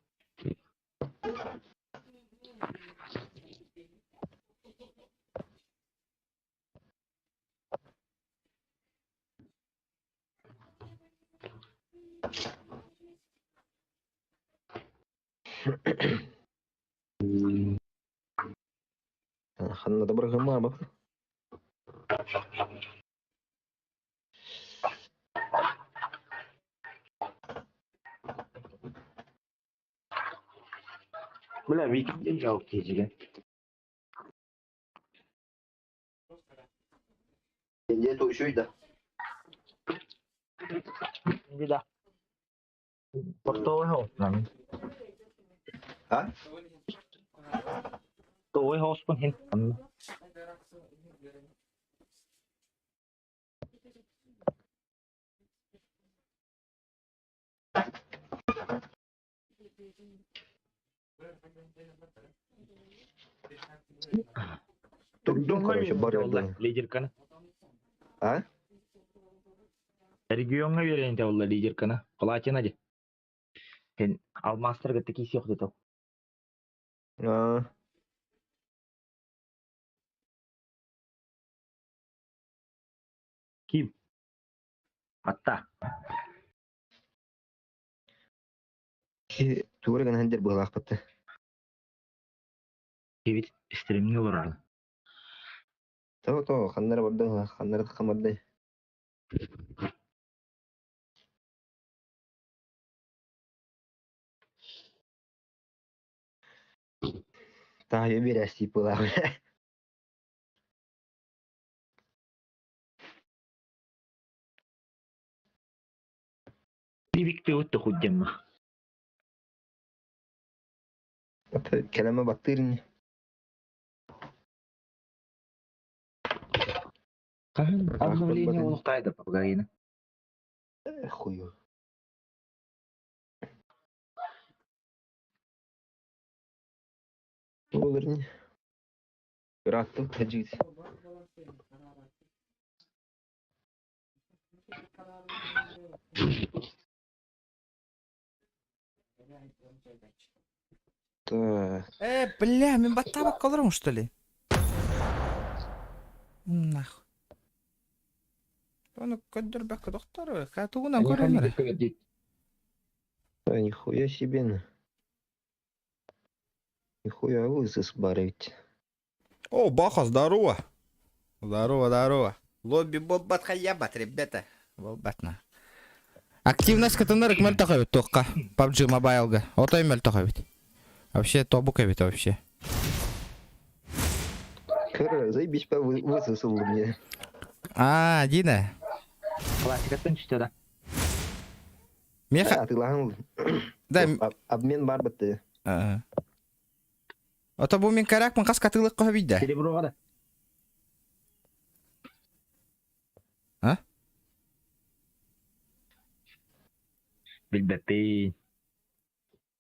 Ханна да быргымаабы. Бля, Викинг жалко киһигэ. Где-то еще да. Да. Портовый хоус. А? Той хоспун хин. Турдум, короче, барылды. Лидерканы. А? Регионга берен олла лидерканы. Платина ди. Хин алмастар гытты киси yok А. Ким? Атта. Тура гына хендер быһылаахпытты. Кебит стримни олорор. То то ханнара барда ханнара хамарда. Таһы бирэсти була. Бибикте өттө худдемма. Кэлэмэ баттырын. Обновление улуктайды папагайны. Хую. Олырын. Раттым тажит. Так. Бля, мен баттабак колорум, что ли? Нахуй. Оны көддөрбөккө доктор, катугунан көрөмөр. А, нихуя себе. на. Нихуя высос барыть. О, Баха, здорово. Здорово, здорово. Лобби болбат хаябат, ребята. Болбатна. Активность кытынар мөлтөх эбит туохха. PUBG Mobile-га. Отой мөлтөх эбит. Вообще тобук эбит вообще. Кара, заебись по высосал мне. А, Дина. Классикаттан түстө да. Меха... А, ты лаган. Да, Обмен бар бітті. Ото бу мен каракмын қас катылық қоға бейді. Сереброға да. А? Билбеппин.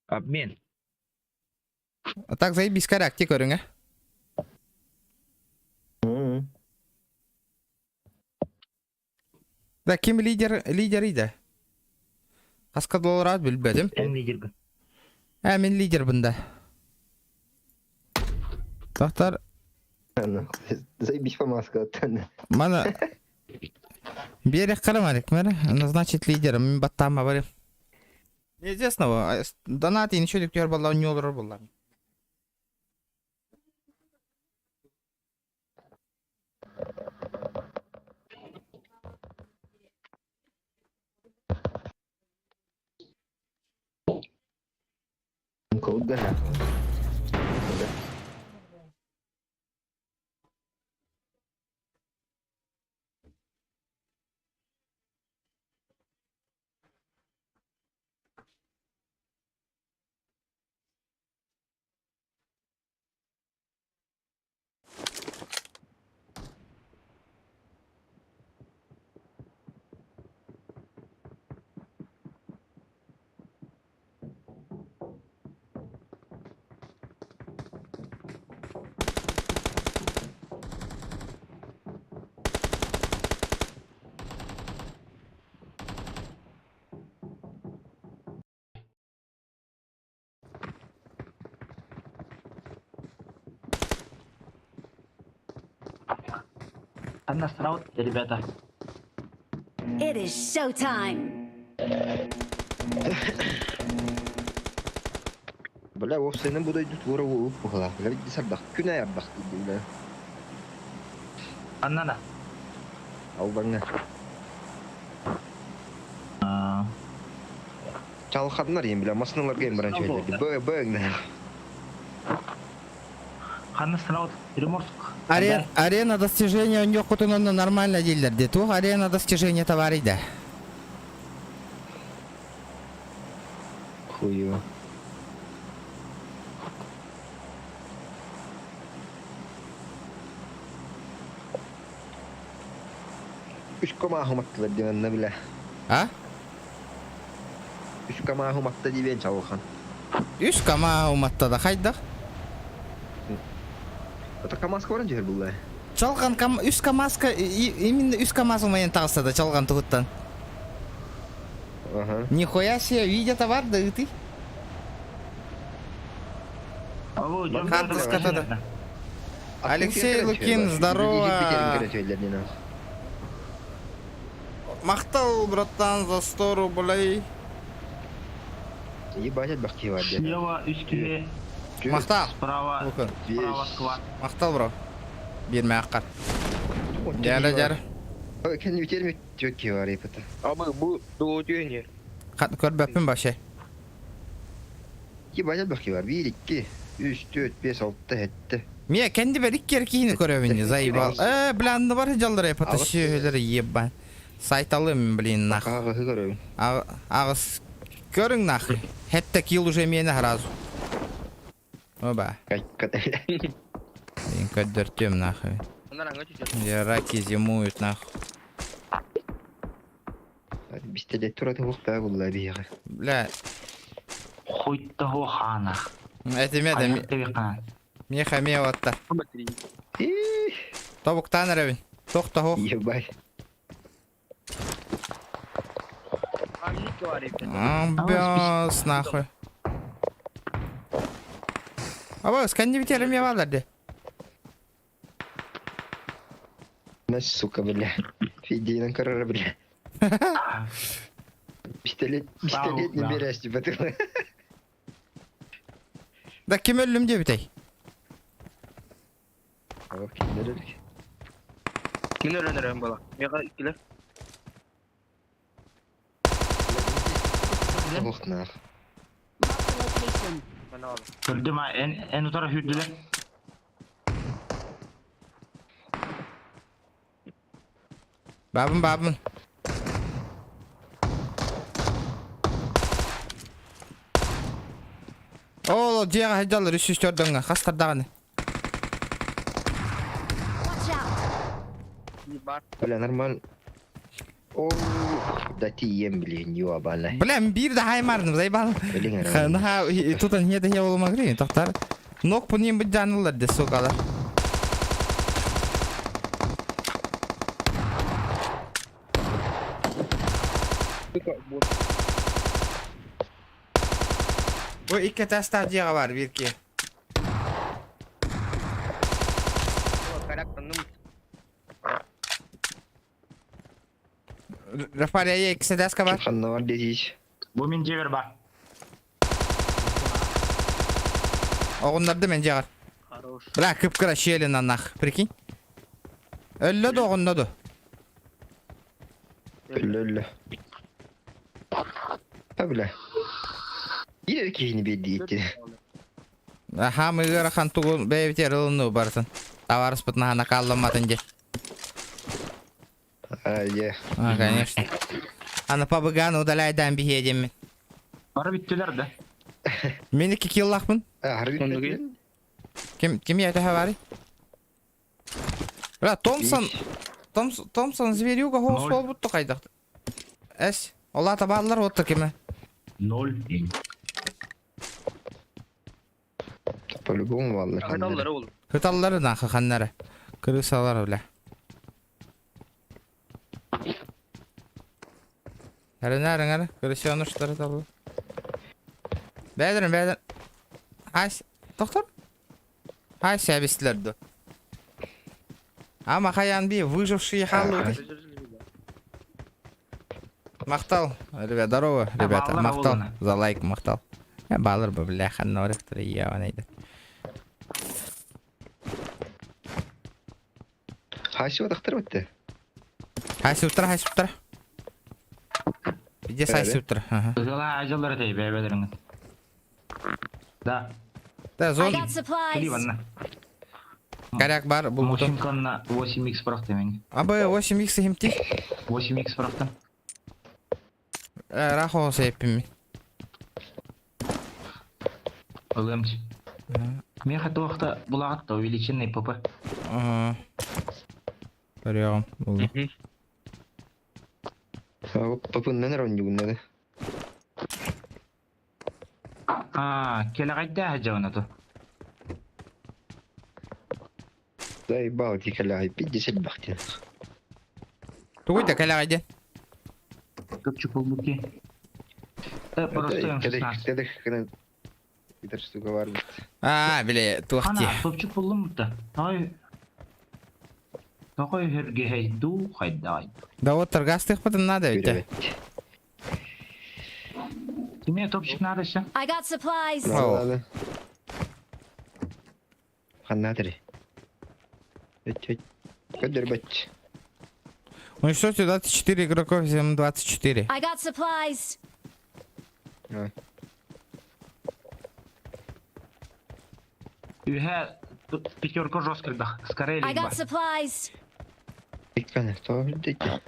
Обмен. А так заебись карак, те көрің, а? Да, ким лидер, лидер иді? Қасқа доллар білбедім. Эн лидерге. Ә, мен лидербін да. Тоқтар, Заебись по маска. мана... Берег қарамарик, мәрі. Назначить лидером, мен баттама барым. Неизвестного, донат и ничего деп балла не олар болар. Код гана. Анна страут, ребята. It is showtime. Бля, уопсайынан бу дойду туора уолук быһыылаах. Бля, сардах күн аайы ардах диир бля. Анна да. Алдаҥҥа. Чалханнар иһин бля, массыыналарга иһин баран чөйдөрдү. Б б Ханна страут? Приморск. Арена, арена достижения у нее онно нормально дииллэр дии. Туох арена достижения товарый да? Хуево. Үс комааһы уматтылар диэн бile. А? Үс комааһы уматта диэн чалхан. Үс камаа уматта да хайдах? Это КамАЗка баран түһэр булла. Чалган кам үс КамАЗка именно үс КамАЗ умайан таҕыста да чалган туһуттан. Ага. Нихуя себе, видео товар да ыты. Хартыската да. Алексей Лукин, здорово. Махтал, братан, за 100 рублей. Ебать, элбэх киһи бар диэн. Слева үс киһи, Махтал. справа, Лукин. справа склад. Махтал, бро. Биирмэ аққар. Дьара, дьара. Кэнни үтерме түөк киһи бар епата. Абы бу дуо түйен Көрбөппүн вообще. Ебать, элбэх киһи бар. Биир, икки, үс, түөрт, биэс, алта, сэттэ. Мия кэнди бер икки киһини көрөбүн заебал. Э, бля, анны бар жаллар епата сүйөлөр ебан. Сайталым, блин, нах. Аҕыһы көрөбүн. Аҕыс көрүҥ нахуй. Хетте килл уже миэнэ сразу. Оба. Блин, көрдөртүөм нахуй. Где раки зимуют нахуй. Пистолет туратын хуохтаа булла биһиэхэ. Бля, Хуй того хана. это ме да. Меха ме отта. Тобуктаан эрэбин. Тохтоһу. Ебать. Бёс нахуй. Абы, сканди битерим я балар На, сука, бля. Фидейна корора, бля. Пистолет, пистолет не берешь, типа ты. Да ким өллүм диэбитэй? Мин өлөн була. Мега иккилер. Ох, нах. Mark the location. Көрдүм а, эн эн утара хүрдүлэр. Бабын бабын. Ол дьиэҕэ сылдьаллар үс үс төрдөҥҥө хастардаҕаны. Watch out. Бля, нормально. О, да тиийэн блин, ёбаный. Бля, биир да хаймарным, заебал. Блин, Наха, тут не да я могли, тоқтар. Нок по ним быдьаанылар де сукалар. Бу икки тастаах дьиэҕэ бар биир Рафаэль икки бар. Ханна бар десиш. Бу мин дьиэбэр бар. Оҕуннарды мен дьиэҕэр. Хорош. Бля, кып-кыра щелин нах, прикинь. Өллө да оҕунна ду. Өллө өллө. А, бля. Биир киһини биэрди ити. Аха, мы ыарахан тугу бэйэбитигэр ылынныы барытын. Табаарыспыт наһаа накаалламматын дии. А, е. А, конечно. Аны пабыганы удаляйдаан биһиэ диэммин. Бары бүттүлэр да. Мин икки киллаахпын. А, харби. Ким ким ятаха барый? Бля, Томпсон, Томс, Томпсон зверюга хоос Ноль. буолбут хайдах. Эс, олата бааллар отта киме. Ноль. По-любому баллар. Хаталлары ол. Хыталлары нахы ханнары. Крысалар, бля. Әрін әрін әрі, крысеныштары табы. Бәдірін, бәдірін. Ай, тоқтар. Ай, сәбістілерді. Ама хаян би выжившие халлы. Махтал, ребят, здорово, ребята. Баллар Махтал олуна. за лайк, махтал. Я баллар бы, бля, ханна я найду. Хасио тахтар битте. Хайсы утра, хайсы утра. Где хайсы утра? Ага. Ызала ажалар этэй бэбэлэриҥ. Да, Да, I зон. got supplies. кели ванна. Коряк бар, был бутон. Мошинканна 8x правда мен. Абы 8x химти. 8x правда. Рахо сеппими. Ылымч. Меха туохта булагатта увеличенный ПП. Ага. Прием. Булду. Папыннан роннюгуннады. А, келагайда жабана ту. Заебал дикаля, 50 бахтин. Тугуй да каля гайде. Көпчүк болбуки. Просто М16. Тедих кына Питер штука бар бит. А, бля, туахти. Ана, топчук болдум да. Той. Токой хергехей ду хайдай. Да вот торгастых потом надо ведь. Биребет. Тебе топчик надо еще? I got supplies. Надо, надо. Ханнатри. Өт, өт. Көдөр бат. Уничтожьте 24 игроков 7-24. I got supplies. Үһэ пятерка жестко да. Скорее I либо. got supplies. Иккәне, то дите.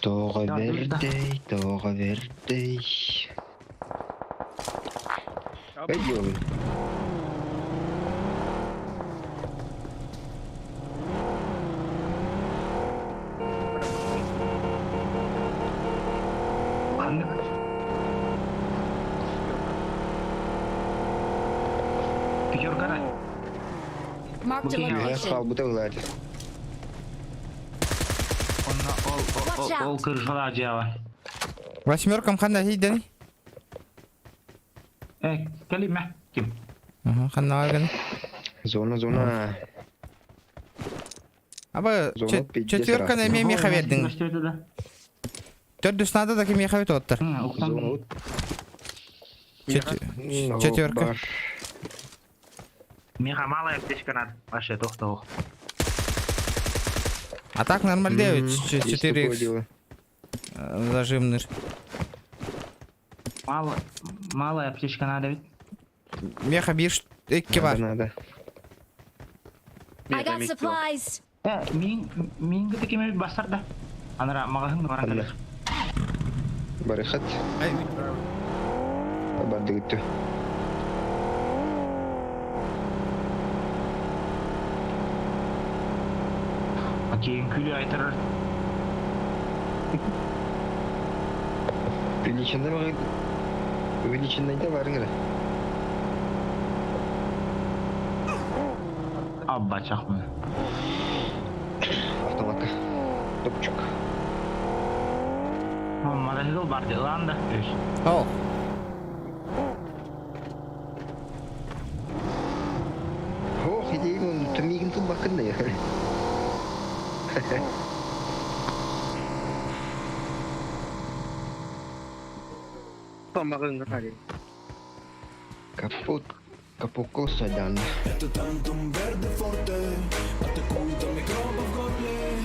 Тоға Да, да. бердей, тоға бердей. Пойдем. Ханнык. Пятерка да. Marked a Окей. Я location. қалбыта ұлады. Онна ол ол Watch ол ол out. кыржала жаба. Восьмеркам ханда хейден. Э, келиме. Ким? Ага, ханда варган. Зона, зона. Абы Зона пиздец четверка на раз. меха вердин. Что это да? Төрдүс надо так меха вет оттар. Зона от. Четверка. Бар. Меха малая аптечка надо. Вообще тохта А так нормально Есть такое 4 дело. зажимный. Мало, малая аптечка надо ведь. Меха бир икки бар. Надо, надо. I got supplies. Э, мин, мин такими бастар да. Анара, магазин баран Ханна. Барыхат. Барды күттү. Окей, күлі айтырыр. Увеличенный магазин. Увеличенный да барыңыр. Абба чахмы. Автоматка. Топчук. Магазин бар де, ланда. Өш. О, Ох, идея, тумигин тут бакында. Помогай, Харри. Капот. Капокол садан. Это Тантум Верде Форте. Атакует до микробов в горле.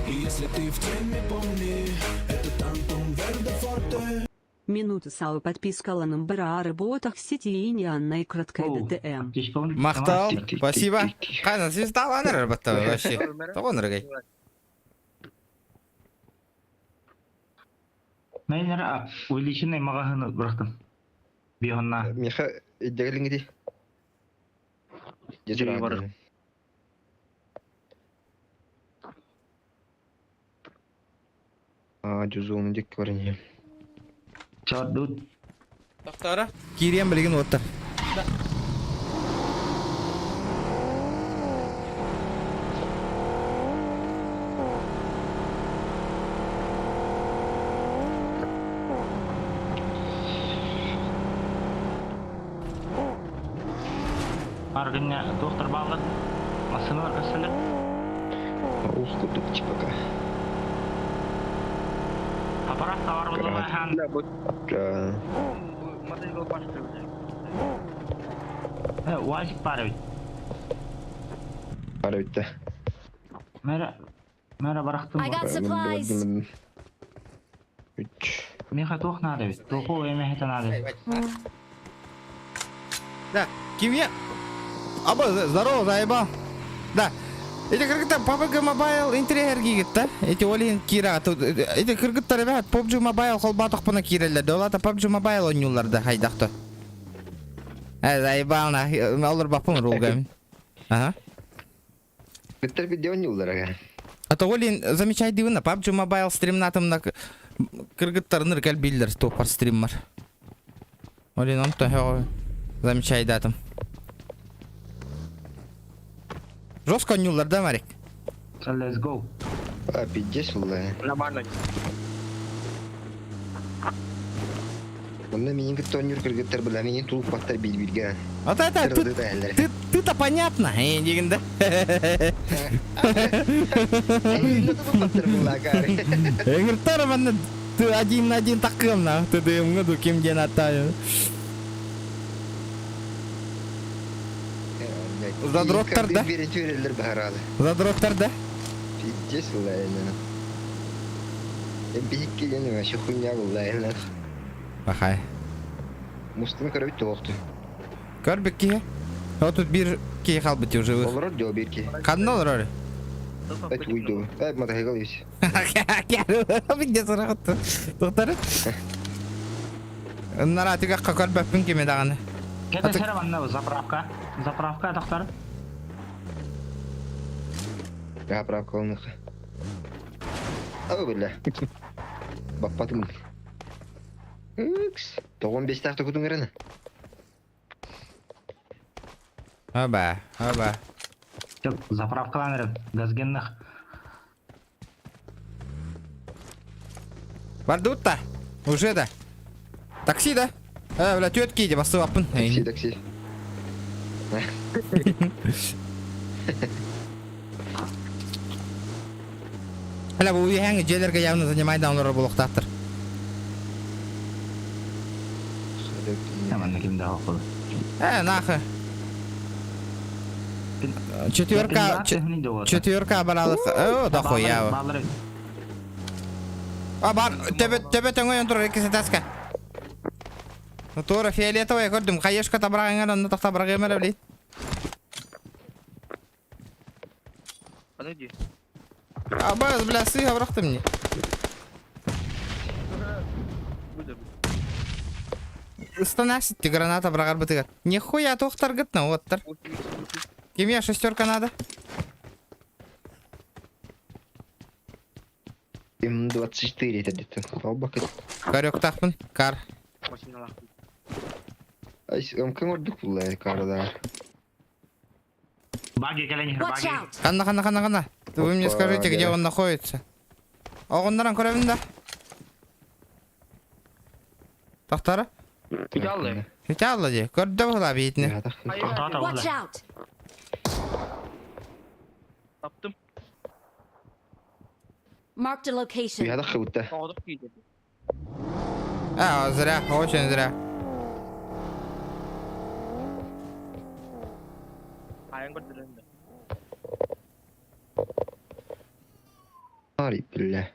И если ты в теме, помни, это Тантум Верде Форте. Минута сау подписка Ланамбара работах сети и не Анна и краткая Оу, ДТМ. аптечка он. Махтал, Тик-тик-тик-тик. спасибо. Кана звезда ланер батта вообще. Того ныргай. Мен увеличенный магазин бырақтым. Бионна. Меха идегалиң иди. Жири бар. А, жузуун дик көрүнү. Чардут. Тоқтара. Кириен билген оттар. Аргыння туохтар бааллар? Массыыналар көстөллөр. Ух, курдук типа. Аппарат товар булла хаан. Да, бу Да. мотоцикл башка уже. УАЗик баар эбит. Баар эбит да. Мэра мэра барахтым I got supplies. Үч. Миэхэ туох наада эбит? Туоху эмэһитэ наада эбит? Да, ким я? Аба, здорово, заебал. Да. Эти кыргыттар PUBG Mobile интриһэргиигит да? Эти ол иһин киирэ эти кыргыттар эбээт PUBG Mobile холбоотохпуна киирэллэр да, ол аата PUBG Mobile оонньууллар да хайдах то. Э, заебал на, олорбаппын рулга мин. Ага. Кыттар видео оонньууллар ага. А то ол иһин замечайдыыбын на PUBG Mobile стримнатымна кыргыттарын кэлбииллэр топпар стриммар. Ол иһин онтон замечайдатым. Жестко оонньууллар да, Марик? Let's go. А, пиздец булла. Нормально. Онно миигин кытта оонньуур кыргыттар била миигин тулуппаттар биир-бииргэ. Вот это ты, Тырды тәһэллэр. ты, ты-то понятно, э, да. Тулуппаттар булла кары. Эңиртер манна ты один на один такым на. Ты дымгы ду ким ден аттаю. Задроттар да? Бери түрелер баарады. Задроттар да? Пиздец булла энэ. Биһик келен вообще хуйня булла энэ. Бахай. Мустаны көрөбүт тоохту. Көрбүк киһи. Вот тут биир киһи хаалбыт уже живых. Олорор дио бир ки. Ханна олорор? Эт уйду. Э, мотоцикл есть. Где сарахатты? Доктор? Наратыга көрбөппүн кими даҕаны. Кete сere манна заправка. Заправка тохтар. Заправка олных. Ау, бля. Баппатым. Укс. Тоҕон бестаах кутун гырана. Оба, оба. Заправкаланыр газгенных. Бардутта. Уже да. Такси да? Э, бля, тетки иди, басып аппын. Такси, такси. Бля, бу үйәң желерге явно занимай да олар булуктаптыр. Манна ким да хокул. Э, нахуй. Четверка, четверка баралык. О, да хуя. Баллар. А, бар, тебе, тебе төңөйөн турар эки сетаска. Тура фиолетовая көрдүм. Хаешка табрагыңар, онно тахта блин. Подожди. А, баз, бля, сыга бырахты мне. Будет. Станасить граната бырагар бытыгар. Нихуя тохтар гытна, оттар. Кимия шестерка надо? М24 это где-то. Албак. Карек тахпын, кар. Ай, МК ордук булла карда. Баги келен Watch баги. out! Ханна, ханна, ханна, ханна. Вы мне Опа, скажите, где да. он находится. Оҕоннорон көрөбүн да. Тохтара? Идеалны. Идеаллы ди. Көрдө була битini. Watch out! Таптым. Marked a location. Уяда хыбытта. Тоғыдық кейді. А, зря, очень зря. Айын көрдірінді. Ари, бля.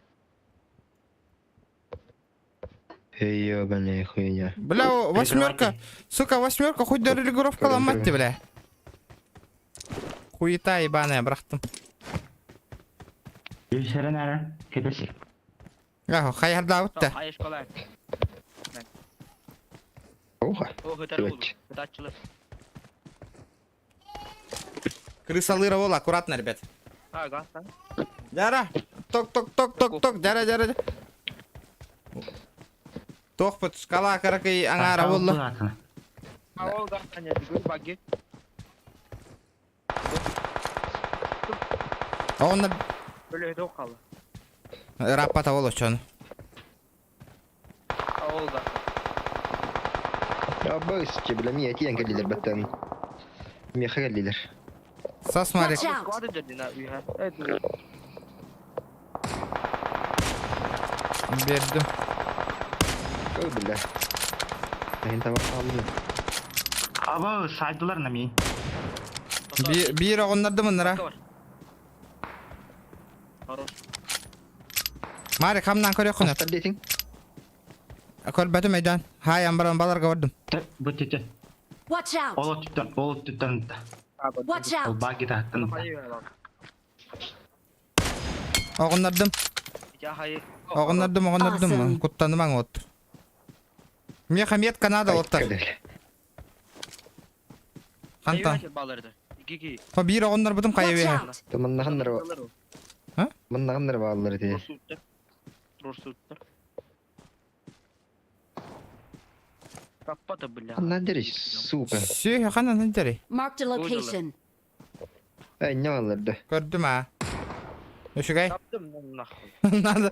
Эй, ебаная хуйня. Бля, о, восьмерка. Сука, восьмерка, хоть до регулировка ломать ты, бля. Хуета ебаная, бырахтым. Үсәрен әрі. Кетес. Ах, хайырдаабыт да. Айышкалай. Оха. О, көтер болды. Өт. Көтачылы. Крыса лыра вола, аккуратно, ребят. А, газ, а? Дяра. Ток, ток, ток, ток, ток, дяра, дяра. Тохпут, скала каракай аңара болла. А, ол газ, аня, жүгір, баги. Онна Бөлі өте қалды. раппата боло чон. А, ол газ. Абыс, бля, ми атиен калилер баттан. Миэхэ кэллилэр. Сас Марик. Watch out! Squad дедина үйэ. Бердим. Ой, бля. Мин таба хааллым. Аба сайдылар на ми. Биир оҕоннордум ыннара. Хорош. Марик хамнаан көрүөххүнэ. Астар диэтиҥ? Көрбөтүм өйдөөн. Хаайан баран баларга бардым. Бу тете. Watch out! Ол өттүттэн, ол өттүттэн. Watch Ол out! баги таһыттан. Оҕоннордум. Оҕоннордум, оҕоннордум. Awesome. Куттанымаҥ от. Миэхэ мет Канада оттар. Хантан? Хо биир оҕоннорбутум хайа Watch үөһэ. out! Маннаҕаннар А? маннаҕаннар бааллар ити. Каппата бля. Ханна дери, сука. Сүөһү ханан дери. Marked a location. Эй, не бааллар да. Көрдүм аа. Үчүгэй. Таптым нахуй. Надо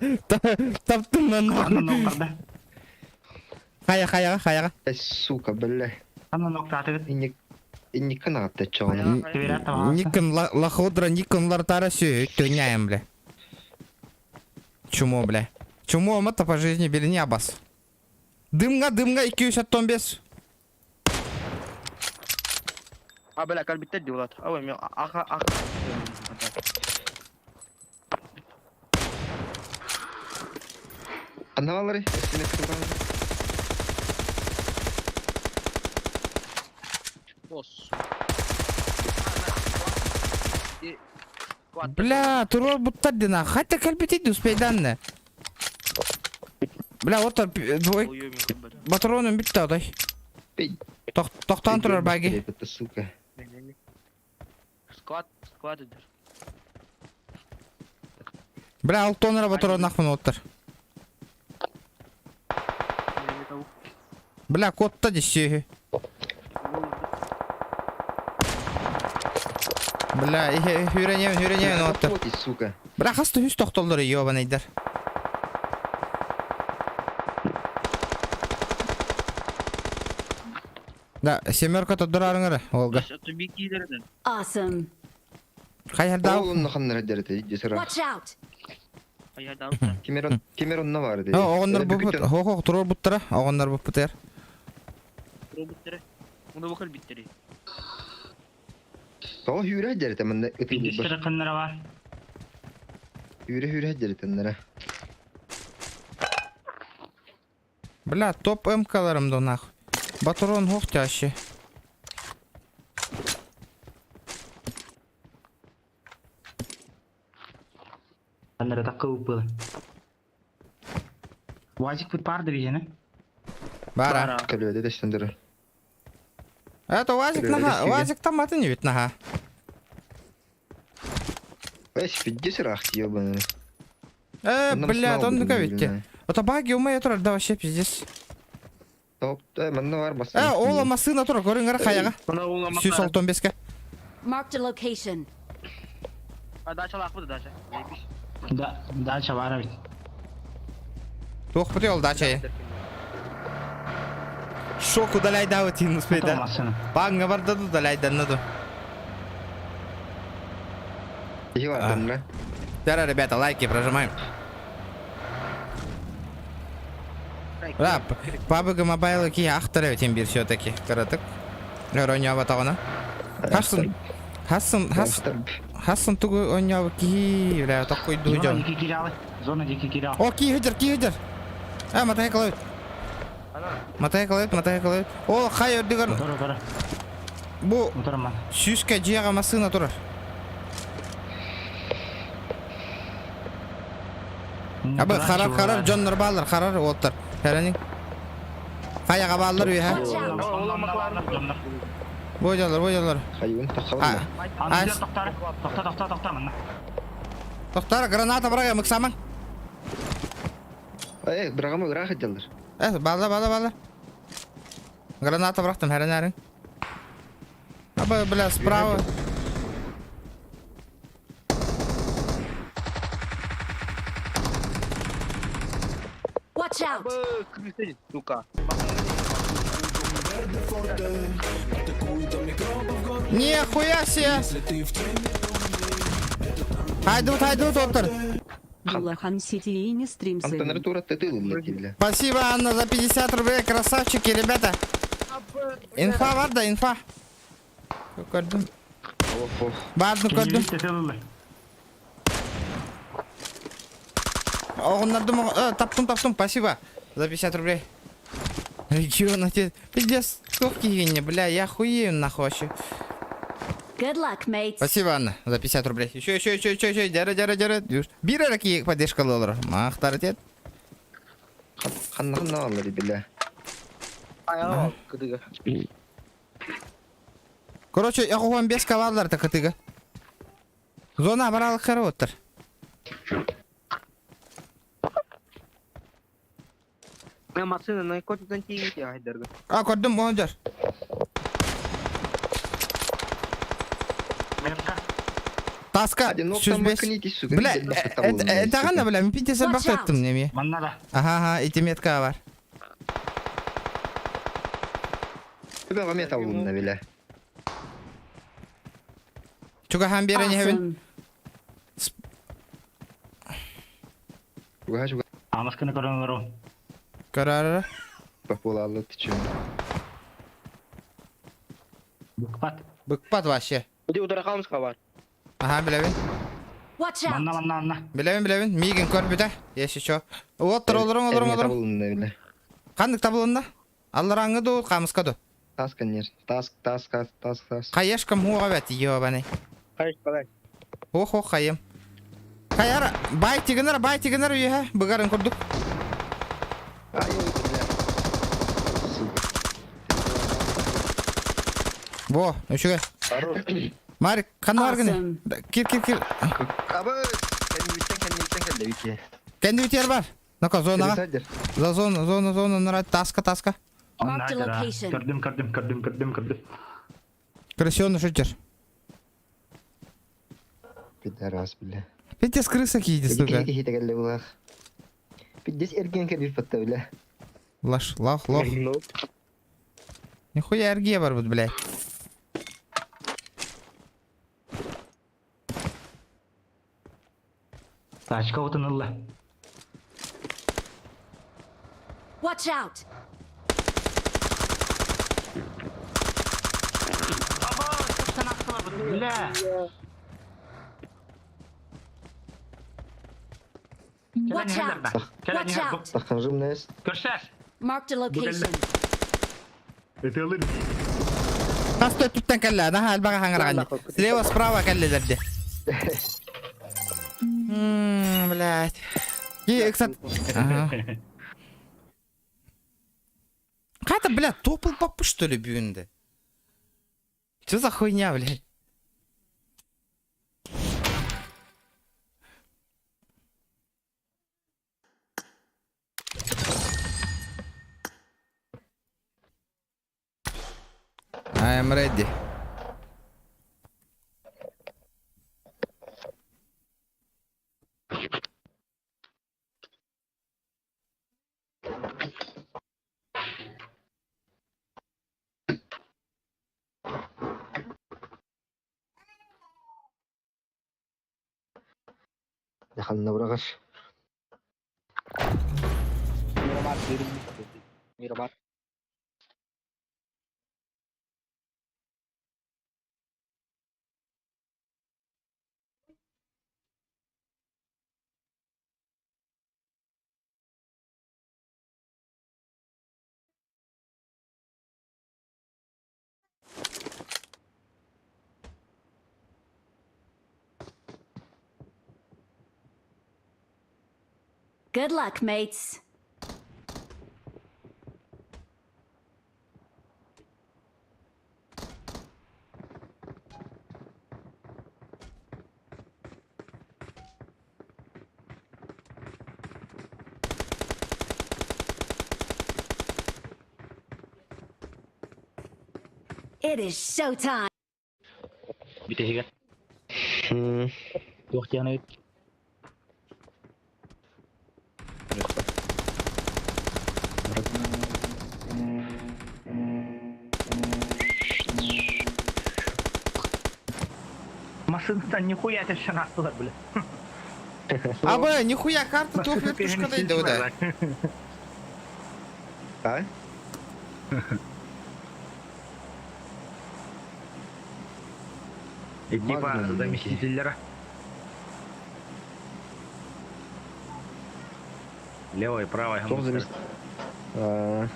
таптым Анна нан. ноктарда. Хайа хайаға хайаға. Эй, сука, бля. Анна ноктатыгыт. Инник инниккин аҕатта чоҕун. Төбөрө таба. Никон лохудра Никон лартара сүй төняем, бля. Чумо, бля. Чумо мата по жизни били не абас. Дымга, дымга, 295. А бля, калбиттер диулат. Ой, мен аха аха. Ханна бааллар? Босс. Бля, турор буттар дина. Хотя калбитит успейданны. Бля, вот двой патроным битті адай. Тоқтан турар баги. Это сука. Склад, склад идер. Бля, алтонера патрон нахмын оттар. Бля, котта десеги. Бля, хүреневин, хүреневин оттар. Вот и сука. Бля, хасты хүс тоқтолдыр ёбанайдар. Да, семерка тоддорарыңыр, Олга. Awesome. Хайарда. Ол онно ханнар дерете, десера. Watch out! Кимерон Кимерон на бар ди. Оҕоннор буппут, хо-хо, турор буттара, оҕоннор буппутер. Тоҕо хүрэ дерете манна ытын бар. Бидистер кыннара бар. Хүрэ хүрэ дерете нара. Бля, топ МКларым да нах. Батрон хох тяще. Аннара такка уппыла. Вазик пут парды бижене. Бара. Көлөдө дэстендер. Это УАЗик наха, УАЗик там атын ведь наха. Эс пиддесер ах ёбаный. Бля, он ну ведь. Это баги у меня турар, да вообще пиздец. Топ, манна бар бас. Ола масына турар, көрүңөр хаяга. Сүүс алтон беске. Marked a location. Дача лахпы дача. Да, дача бар бит. Туох бути ол дача. Шок удаляй да вот не успей да. Машина. Банга бар да удаляй да надо. Ихи бар да. Тара, ребята, лайки прожимаем. Да, PUBG Mobile ки ахтар тем бир все-таки. Каратык. Роня батагына. Хасын. Хасын, хас, хасын тугу оня ки, бля, такой Зона дуйдем. дики киралы. Зона дики киралы. О, ки хедер, ки хедер. А, матай калают. Матай калают, матай калают. О, хай өрдүгөр. Утара, утара. Бу Утара ман. сүүскэ жиэҕэ массыына турар. Абы харар харар дьоннор бааллар, харар уоттар. Хэрэнин. Хайаҕа бааллар үөһэ. Watch out! Бу дьоллор, бу дьоллор. Хайуын А, тахалар. Аны токтар. Токта, токта, токта манна. Токтар, граната бырага мыксамаң. Эй, брагама грах дялар. Э, баалла, баалла, баалла. Граната бырахтым, хэрэн әрин. Абы, бля, справа. Watch out! Сука. Verde forte, атакуют до микробов в горле. Нихуя себе! Если ты в теме, Хайдут, хайдут, доктор. Булахан Сити и не стрим Антон Артура ты тыл, бля. Спасибо, Анна, за 50 рублей. Красавчики, ребята. Инфа бар да, инфа. Көрдүм. Ох, ох. Бардым көрдүм. Оҕуннардым, таптым, таптым, спасибо за 50 рублей. Регион, отец. Пиздец, сколько киһини, бля, я хуею нахуй вообще. Good luck, mates. Спасибо, Анна, за 50 рублей. Еще, еще, еще, еще, еще, дяры, дяры, дяры. Биир эрэ киһи поддержка олорор. Махтар отец. Ханна ханна аллар, бля. Аяға кыдыга. Короче, я хуан без каваллар так кытыга. Зона баралык караоттар. Мен машина котан тиги айдырды. А, көрдүм, оңдор. Таска, Одинок сүз там бес. макнитесь, сука. Бля, это гана, бля, мен пиздец Watch бақта out. өттім неме. Ага, ага, ити метка бар. Тебя металл бля. Чугахан берен хебин. Awesome. Чуга, чуга. Карара. Похвала, ты чё? Быкпат вообще. Уди удара камска бар. Ага, билебин. Watch out. Билебин, билебин. Мигин көр бүтә. Если чё. Оттыр олорун, олорун, олорун. бля. Кандык табылында? Аллараңы ду, камыска ду. Тас, конечно. Тас, тас, тас, тас, тас. Каешкам хуга бәт, ёбаный. Кайш балай. Ох, ох, хайым. Каяра, бай тигенер, бай тигенер үйе, бұгарын күрдік. Ай, бля. Сука. Во, үшіге. Марик, қанды бар гіне? Кир, кир, кир. Абы, кәндібіттен, кәндібіттен кәлді, бике. Кәнді бітер бар. Ну-ка, зонаға. За зона, зона, зона, нұрат, таска, таска. Marked a location. Крысёный шутер. Пидорас, бля. Пиздец крыса киді, сука. Кихи кәлді бұлақ. Пиздец эрген кәлді патта, бля. Лаш, лох, лох. Нихуя РГ бар бұд, блядь. Тачка отынылла. Watch out. Бля. Watch out. Watch out. Таққанжым нәс. Көрсәс. Marked a location. Тасты түттен кәлі, аха, әлбаға хаңыраған. Слева, справа кәлілерде. Блядь. И, иксат. Ага. Қайта, блядь, топыл папы, что ли, бүгінді? Что за хуйня, блядь? I am ready. Дақанна бұрағаш. Мирамар, Мирамар. Good luck, mates. It is showtime. Бүтәһигә. Туох тиһаны Массыынаттан нихуя тэпсэн аастылар бile. Абы, нихуя карта туох вертушкадай да да. А? Типа заместителлера. Левой, правой. Кто замест... Э,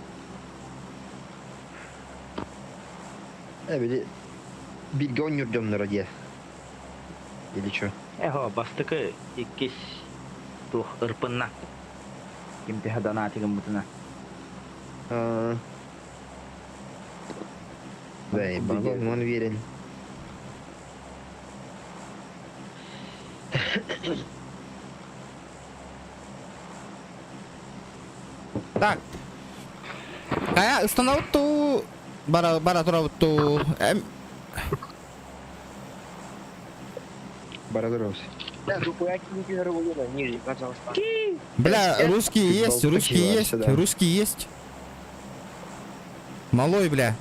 били... Бирге оонньуур дьонноро диэ. Или чё? Эхо, бастакы иккис туох ырпынна. Ким төһө донаты гыммытына. Да, ебал, он верен. Так. Хайа, ыстанабыт туу, бара, бара турабыт туу. Эм... Бара турабыз. Бля, русские есть, русские есть, русские есть. Малой, бля.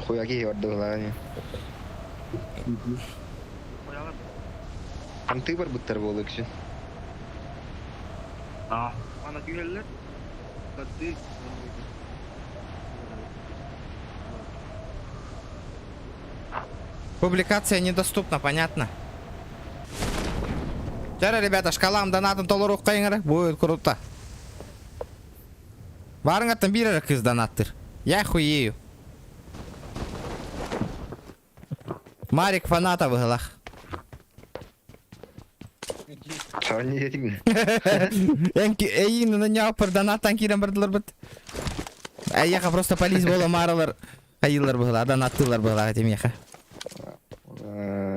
Хуяки киһи Хантыы барбыттар буолуо үксүн. Ана түһэллэр. Кадды. Публикация недоступна, понятно? Вчера, ребята, шкалам донатом толорук кайыңара, будет круто. Барыңаттан бир эрэ кыз донаттыр. Я хуею. Марик фаната быһылах. Саҕан диэтиҥ. Эйин на няпыр донаттан киирэн бардылар бит. Эйяха просто полис бола маралар хайылар быһыла, донаттылар быһыла этимиэхэ.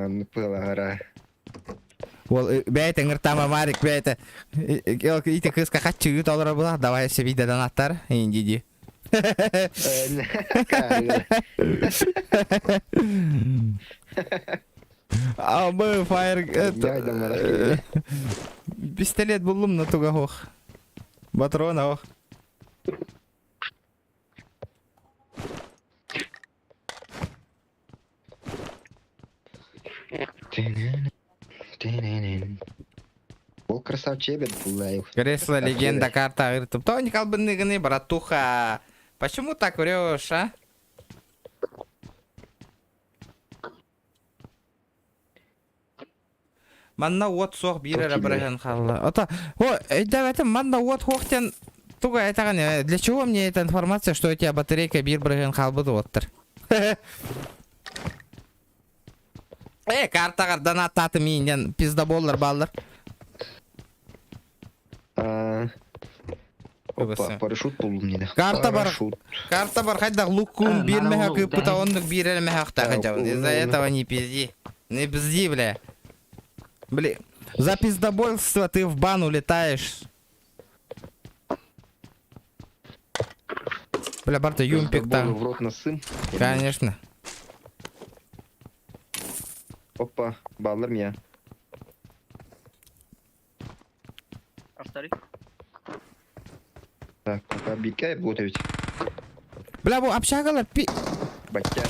Ныппылаара. Ол бэйэтэ ыҥыртаама Марик бэйэтэ ити кыыска хаччы ыыт олоро була давай себийде донаттар инди А мы фаер пистолет буллум на туга ох. Патрона ох. Ол красавчик эбит булла. Кресло легенда карта ыртып. Тоник албынныгыны, братуха. Почему так врешь, а? Манна уот суох биир эрэ бырыһын хаалла. Ото, о, өйдөөбөтүм, манна уот суох диэн тугу этэҕин, для чего мне эта информация, что у тебя батарейка биир бырыһын хаалбыт уоттар? Э, картаҕар донаттаатым ииннэн пиздоболлар бааллар. Опа, парашют буллум диде. Карта бар. Карта бар хайдах луккун биир меха кыыппыта оннук биир эрэ мехахта хадьабын. Из-за этого не пизди. Не пизди, бля. Бля, за пиздобольство ты в бан улетаешь. Бля, барта юмпик там. В рот насым. Конечно. Опа, баллар меня. Повтори. Так, пока бикай будет ведь. Бля, бу общагалар пи... Батя.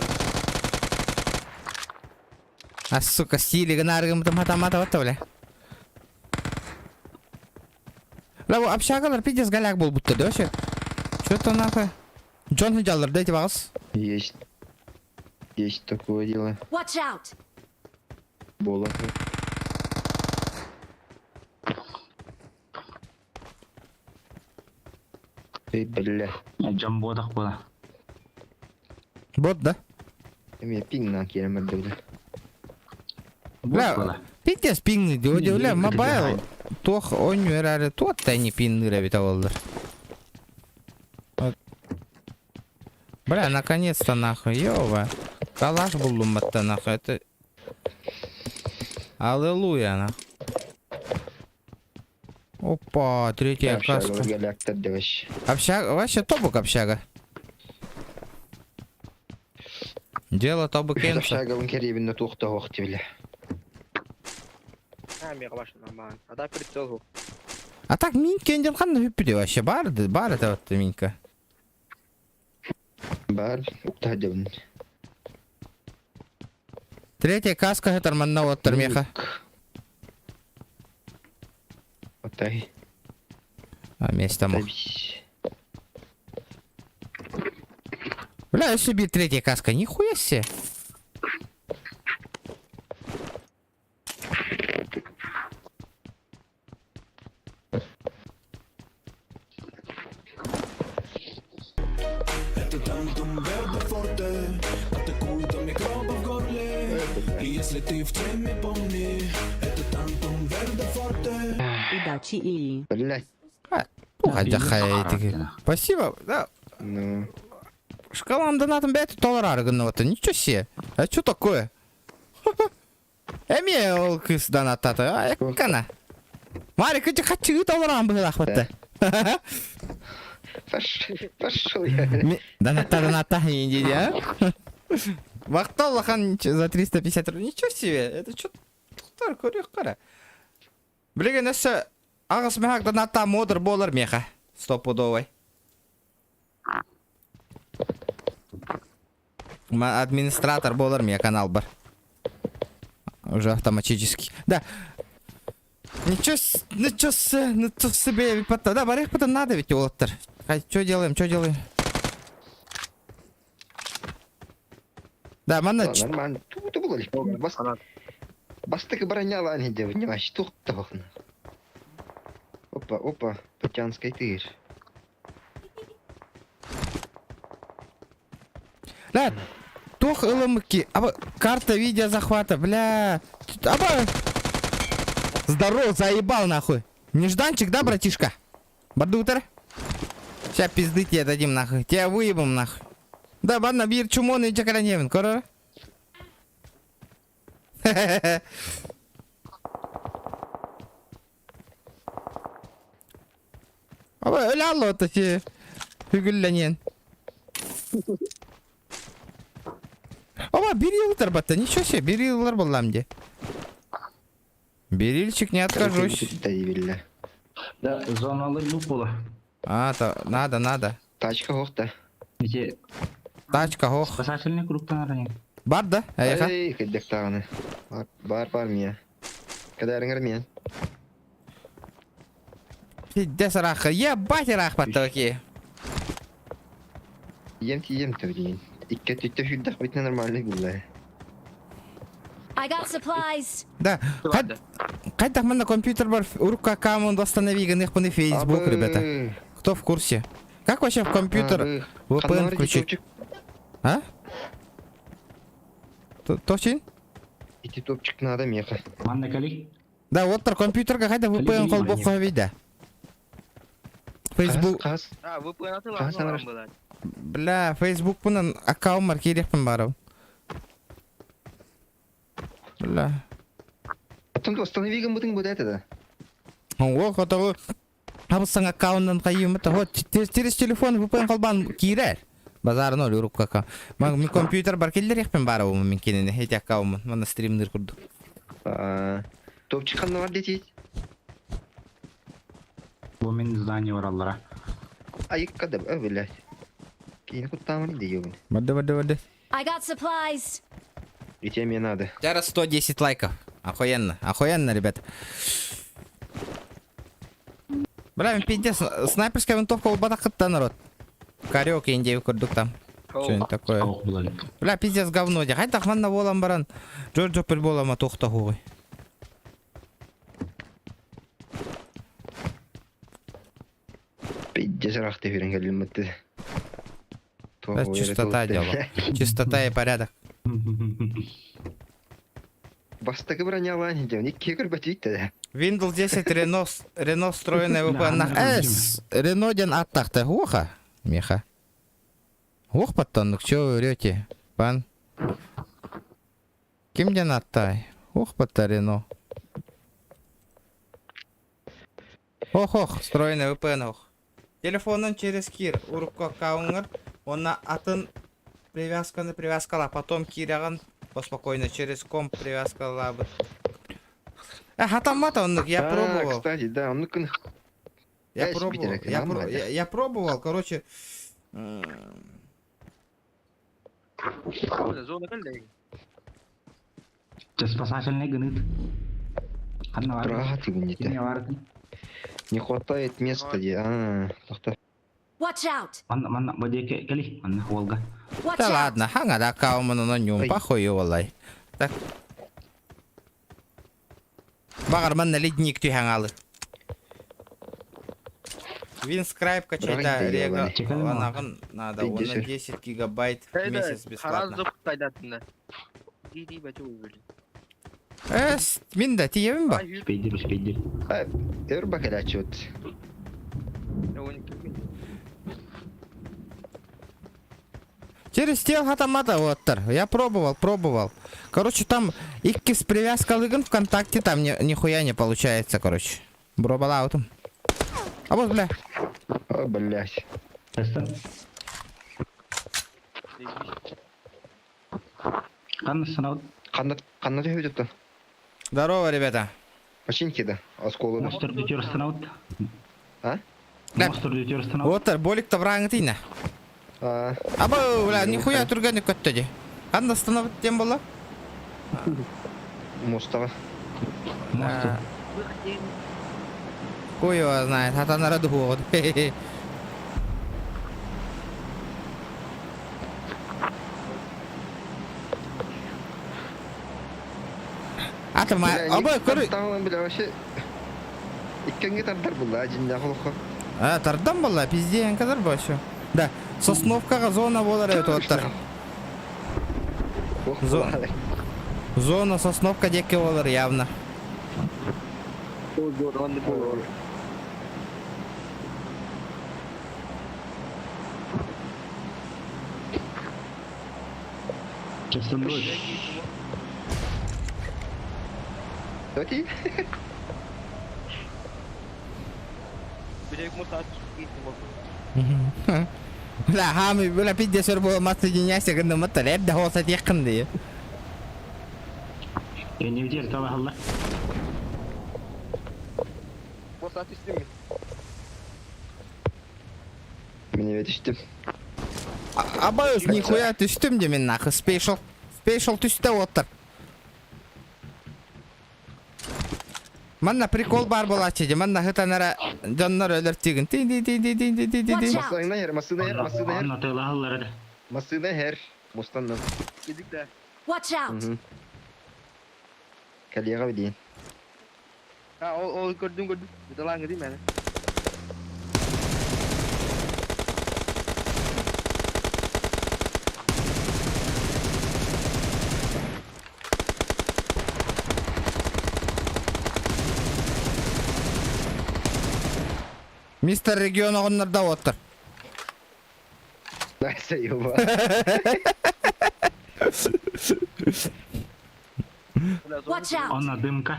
А, сука, стили гынаргым там хатамата вот бля. Бля, бу общагалар пиздец голяк был будто, да вообще? Что-то нахуй. Джон жаллар, дайте вас. Есть. Есть такое дело. Watch out! Бола. Эй, бля. Дьон буотах буола. Бот, да? Эми пинг на киремер бля. Бля, пиздец пингны, бля, мобайл. Туох оонньуу эрээри туох да не пинныыр эбитэ буоллар. Бля, наконец-то нахуй, ёба. Калаш буллумматта нахуй, это... Аллилуйя, нахуй. Опа, третья каска. Общага, вообще тобук общага. Дело тобук энца. Общага керебинне туохта хуох бля. А так Минька инден ханна хүппүтэ вообще бар, бар это вот Минька. Баар, укта сылдьабын. Третья каска сытар манна уоттар миэхэ. Отай. А место мох. Бля, өссө биир третья каска, нихуя себе. Это тантум верде форте Атакует микробы в горле И если ты в теме, помни Это тантум верде форте Удачи и Блять. Спасибо. Да. Ну. Шкалам донатом бэт доллар арыгынна Ничего себе. А что такое? Эмиэ ол кыыс донаттата. Айкана. Марик, ити хаччыгы толоран быһылаахпатта. Пошел я. Донатта, донатта, иди, а? Вахтал лахан за 350 рублей. Ничего себе, это что? Тухтар, көрүөх кара. Билигин өссө аҕыс мөһөк донатта модер буолар меха. Стопудовой. Администратор буолар мия канал бар. Уже автоматически. Да. Ничего, ничего, ничего себе, да, барых потом надо ведь уолаттар. Что делаем, что делаем? Да, манна... Нормально. Тут было легко. Бастык броня не делать, не вообще тух Опа, опа, Татьянская тыр. Да, тух ылымки. Аба, карта видеозахвата, бля. Аба. Здорово, заебал нахуй. Нежданчик, да, братишка? Бардутер? Сейчас пизды тебе дадим нахуй. Тебя выебам нахуй. Да, ладно, бир чумон и чакараневин, корора? Аба, öyle Allah otaki. Hügüllenyen. Ама bir yıldır батта, ничего себе, bir yıldır буллам де. Берильчик не откажусь. Да, зоналар лук була. А, то надо, надо. Тачка хохта. Эти Тачка хох. спасательный кругтан ранен. Бар да? Аяха. Эй, кэддектааны. Бар, бар мия. Кадарыңар мия. Пиздец раха. Ебать рахмат окей. Ем тием төвдейін. Икке түттө хүддэх битне нормальный булла. I got supplies. Да. Кайдах на компьютер бар урукка аккаунт восстанови гных паны Facebook, ребята. Кто в курсе? Как вообще в компьютер VPN включить? А? Точин? Ити топчик надо меха. Манна кали. Да, вот тар компьютер какая-то VPN холбок вида. Facebook. А, VPN атылар. Бля, Facebook бунан аккаунт маркирехпин барып. Бля. Потом восстанови гамбутын будет это да. О, хотогу Абысаң аккаунтан кайым это вот через телефон VPN холбан кирер. Базар ноль урук кака. Ман компьютер бар келдерехпин барып мен кенене эти аккаунт. Мана стримдер курду. Топчик ханна бар детей. Бу мен здание бараллара. Айыкка да, блядь. Кейин куттамын иди ёбын. Бады, бады, бады. I got supplies. И тебе мне надо. Сейчас 110 лайков. Охуенно, охуенно, ребят. Бля, пиздец, снайперская винтовка у батакытта народ. Карек индею курдук там. Что-нибудь такое. Бля, пиздец говно. Хайда хманна болам баран. Джорджо пір болама тоқта хуй. Пиздец рахты берен келметти. Да, чистота дело. Чистота и порядок. Бастакы броня лани дем, никке көрбөт да. Windows 10 Renault, Renault встроенная VPN. Эс, Renault ден аттахта. Уха, меха. Ух, потонок, чё вы врете, пан? Ким ден аттай? Ух, потта Renault. Ох, ох, встроенный VPN, ох. Телефонун через кир, урукка аккаунтыңар, онна атын привязканы привязкала, потом киряган поспокойно через комп привязкала. Э, хатамата он, я пробовал. Кстати, да, он ну Я пробовал, я, про, я, я пробовал, короче. Зона кэллэ. Спасательный гыныт. Ханна бар? Брат, Кини не бардын. Не хватает места, где. А, тохто. Watch out! Манна манна бу диэки кэли. Манна уолга. Watch Да out! ладно, хаңа да кауман на нем Ой. похуй олай. Так. Бағар манна ледник түйәң Винскрайб качайда Брать рега ебаный. анағын надо, он на 10 гигабайт в месяц бесплатно. Харазды кайтатын. Ди бачы өлі. Эс, мин да тиебин ба. Спейдир, спейдир. Өр бакалячут. Через стел хатамата оттар. Я пробовал, пробовал. Короче, там иккис привязка лыгын ВКонтакте, там ни, нихуя не получается, короче. Бробала аутом. А вот, бля. О, блядь. Тестен. Ханна санаут. Қанда қанда төбе Здорово, ребята. Починки да, осколы. Мостер дүтер санаут. А? Да. Мостер дүтер санаут. Оттар, болик табраңы тиіне. А, Аба, бля, нихуя түргәні көттөде. Қанда остановить тем было? мостаға. Мостер. Хуй его знает, хатанара духу. Ата ма, аба, көрі. Тағылан бля, вообще. Иккенге тардар бұл, а, жинда холоққа. А, тардан была, пизден казар вообще. Да, сосновкаға зона болар это оттар. Зона сосновка деке болар явно. Тестен дой. Өти? Бля, хами, бля, пиздец, бол массы гынды маттар, эбде холса теккин дии. Не видел, тала халла. Мені өтіштім. Абайус, нихуя түстүм де мен нахуй, спешл. Спешл түсті оттар. Манна прикол бар болачы де, манна хытанара жоннор өлөр тигин. Ти ти ти ти ти ти ти ти. Watch out! Масына хер, масына хер, масына хер. Анна тала халлар да. Масына хер. Мустаннан. Watch out! Калияға білейін. Ha o o gördüm gördüm. Bir de lan gideyim yani. Мистер регион оғыннарда оттар. Найса, ёба. Watch out! Анна дымка.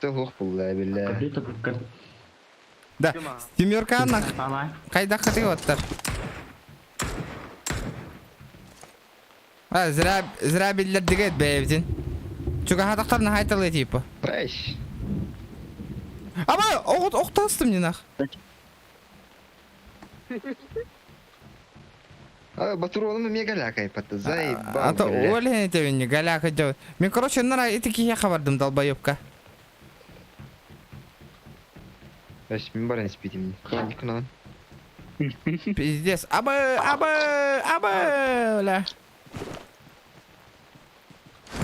Тұх бұл, бля. Компьютер кыр. Да, семерка нах Тала. кайда хаты оттар. А, зря, зря биллер дигет бэйбзин. Чуга хатактар на хайталы типа. Прайш. Аба, оғыт оқтастым не нах. А, батуроным мега лякай патта. Заебал, А то бля. олен тебе галяка делать. Мен, короче, нара и такие хабардым долбоебка. Аш, мен баран спитим. Кланикынан. Пиздец. Абы, абы, абы, бля.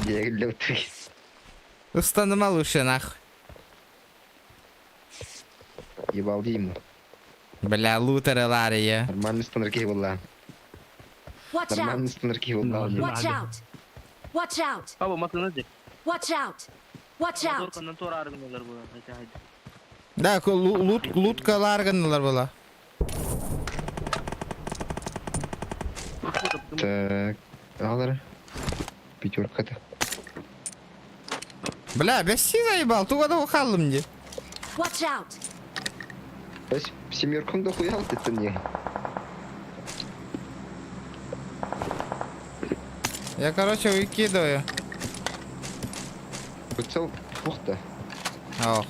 Дегілі өтіріз. Устаныма лучше нах. Ебал деймін. Бля, лутеры лари, я. Нормальный стандарки болла. Watch out! Нормальный стандарки болла. Watch out! Watch out! Abi masını de. Watch out! Watch out! Dorkandan tor argınlar bu. Hadi hadi. Да, лут, лутка ларганлар была. Так, алар. Пятерка-то. Бля, бәси заебал, туга да ухалым мне. Watch out! Бәс, семеркам да хуя вот это не. Я, короче, выкидываю. Цел фухта. Ох.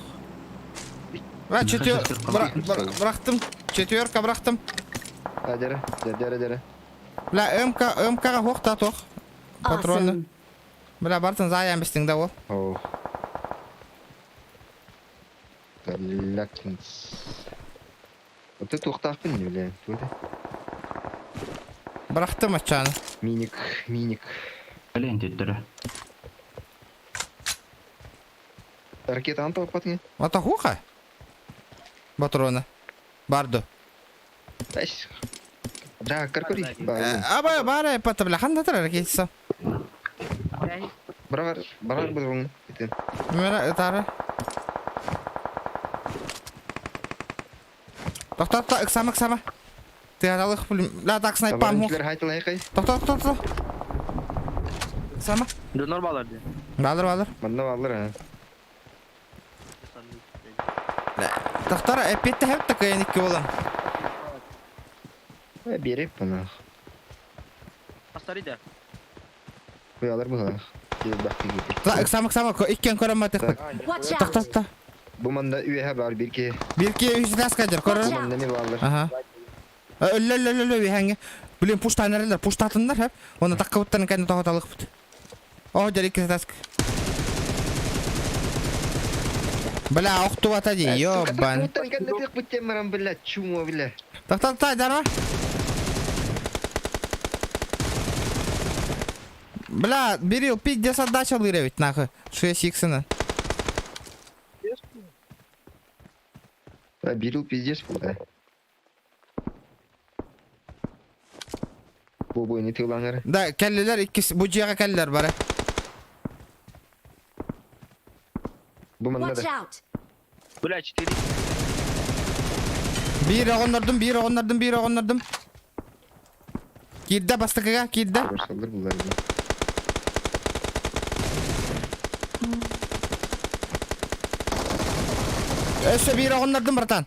Бра, четвер... Бра, бра, брахтым. Четверка брахтым. А, дьэрэ, дьэрэ, дьэрэ. Бля, МК, МК-га хуох та туох. Патроны. Awesome. Бля, бартын заайан бистиҥ да ол. О. Коллекшнс. Вот это туохтаахпын не бля. Туох это? Бырахтым аччааны. Миник, миник. Блин, төттөрү. Ракетаны топпатың. Ата хуха? Патроны. Барды. Әш. Да, каркури. Бар. Аба бара пата бля ханда тара ракетиса. Барар, барар бұрын. Итин. Мера тара. Тоқтат, ыксама, ыксама. Ты аралық, ля так снайпам. Тоқта, тоқта, тоқта. Ыксама. Донор балар ди. Балыр, балыр. Манна балыр, а. Тохтор, эппиэтте хэп такайын икки буолан. Берип бана. Астари да. Куялар быһылаах. Ыксама, ыксама, иккен көрөн батыхпыт. Watch out! Тохтотто. Бу манна үөһэ бар бир киһи. Бир киһи үс кадыр, Бу көрөр. манна ми бааллар. Аха. Өллө, өллө, өллө, үһәңге. Блин, пуштан эрелер, пуштатыннар хэп. Оны таккыбыттан кэнни тоһоталыкпыт. О, дьэ икки таск. Бля, охтубата дии, ёбан. Бля, чумо, бля. Тохтотто, дарма. Бля, Берил, пиздец отдача лыровить, нахуй. 6 иксына. А, Берил пиздец, бля. Бу бу не тылаңар. Да, кэллилэр иккис, бу дьиэҕэ кэллилэр бары. Бу манна Watch да. out! Бля, 4. Биир оҕоннордум, биир оҕоннордум, биир оҕоннордум. Киирдэ бастакыга, киирдэ. Көрсөлөр булар. Өссө биир оҕоннордум, братан.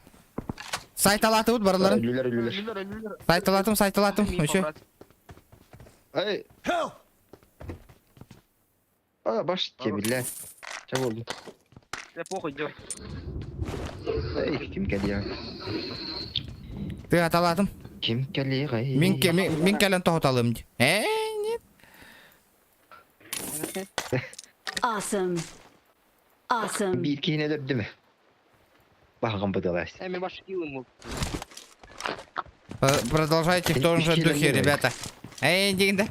Сайталаатыбыт барыларын. Өлүлөр, өлүлөр. Сайталаатым, сайталаатым. Үчү. Ай. А, баш те, бля. Ча болду? Да похуй, идёт. Эй, ким кэлиэ? Ты аталаатым. Ким кэлиэ? Мин мин кэлэн тоһуталым. Э, нет. Awesome. Awesome. Биир киһини өлөрдүм. Баҕам быдалас. Э, мен баш килым Продолжайте в том же духе, ребята. Эй, иди, да.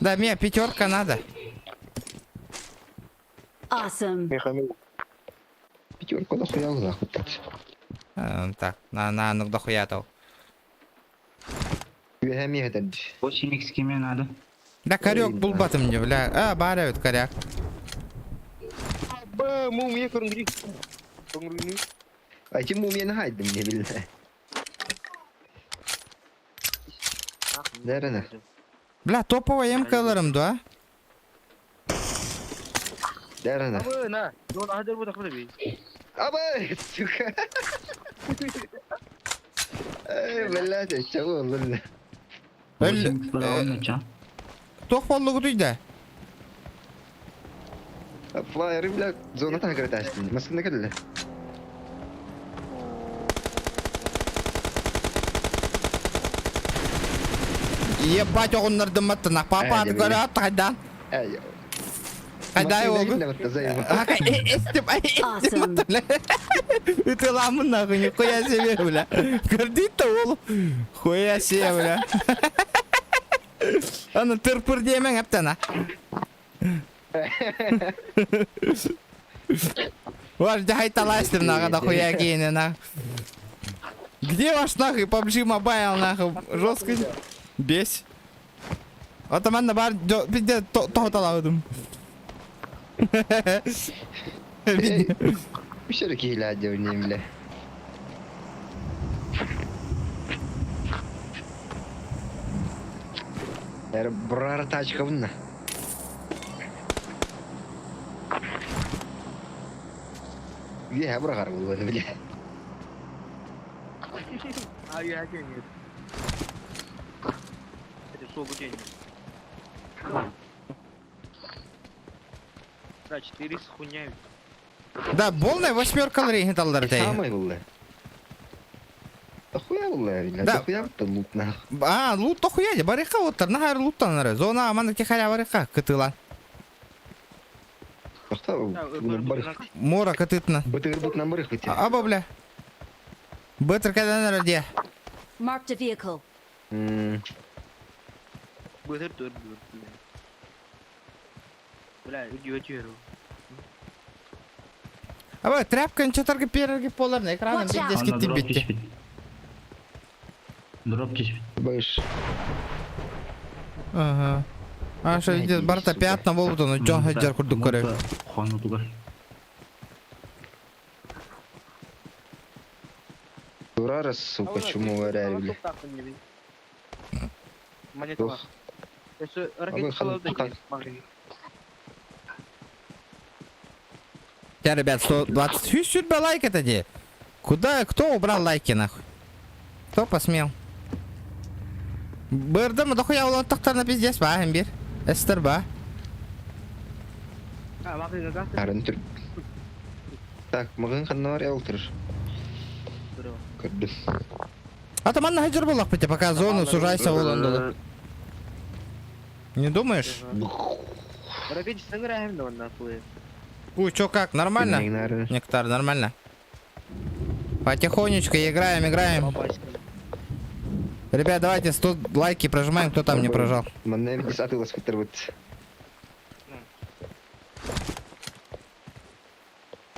Да, мне пятерка надо. Awesome. Пятерка дохуя нахуй так. Так, на, на, ну дохуя тал. Үөһэ миэхэтэн. 8 киме надо. Да, корек булбатым мне, бля. А, баравит коряк. Б, мумия көрүнгүри. Көрүнгүри. Айти мумияны хайдым не биле. Нерene? Бля, топовая МК-ларым, да? Нерene? Абы, на. Жол ахадыр бу такыр би. Абы, сука. Эй, блядь, чего болду? Өл... 8 бар Тох боллугу түйді. Флайеры, бля, зона тагыр тастын. Маскына келди. Ебать, оғыннардым маттына. Папа, Э, көрі атты қайдан? Эй. Қайда олгу? Ака, эстим, эстим Awesome. бля. Үтіламын нахуй, нихуя себе, бля. Көрдейді ол. Хуя себе, бля. Аны тырпыр деймін әптен, а. Ваш дяхай таластым, нахуй, да хуя кейні, нахуй. Где ваш нахуй PUBG Mobile, нахуй? Жестко. Бесь. Атаман бар, бізде тоқталадым. Үшөрө киһилээ диэн бля. Эр брар тачка bunна. Үе бұрағар бұл бля. А, я денег. Это что денег? Да, 4 с хуйня. Да, полная восьмерка рейхиталдар дей. Самый был. Дохуя булла, бля, Да. дохуя будто лут нах. А, лут дохуя де, барыха оттар, нахар луттан Зона аман тихаря барыха, кытыла. Тохта, бар. Мора кытытна. Бытыр бут нам барых бите. Аба, бля. Бытыр кәдән де. Marked a vehicle. Бытыр тур Бля, өтүөрү. Аба, тряпканы чатарга перерге полар на экраны Watch out. деске Анда дроп тибитти. түспүт. Дроп түспүт. Быш. Ага. Аша идет барта пятна болбут оны Джон Хаджар курдук көрөр. Хонутугар. Урара, сука, чуму варяю, бля. Монета Ох. Өсө Абы ракета хан- салды. Я, ребят, 120 Хью сюрбе лайк это де. Куда, кто убрал лайки нахуй? Кто посмел? Бырдым, дохуя улан тахтар на пиздец, ба, бир. Эстер, ба. А, мага газ. Арын түр. Так, маған ханна бар ялтыр. Көрдүм. А там анна хаджар болақ бите, пока зону сужайся болан долы. Не думаешь? Ракета сыңыр да онна куе. Ой, чё как, нормально? Нектар, нормально. Потихонечку играем, играем. Ребят, давайте 100 лайки прожимаем, кто там не прожал. Манна бит атылас битер бит.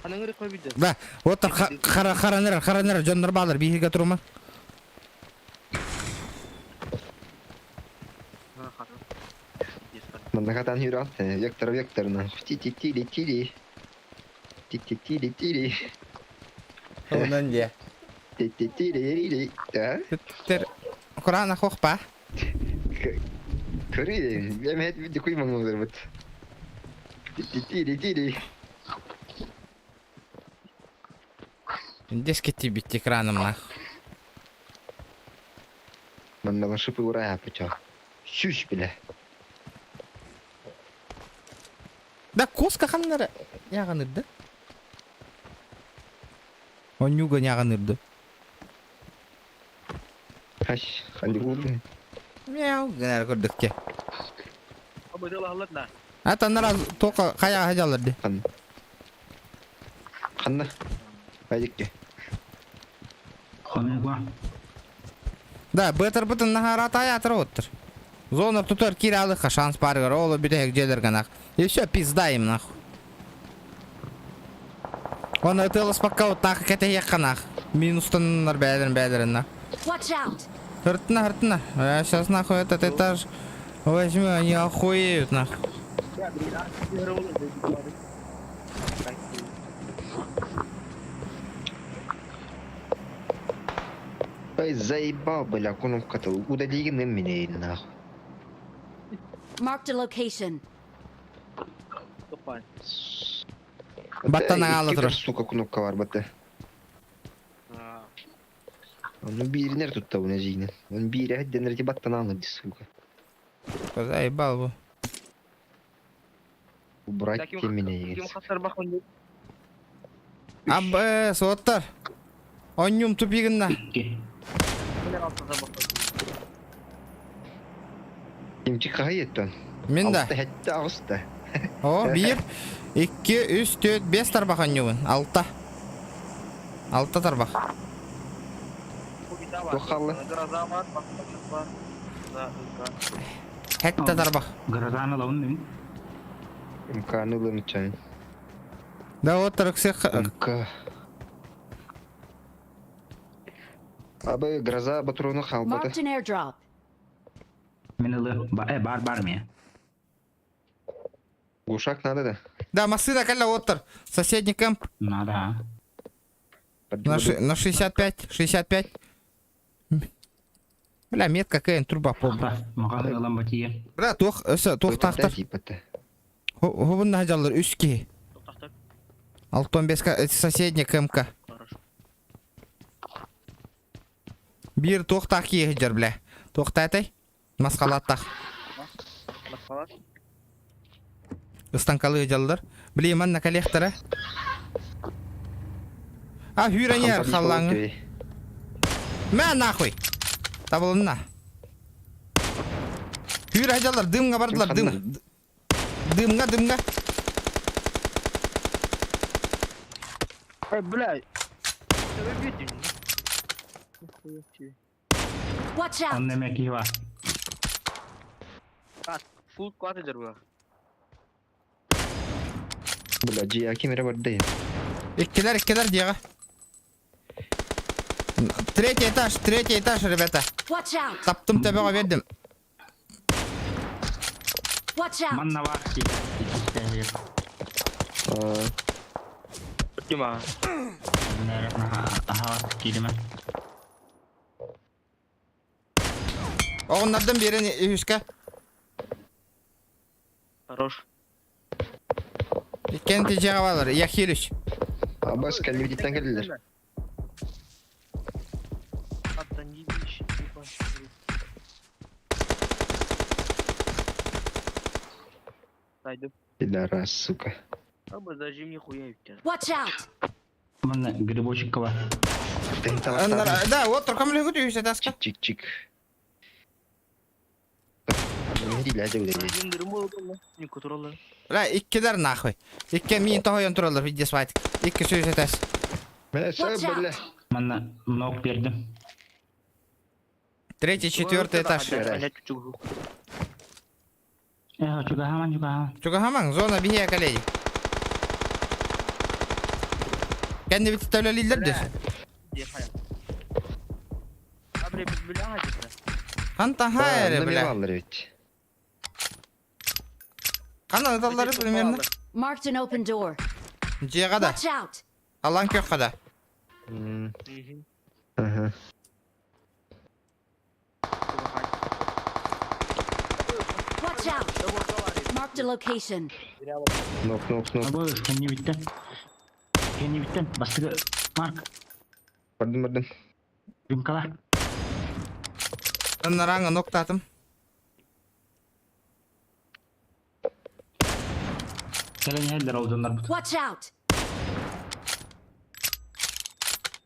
Аныңыр кой бит. Да, вот там хара харанер, харанер, Джон Норбалер, биһиге турума. Манна хатан хүрат. Вектор, вектор на. Ти ти ти ти Ти ти ти ти Онан де. Ти ти ти ти Да? Тер Курана хохпа. Көрі, мен хет видео куйман бит. Ти ти ти ти Деске тибит экраном нах. Манна шипы урая пуча. Шүш бля. Да коска ханнара яганырды. Онюга яганырды. Хаш, ханди булды. Мяу, гынар көрдүкке. Абы аллар Ата нара тока кая хажаларды. Хан. Ханна. Хайдикке. Хонуга. Да, бетер бутын нахара таятыр оттыр. Зона тутар киралыха шанс баргар, ола бүтәк желер ганах. И все, пизда им нахуй. Он это пока вот так это яканах. Минустан бәдерин бәдерин на. Watch out! Хыртына, хыртына. Я сейчас нахуй этот этаж возьму, они охуеют нахуй. Ай, заебал, бля, кнопка-то. Удали меня нахуй. Marked a location. Баттан ала турар. Сука, кнопка бар баты. Ну биринер тут у жигнен. Он бири хадден рети баттан алы сука. Заебал бу. Убрать те меня Ким хасар бахон. Аб, соттар. Онюм тупигинна. Икки. Кимчи кахайеттон. Мен да. Алты хәтте агысты. О, бир, икки, үс, төрт, бес тарбах онюбун. Алта. Алта тарбах. Тохаллы. Хәтта тарбах. Грозаны лавын мен. МК-ны лымчан. Да вот тарыксы МК. Абы гроза батрону халбаты. Marked an airdrop. Мен ылы. Ба, э, бар бар мен. Глушак надо да. Да, машина калла оттар. Соседний кемп Надо. а. на, на 65, 65. Бля, метка какая труба пол. Та, мага ылам батие. Бля, тух, өсө, тух тахтар. Хобун нахажалар үс ки. Алтон беска соседний КМК. Бир тух тах ки бля. Тух татай. Масқалаттах. Масқалат. Ыстанкалы жаллар. Бли манна коллектора. А хүренер халлаңы. Мэ нахуй! Табылынна. Күүр хадьалар дымҥа бардылар дым. Дымҥа дымҥа. Эй, бля. Давай бить. Нихуя себе. Watch out! Онно эмиэ киһи баар. Фул квадр была. Бля, дьиэ ким эрэ барда Иккилэр, иккилэр дьиэҕэ. Третий этаж, третий этаж, ребята. Watch out! Таптым төбөҕө биэрдим. Watch out! Манна баар киһи. Иккистэһигэр. Дима. Аһаҕас кииримэ. Оҕуннардым биэрэн үһүскэ. Хорош. Иккиэн дьиэҕэ баалар. Я хилюсь. Абас кэллибититтэн кэллилэр. Аттан ебись, ебать. Пойду. Пидорас, сука. Аба зажим нихуя ведь. Watch out! Манна грибочек баар. Да, вот только млегут үһүс этажка. Чик-чик-чик. Бля, иккилэр нахуй. Икки миин тоһойон тураллар видео свайтик. Икки сүүс этас. Бля, Манна нок биэрдим. Третий, четвертый этаж. Э, чугаһааман, чугаһааман. Чугаһамаҥ, зона биһиэ коллеги. Кэннибит төлөлүүллэр дес. Хантан эрэ, бля. Ханна ыталлары примерно? Marked an open door. Дьиэҕэ да. Watch out! Алан көххө да. Ага. Watch out! Marked a location. Нок, нок, нок. Абы, кэннибиттэн. Кэннибиттэн. Бастыгы Марк. Бардым, бардым. Рюмкала. Нараҥа ноктаатым. Кэлэн иһэллэр ол дьоннорбут. Watch out!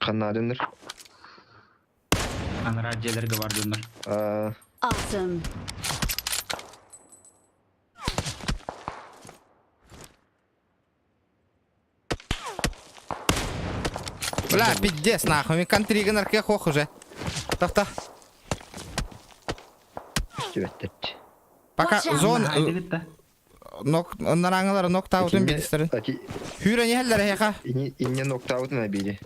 Ханнаадыннар. Анараа дьиэлэргэ бар дьоннор. Awesome. Бля, пиздец нахуй. Мен контригын арке хох уже. Тохто. Пока зон нок нараҥалар ноктаутун биристэрин. Хүүрэн иһэллэр эһиэхэ. Инне ноктаутун абири.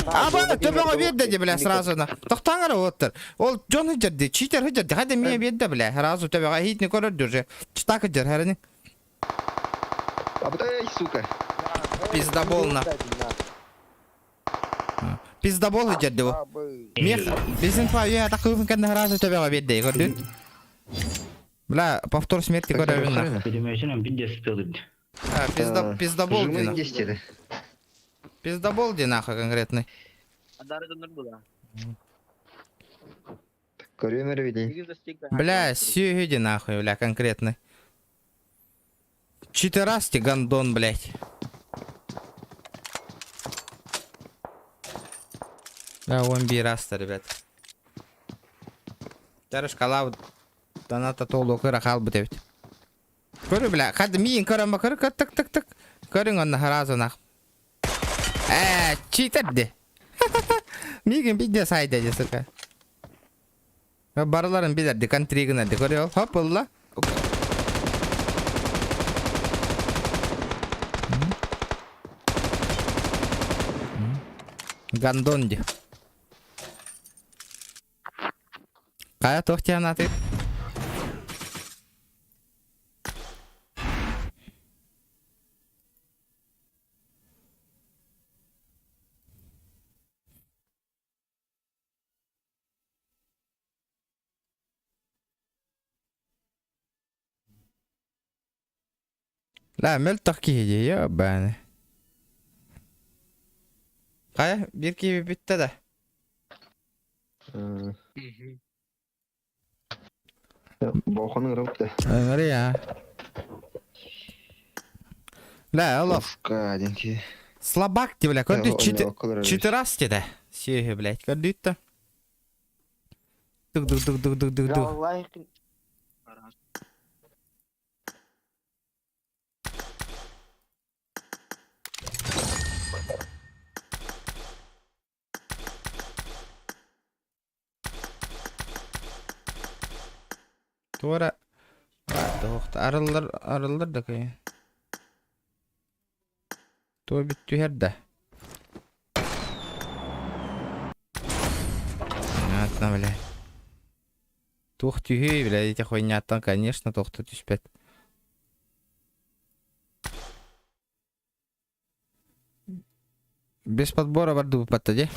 Аба төбөҕө биэрдэ дии бля сразу на. Тохтооҥ эрэ уоттар. Ол дьон сылдьар дии, читер сылдьар дии. Хайда миэ биэрдэ бля. Сразу төбөҕө иһитини көрөр уже. Читак сылдьар хэрини. Абытай, сука. Пиздобол на. Пиздобол сылдьар дии бу. Мех біздің твою такую кэннэ сразу төбөҕө биэрдэ көрдүн. Бля, повтор смерти көрөбүн на. Пулеметинэн биир спелырды. Пизда, пиздобол дии. Пиздобол дии нахуй конкретный. Бля, сюди нахуй, бля, конкретный. Читерасти гандон, блядь. Да, он би раста, ребят. Тарышкалау доната толу кыра халбыт эбит. Көрү, бля, хад миин көрөн ба көрү көр тык тык тык. Көрүң онно сразу нах. Э, читер де. Миигин бидде сайда де, сука. Барыларын билерди, контригынарды көрү хоп ылла. Гандон ди. Кая туох диэн Лаа мөлтөх киһи дии, ёбааны. Хайа, биир киһи бүттэ да. Бохону ырыпты. Ыҥырыйа. Лаа, олох. Ушка, деньги. Слабак ти, бля, көрдү четырас да. Сиэһи, блядь, көрдүт да. Дык дык дык дык дык дык дык. Туора арыллар арыллар да кыйын. Туо бүт түһэр да. Понятно, бля. Туох түһүй, бля, эти хуйняттан, конечно, тохто түспэт. Без подбора бардыбыппатта дии.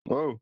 Оу.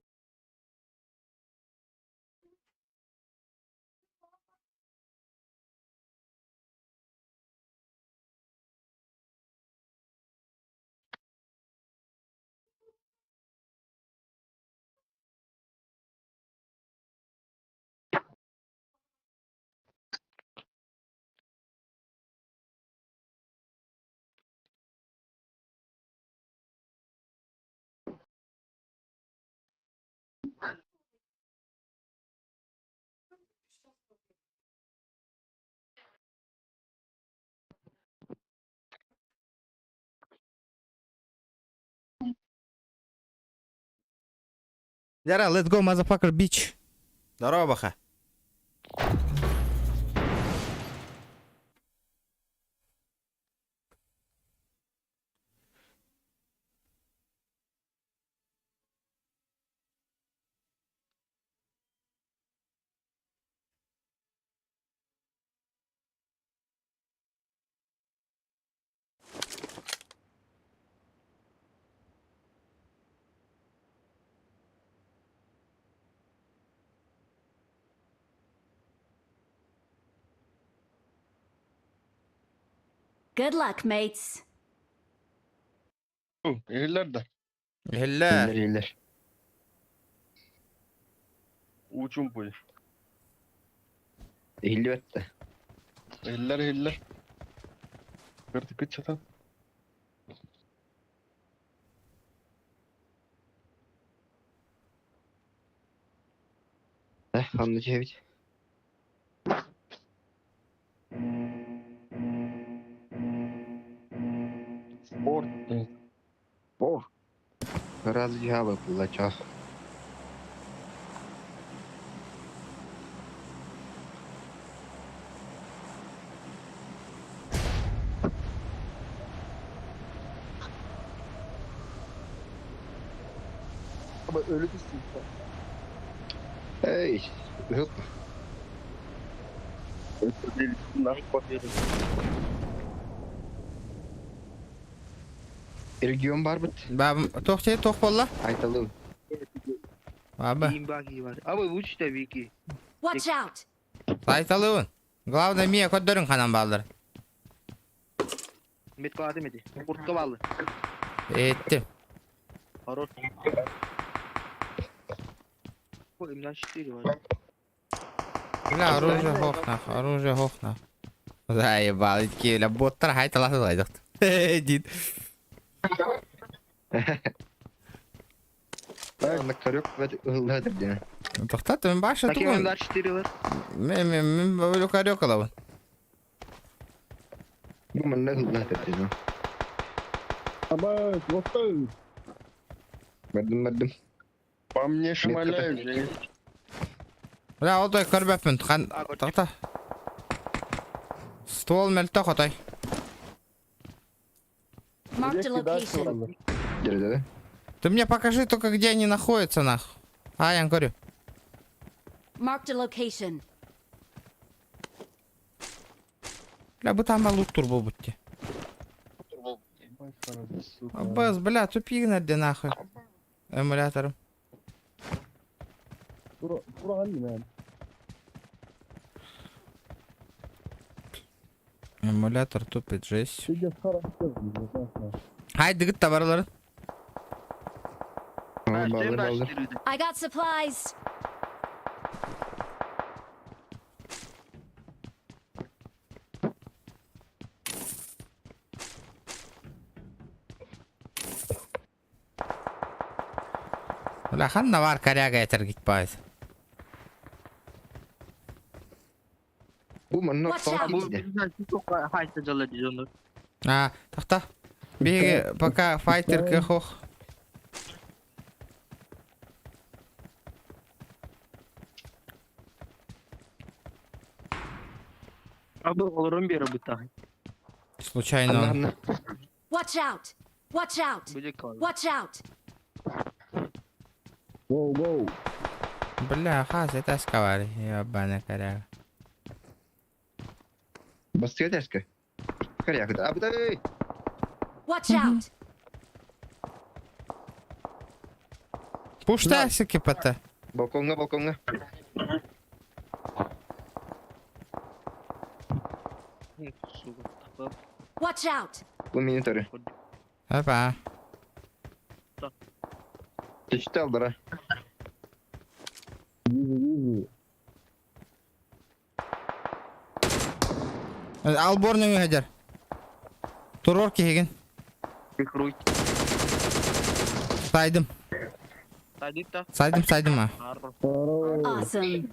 Яра, let's go, motherfucker, bitch. Здорово, баха. Good luck, mates. Иһиллэр да. Иһиллэр. Иһиллэр. Уу чуумпуй. Иһиллибэт да. Иһиллэр иһиллэр. Кырдыкыт сатан. Э, ханна түһэбит? Спорт. О! Раз дьаба булла чах. Ama ölü düşsün. Эй, ыһык. Регион барбыт. Бабам, туох сиэ туох буолла? Айталым. Баба. Watch out! Айталыбын. Главное, мия көрдөрүн ханан бааллар. Эттим. Бля, оружие хох нах, оружие хох нах. Заебал, итки, бля, боттар хайталасы лайдықты. Дит. Онна көрөк ыллаатыр диэн. Тоқтат, мен баша тугун. Мен мен мен бөлө көрөк алабын. Бу манна ыллаатыр диэн. Аба, вот Бардым бардым. По мне шмаляют. Бля, отой көрбөппүн. Хан тоқта. Ствол мөлтөх отой. Marked a location. Дерде. Ты мне покажи только, где они находятся, нах. А, я говорю. Marked a location. Бля, бы там лук турбо будьте. Аббас, бля, тупи где нахуй. Эмулятором. Эмулятор тупит, жесть. Haydi git tabarların. Баллар, баллар. I got supplies. Бля, ханна var коряга этер git байт. Бу манна Watch out. Бу фалки. хайта жалла дизонор. А, тахта. Биги пока файтер кехох. Абы олорун бери бутта. Случайно. он. Watch out! Watch out! Будет кал. Watch out! Бля, хас, это сковали. Ебаная коряга. Бастыга тәске. Коряк. Абдай. Watch out! Пуштасики пата. Балконга, балконга. Watch out! Бу миниторы. Опа. Ты читал, дара? Алборның өйдер. Турор кеген. Круть. Сайдым. Садик-то. Сайдым, сайдым а. Awesome.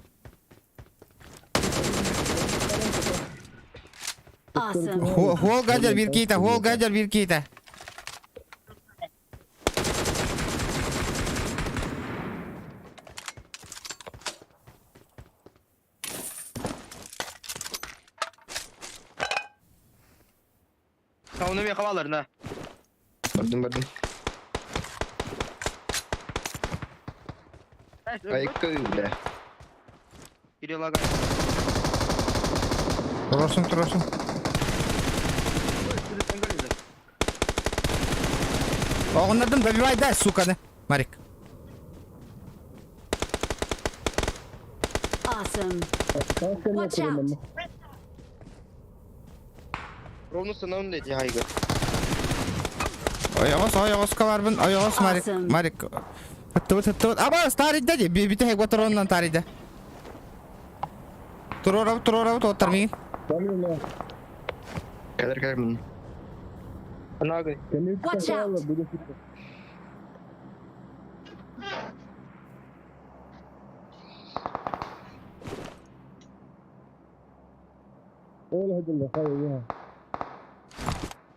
Awesome. Хол гадер bir кейта, хол гадер bir кейта. Onu bir havalarına. Бардым, бардым. Айка, бля. Перелагай. Турорсың, турорсың. Оғынадым, добивай, дай, сука, да. Марик. Awesome. Watch out! Ровно санаун деди хайга. Ойоғос, ойоғосқа барбын, ойоғос, Марик. Awesome. Марик. Хаттыбыт, хаттыбыт. Аба, старый дяди, бите хек батыроннан тарыйда. Турорабыт, турорабыт, оттар мигин. Кәлер, кәлер мин. Анагы. Watch out!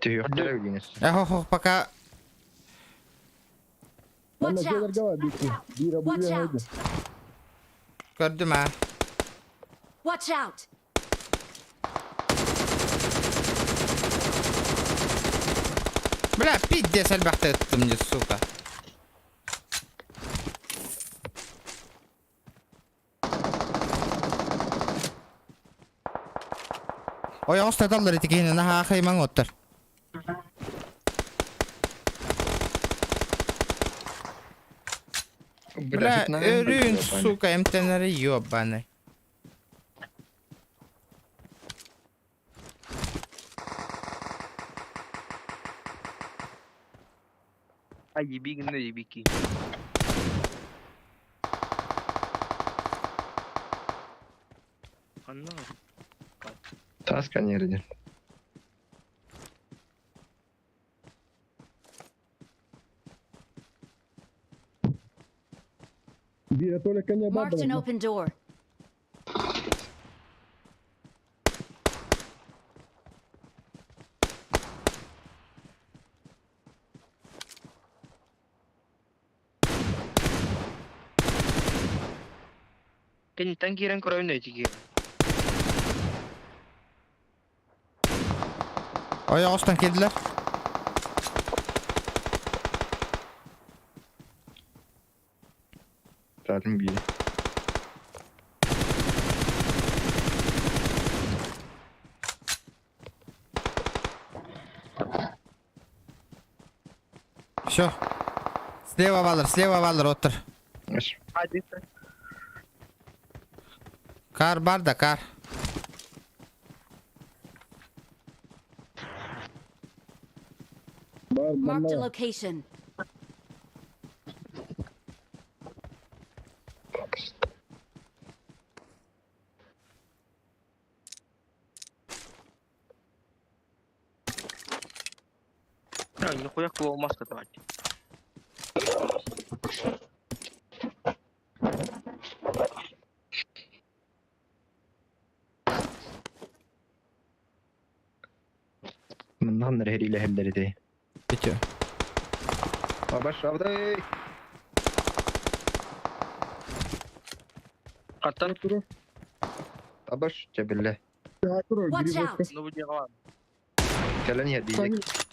Түйөктөр билинес. Эхо, хо, пока. Watch out! Watch out! Көрдүм, а. Watch out! Бля, пиздец, альбахты мне, сука. Ой, остаталлар этикейни наха хайман оттар. Бля, өрүн, сука, эмтенери ёбаный. Ай еби гына ебики. Анна. Таска нерде. Marked an open door. Кенеттен кирен көрөйүн этиги. Ойоғостан келдилер. Баттаатын биир. Все. Слева балыр, слева балыр оттор. Hadi. Кар бар да кар. Marked a location. Нихуя клоун маска давать. Манна эриилэһэллэр ити. Ити. Абаш абдай. Хаттан Абаш чэбиллэ. Watch out! ну bu Кэлэн иһэр диэк.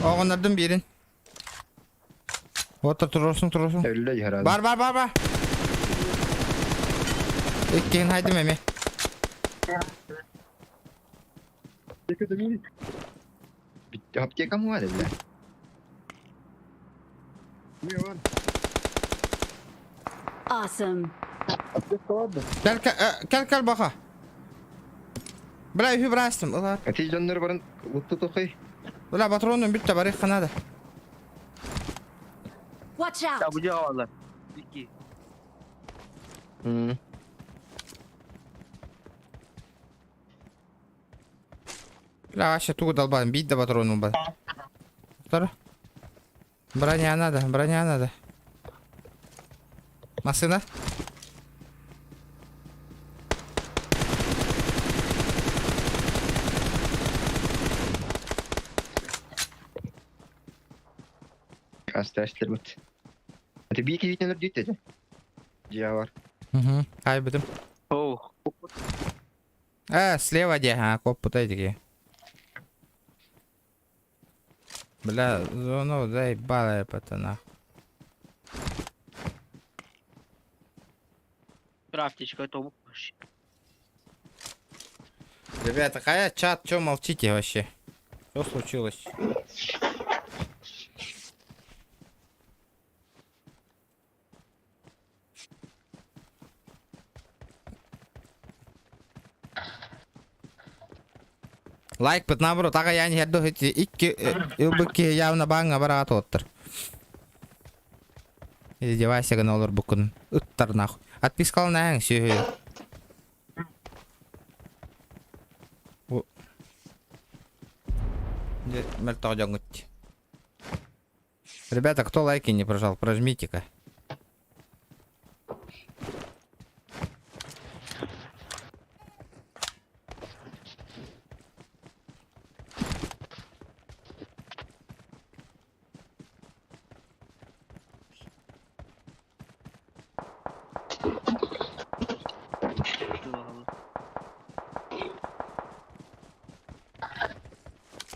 Оҕоннордум биирин. Оттор турурсуң турурсуң. Өллө иһэр Бар бар бар бар. Иккиһин хайдым эми. Аптека муа дедилер. Awesome. Кел кел кел баха. Бля, үһү брастым. Ыла. Ати дьоннор барын утту тохой. Бля, патронум бүттэ барых ханада. Watch Ya out! bu cevaplar. İki. М. Бля, вообще тугу долбадым. Бить да патронум бар. Второ. Броня надо, броня надо. Машина? Асташтыр бут. Ати бии киһитинер дүйт этэ. Дьиэ бар. Угу. Ай, бутым. Oh. Слева де, а, коп путай Бля, зону заебала пацана. Крафтичка это Ребята, хая чат, чё молчите вообще? Что случилось? Лайк бит наоборот, ага я не херду эти икки ылбыки явно банга барат оттыр. Издевайся гына олар букун. Ыттар нахуй. Отпискал на сүйе. Ребята, кто лайки не прожал, прожмите-ка.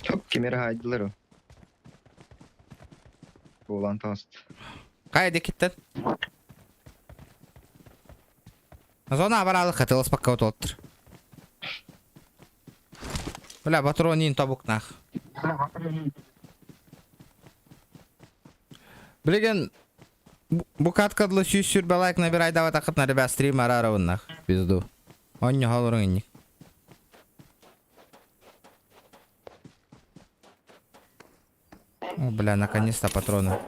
Çok кемер хайдылар о. Буолан тааст. Кайда киттен? Зона баралы хотелось пока вот оттыр. Бля, патронин табук нах. Блин, букатка для сюсюр лайк набирай давай так на ребят стрим араровын нах. Пизду. Он не холорын. О, бля, наконец-то патроны.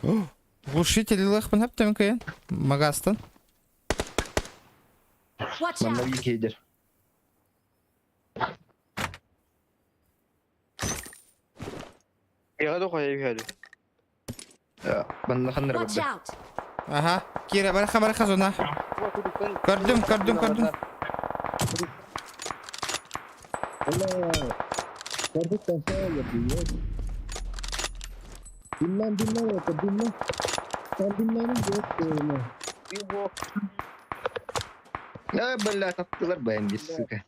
О, Глушитель лых пын Магастан. Watch Манна out! бии киһидер. Манна ханнар Watch барда. out! Ага. Кира, бараха, бараха, зона. Көрдүм, көрдүм, көрдүм. А, бля, таптылар бэйэм сука.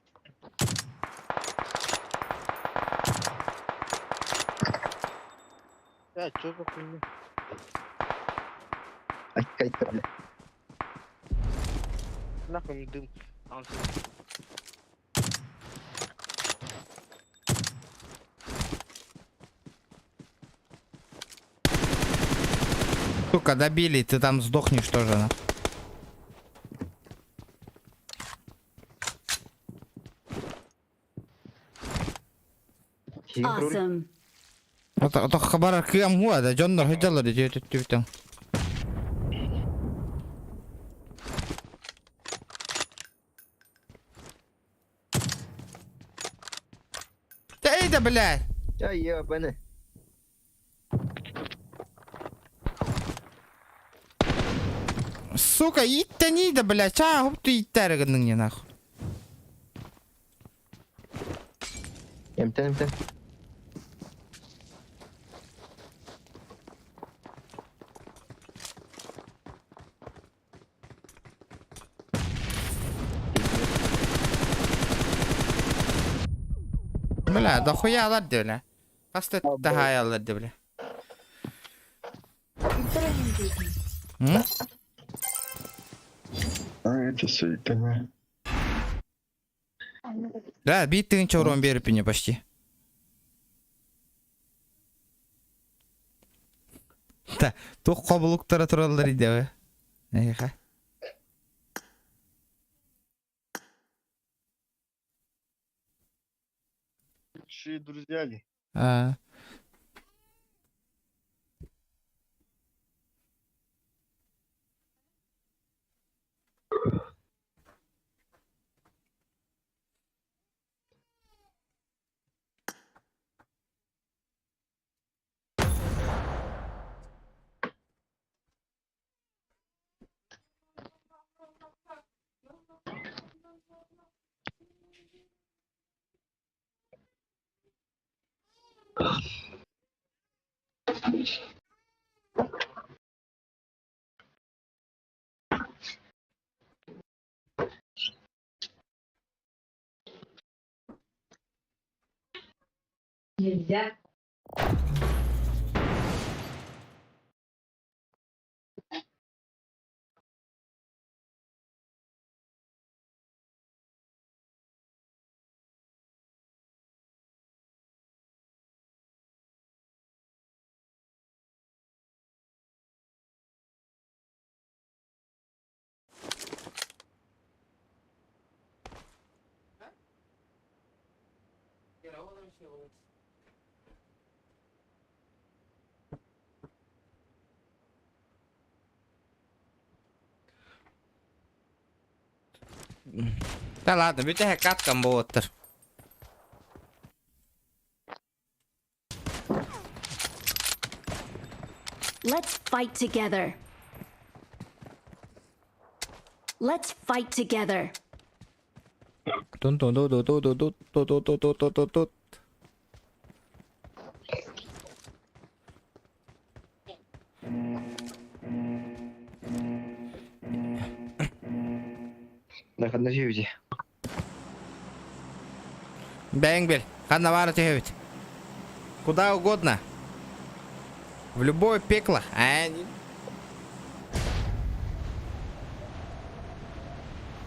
Да, чё за хуйня? Айкайта, бля. Нахуй мне дым. А он Сука, добили, ты там сдохнешь тоже. На. Awesome. Ото хабар кыам хуа да дьоннор хыдьаллар дии түттүбүтэн. Да да, блядь! Я ебаный. Сука, иттени да, блядь, чаа хуп ты иттәре гының не нахуй. Эмтен, эмтен. Бля, дохуя алар ди, бля. Хаста тахай алар ди, бля. М? Да, бит тыгынча урон беріп мне почти. Да, тух кобулуктара тураллар иде бе. Эйха. Лучшие друзья ли? А. Нельзя. Да ладно, бүтэ каткам болоттар. Let's fight together. Let's fight together. Тун тун ту ту ту ту ту ту ту ту ту ту ту. На живи. Бэнгбель, ханна ведь. Куда угодно. В любое пекло. А, не-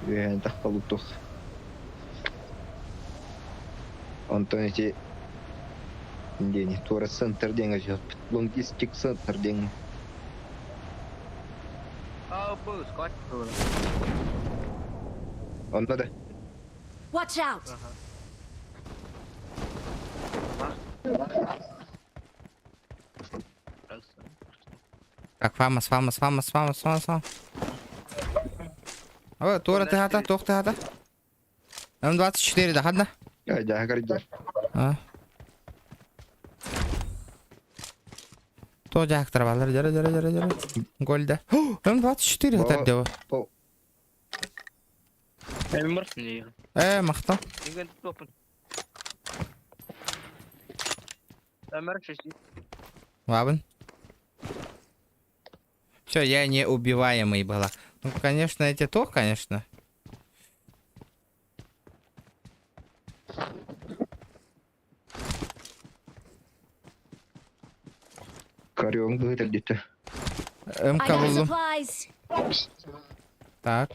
Үһэн тахпалуттух. Онтон ити дени туора центр диэн өсөт логистик центр диэн А, был, скотч. онно да Watch out! Так, фамас, фамас, фамас, фамас, фамас, фамас. О, туора ты хата, туох ты хата. М24 да, хадна? дьэ карда А. То жактар балар, жара, жара, жара, жара. Гольда. М24 хатар дево. Э, махта. Лабын. Все, я неубиваемый была. Ну, конечно, эти то, конечно. Карион быһыт дите. МК I got буллум. supplies. Так.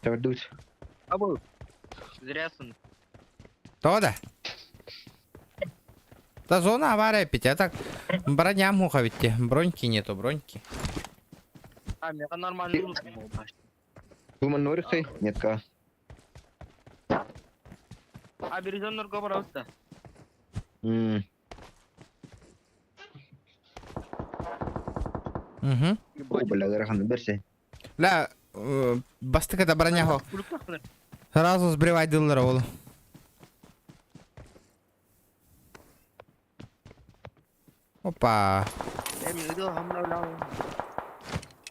Төрдүс. Абыл. Зрясын. Тоҕо да? Да зона авария пить, а так броня муха ведь. Броньки нету, броньки. А, меха нормально лут Думан норихай? Нет ка. А березон барабыт да. М. Угу. О, бля, ыарахан берсе. Ля, бастык это броня хо. Сразу сбривай дыллара ол. Опа.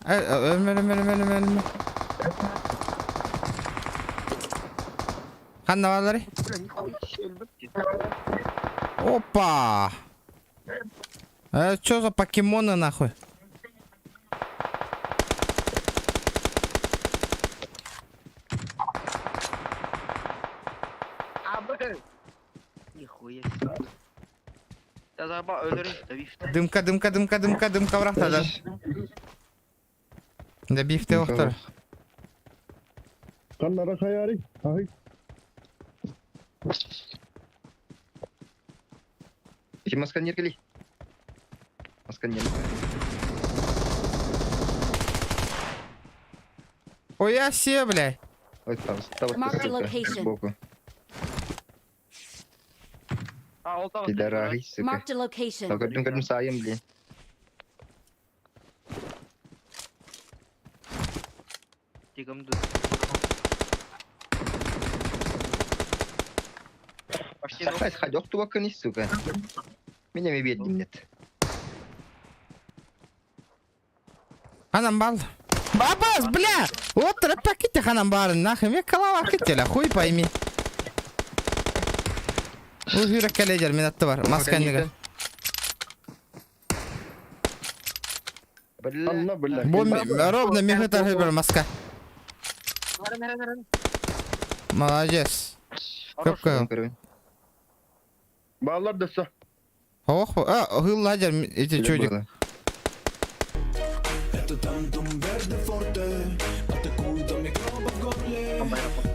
Ölme ölme ölme ölme ölme. Ханна баллары? Опа! Это что за покемоны нахуй? Нихуя себе. Я заебал, Дымка, дымка, дымка, дымка, дымка врахта, да. Да бифте охтор. Ханнара хайари. Ахы. Ити масканер кели. Масканер. Ой, я все, бля. Ой, там, там, Mark the location. Сбоку. Пидорасы, сука. Marked a location. Так, көрдүм, көрдүм, саайым, блин. Сахай, ходок тубакын, сука. Меня ми бедным нет. Ханам бал. Бабас, бля! Вот пакете ханам барын, нахуй. Мне калава кетеле, хуй пойми. Уһүрэ кэлэдэр мин атты бар. Масканныга. Бу ровно мехы бар маска. Молодец. Көп көп. Баллар десе. Ох, а, хылладер эти чудик. Это Тантум Верде Форте Атакует до микробов в горле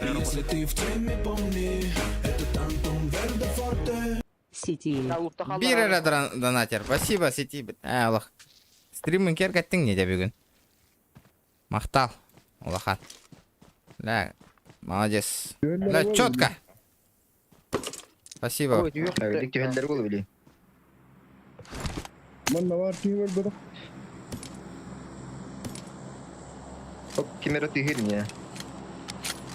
И Если ты в теме, помни Это Тантум Верде Форте Сети. Бир эрэ донатер. Спасибо, сети. Ә, Аллах. Стримын кергеттиң не деп бүгүн. Мактал. Улахан. Ля, молодец. Ля, четко. Спасибо. Түһэллэр буолу били. Манна бар тиңер бер. Оп, кемера тыгыр не.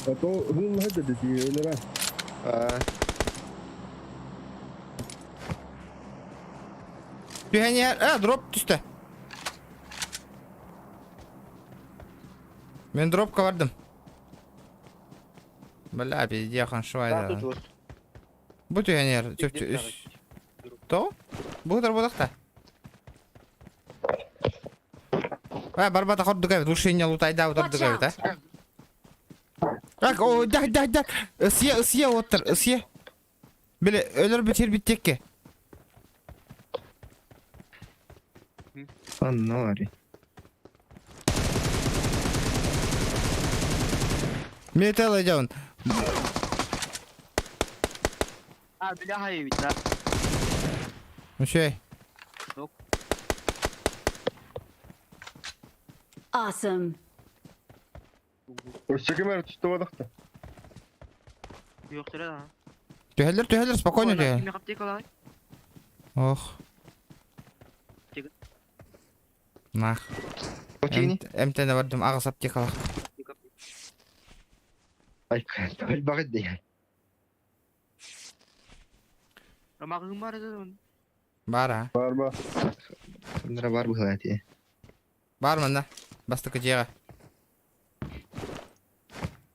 А то хыл хәдә ди өләрә. А, Түһәнер, а, дроп түсті. Мен дропка бардым. Бля, пиздец, ханшвайда. Бу түһәнер, чөп То? Бу будақта. А, барбата хордук эбит, ушиня лутайда утырдык эбит, а? Так, о, да, да, да. Ысье, ысье оттыр, ысье. Биле, өлөр битер биттекке. Аннары. Металл идён. А, бля, хайвит, да. Үшей. Awesome. Өссө кемер түстө бадакта. Yok да. Түһәлер, түһәлер, спокойно түһәл. Ох. Нах. МТН бардым, ағыс аптекалақ. Ай, багыт ди. Рамагым бар edi. Бар, а? Бар бар. Бар бар быһылати. Бар мында. Бастыкы жеға.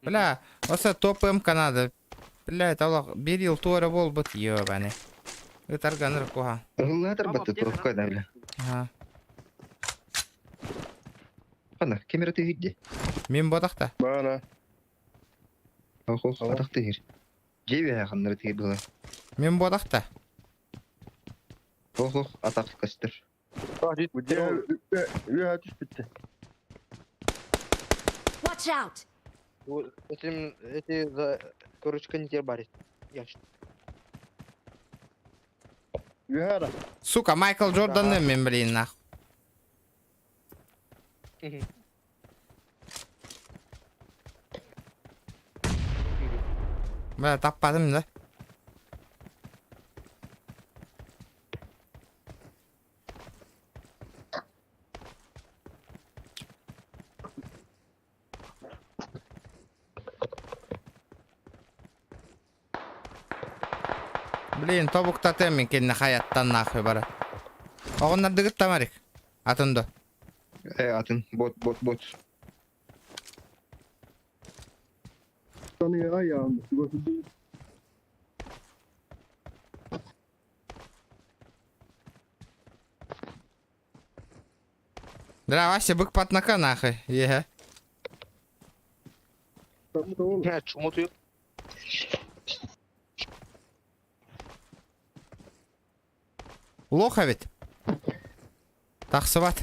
Бля, осы топ МК надо. Блядь, олох бир ел туора буолбут ёбаны. Ытарганыр куһа. Ыһыллаатар батты туохка да бля. Ага. Ана, кемера тыһырди. Мин ботахта. Баана. Ох, ох, атах тыһыр. Дьиэ ханнары тыһыр была. Мин ботахта. Ох, ох, атах көстөр. Бу дьиэ үөһэ түспүттэ. Watch out! Этим, эти за короче кондитер барит. Я Үөһэ ара. Сука, Майкл Джорданны мен блин нах. Бля, таппадым да. Блин, тобуктатыам мин кинини хайаттан нахуй бара. Оҕоннордугут тамарик. Атын до. Э, атын, бот, бот, бот. Таныга ayağım. Бля, Вася, бык патнака нахуй. Еhe. Чумутую. Лоха ведь. Тахсыбат.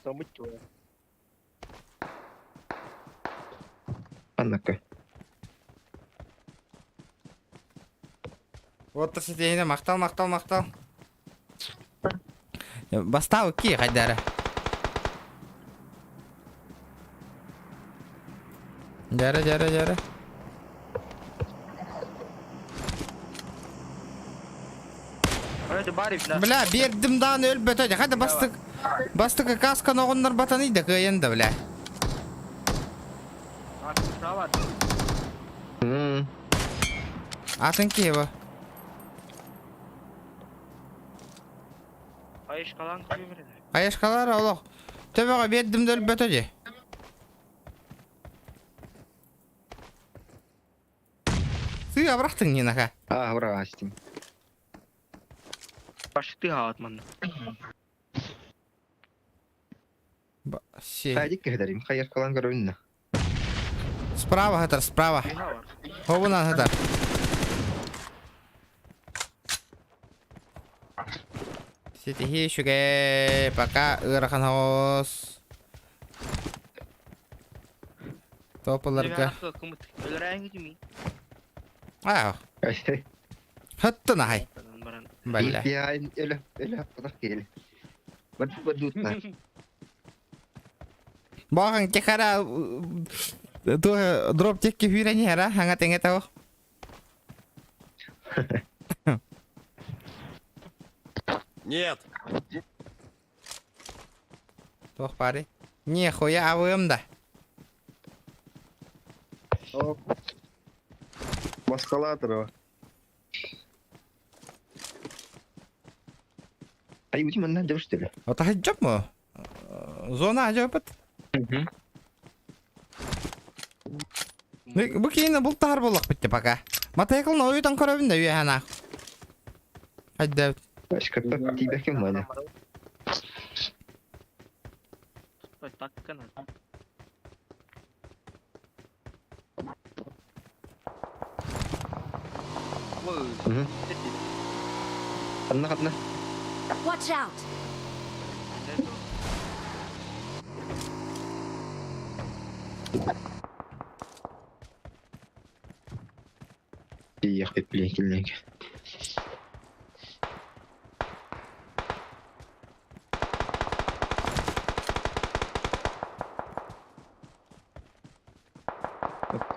Самытчу. Аннака. Вот ситиһине махтал, махтал, махтал. Бастау ки хайдара. Дьара, дьара, дьара. Бля, биэрдим даҕаны өлбөтө дьэ. Хайда бастык бастакы касканы оҕоннор батаный да кыайан да бля. Атын киһи бу. Хайышкалар олох. Төбөҕө биэрдим да өлбөтө дии. Сыа бырахтыҥ Нинаха. Аа, быраҕаастым. Пашты хаат манна. Хайдик кэһдэрим, хайыркалан көрөбүн Справа хатар, справа. Хобунан хатар. Ситиһии үчүгэй, пока ыарахан оҕус. Тополарга. Аа. Хаттын аһай. Балла. Өлө, өлө хаппатах киһи. Бадутна. Баҕан кехара дроп текки хүрэн иһэрэ хаҥа тэҥэ того. Нет. Туох баарый? Нехуя абыам да. Маскалаатыр Ай, ути манна дьабыстыга. Отаһыдьап му? Зона ажапыт. Бу киинэ бултаһар буоллахпыт пока. Матайкылын ойутан көрөбүн да үөһэнаах. Хайда. Башката тиибэким мана. Ханна ханна. Watch out! Тиийэхпит билин киллэҥ.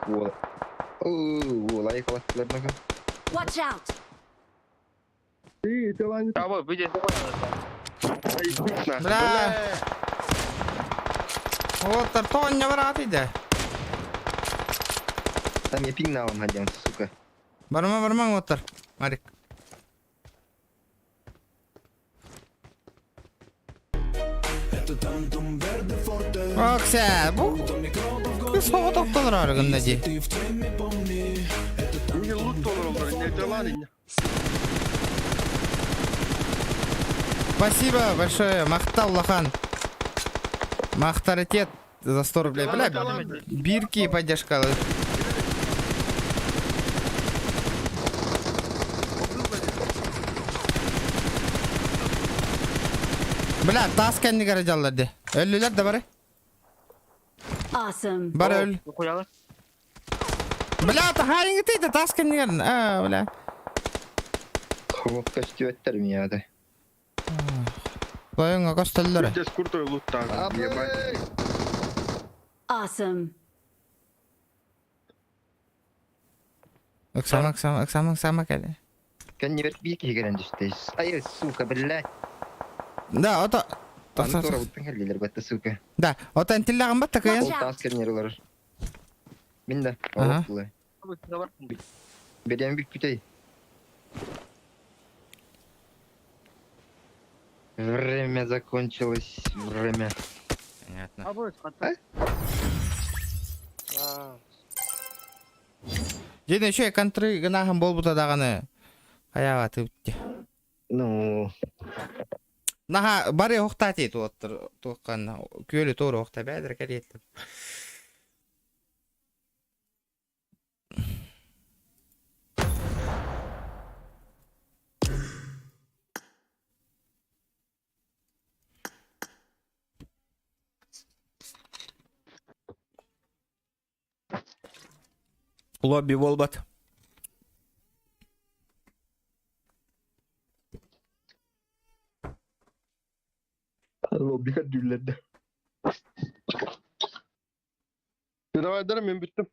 Уол. Оо, уолай халаттылар Watch out! Бля. Вот тоня брат иде. Там я пинг навам хадян, сука. Барма барма оттар. Марик. Окся, бу кыс соҕотохтолор арыгынна дии. Спасибо большое, Махтал Лахан. Махтаритет за 100 рублей. Бля, бирки поддержка. Бля, тас кэннигэр дьаллар де. Өллүлэр да бары. Awesome. Бары өл. Хуялар. Бля, таһаарыҥ да тас кэннигэр. А, бля. Хобок көстүбэттэр миэхэ. Тойоҥҥо көстөллөрө. Awesome. Ыксама, ыксама, ыксама, ыксама кэлэ. Кэннибэр биир киһи кэлэн түстэ. Ай, сука, блядь. Да, ото... Аны туорабыттан кэллилэр батта, сука. Да, ото энтиллэҕин батта кыйан. Ол таас кэннигэр олорор. Мин да, Ага. олох Берем бүппүтэй. Время закончилось, время. Понятно. Дьэ, еще контры гынаһын буолбута даҕаны. Хайаҕа тыыпти. Ну, Наха бары охтаати туоттар туохханна күөлү туору охта бэдэр кэлиэттэр. Лобби буолбат. Лобби көрдүүллэрдэ. Давай, мен бүттүм.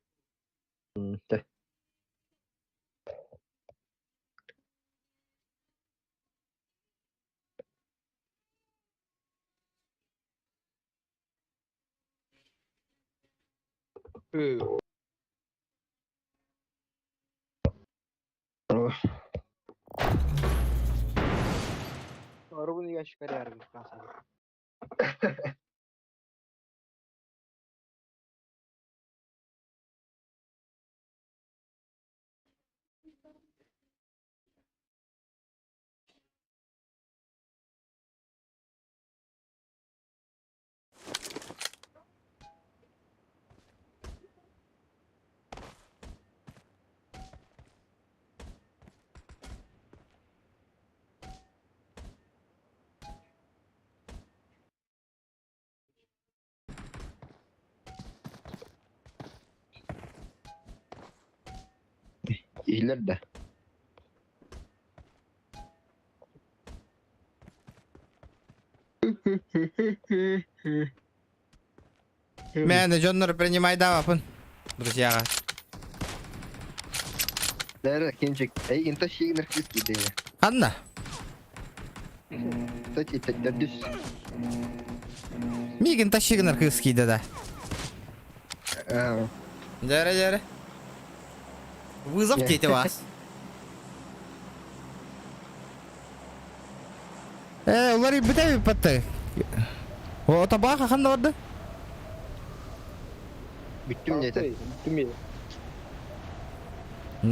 Тэ. Арабын ящик арбы. Иһиллэр да. Мээнэ дьоннор принимайдаабапын. Друзьяга. Дәрі, Кенчик, эй, инта шигнер кыз киде. Ханна? Кстати, дәрдүс. Мигин тащигнер кыз кийде да. Дәрі, дәрі. Вызов дети вас. Э, улар бүтәби патты. О, табаха ханна барды? Бүттүм деді. Бүттүм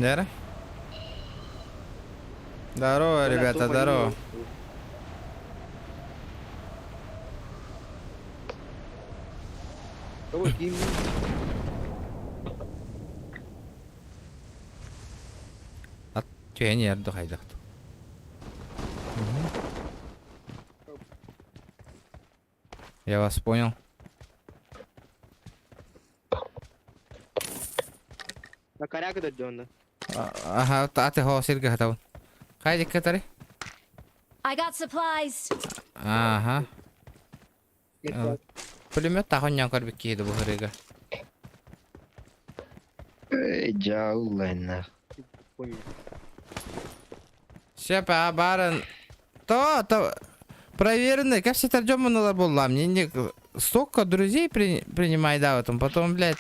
Дәрі. Здорово, ребята, здорово. Түһэн ярды хайдахт. Я вас понял. На коряк дойдён. Ага, аты хоо сиргэ хатабын. Хайдик катары? I got supplies. Ага. Пулемет тахоньян көрбүт киһи бу хырыга. Эй, жаулайна. Шепа барын. То, то проверенный, как все тарджоманалар болла. Мне не столько друзей принимай да этом, потом, блядь,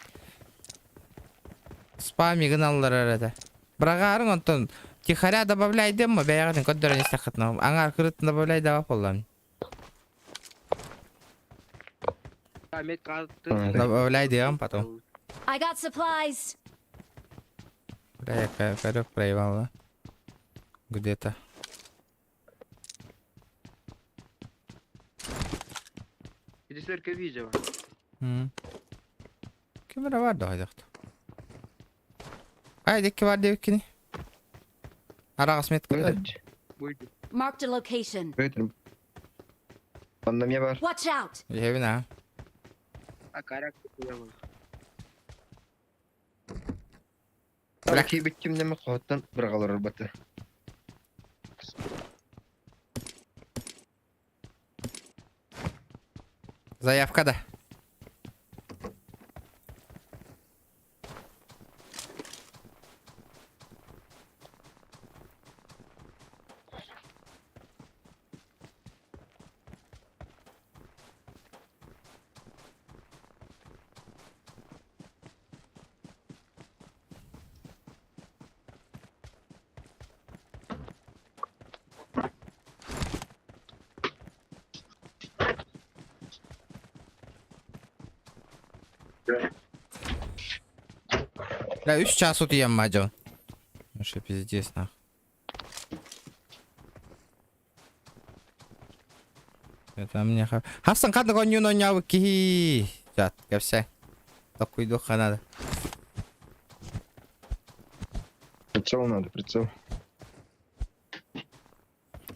спами гыналлар это. Брагарың онтон тихаря добавляй дем, бәягын көддөрөн истахытна. Аңар кырыт добавляй да болла. Добавляй дем потом. I got supplies. Бля, я корёк проебал, да? Где-то. Иди видео. Ким эрэ бар да хайдахт. Ай, дикки бар диэбиккини. Араҕас метка. Marked a location. Онно эмиэ бар. Watch out! Иһэбин аа. А коряк хуявый. Бля киирбит кимнэмэ хоһуттан быраҕалар ылбата. Заявка да. Бля, үс час утуйан мадьон. Вообще пиздец нах. Это мне ха... Хасан ханнык оонньууну оонньообут киһи. Чат, кэпсээ. Токуйдуохха надо. Прицел надо, прицел.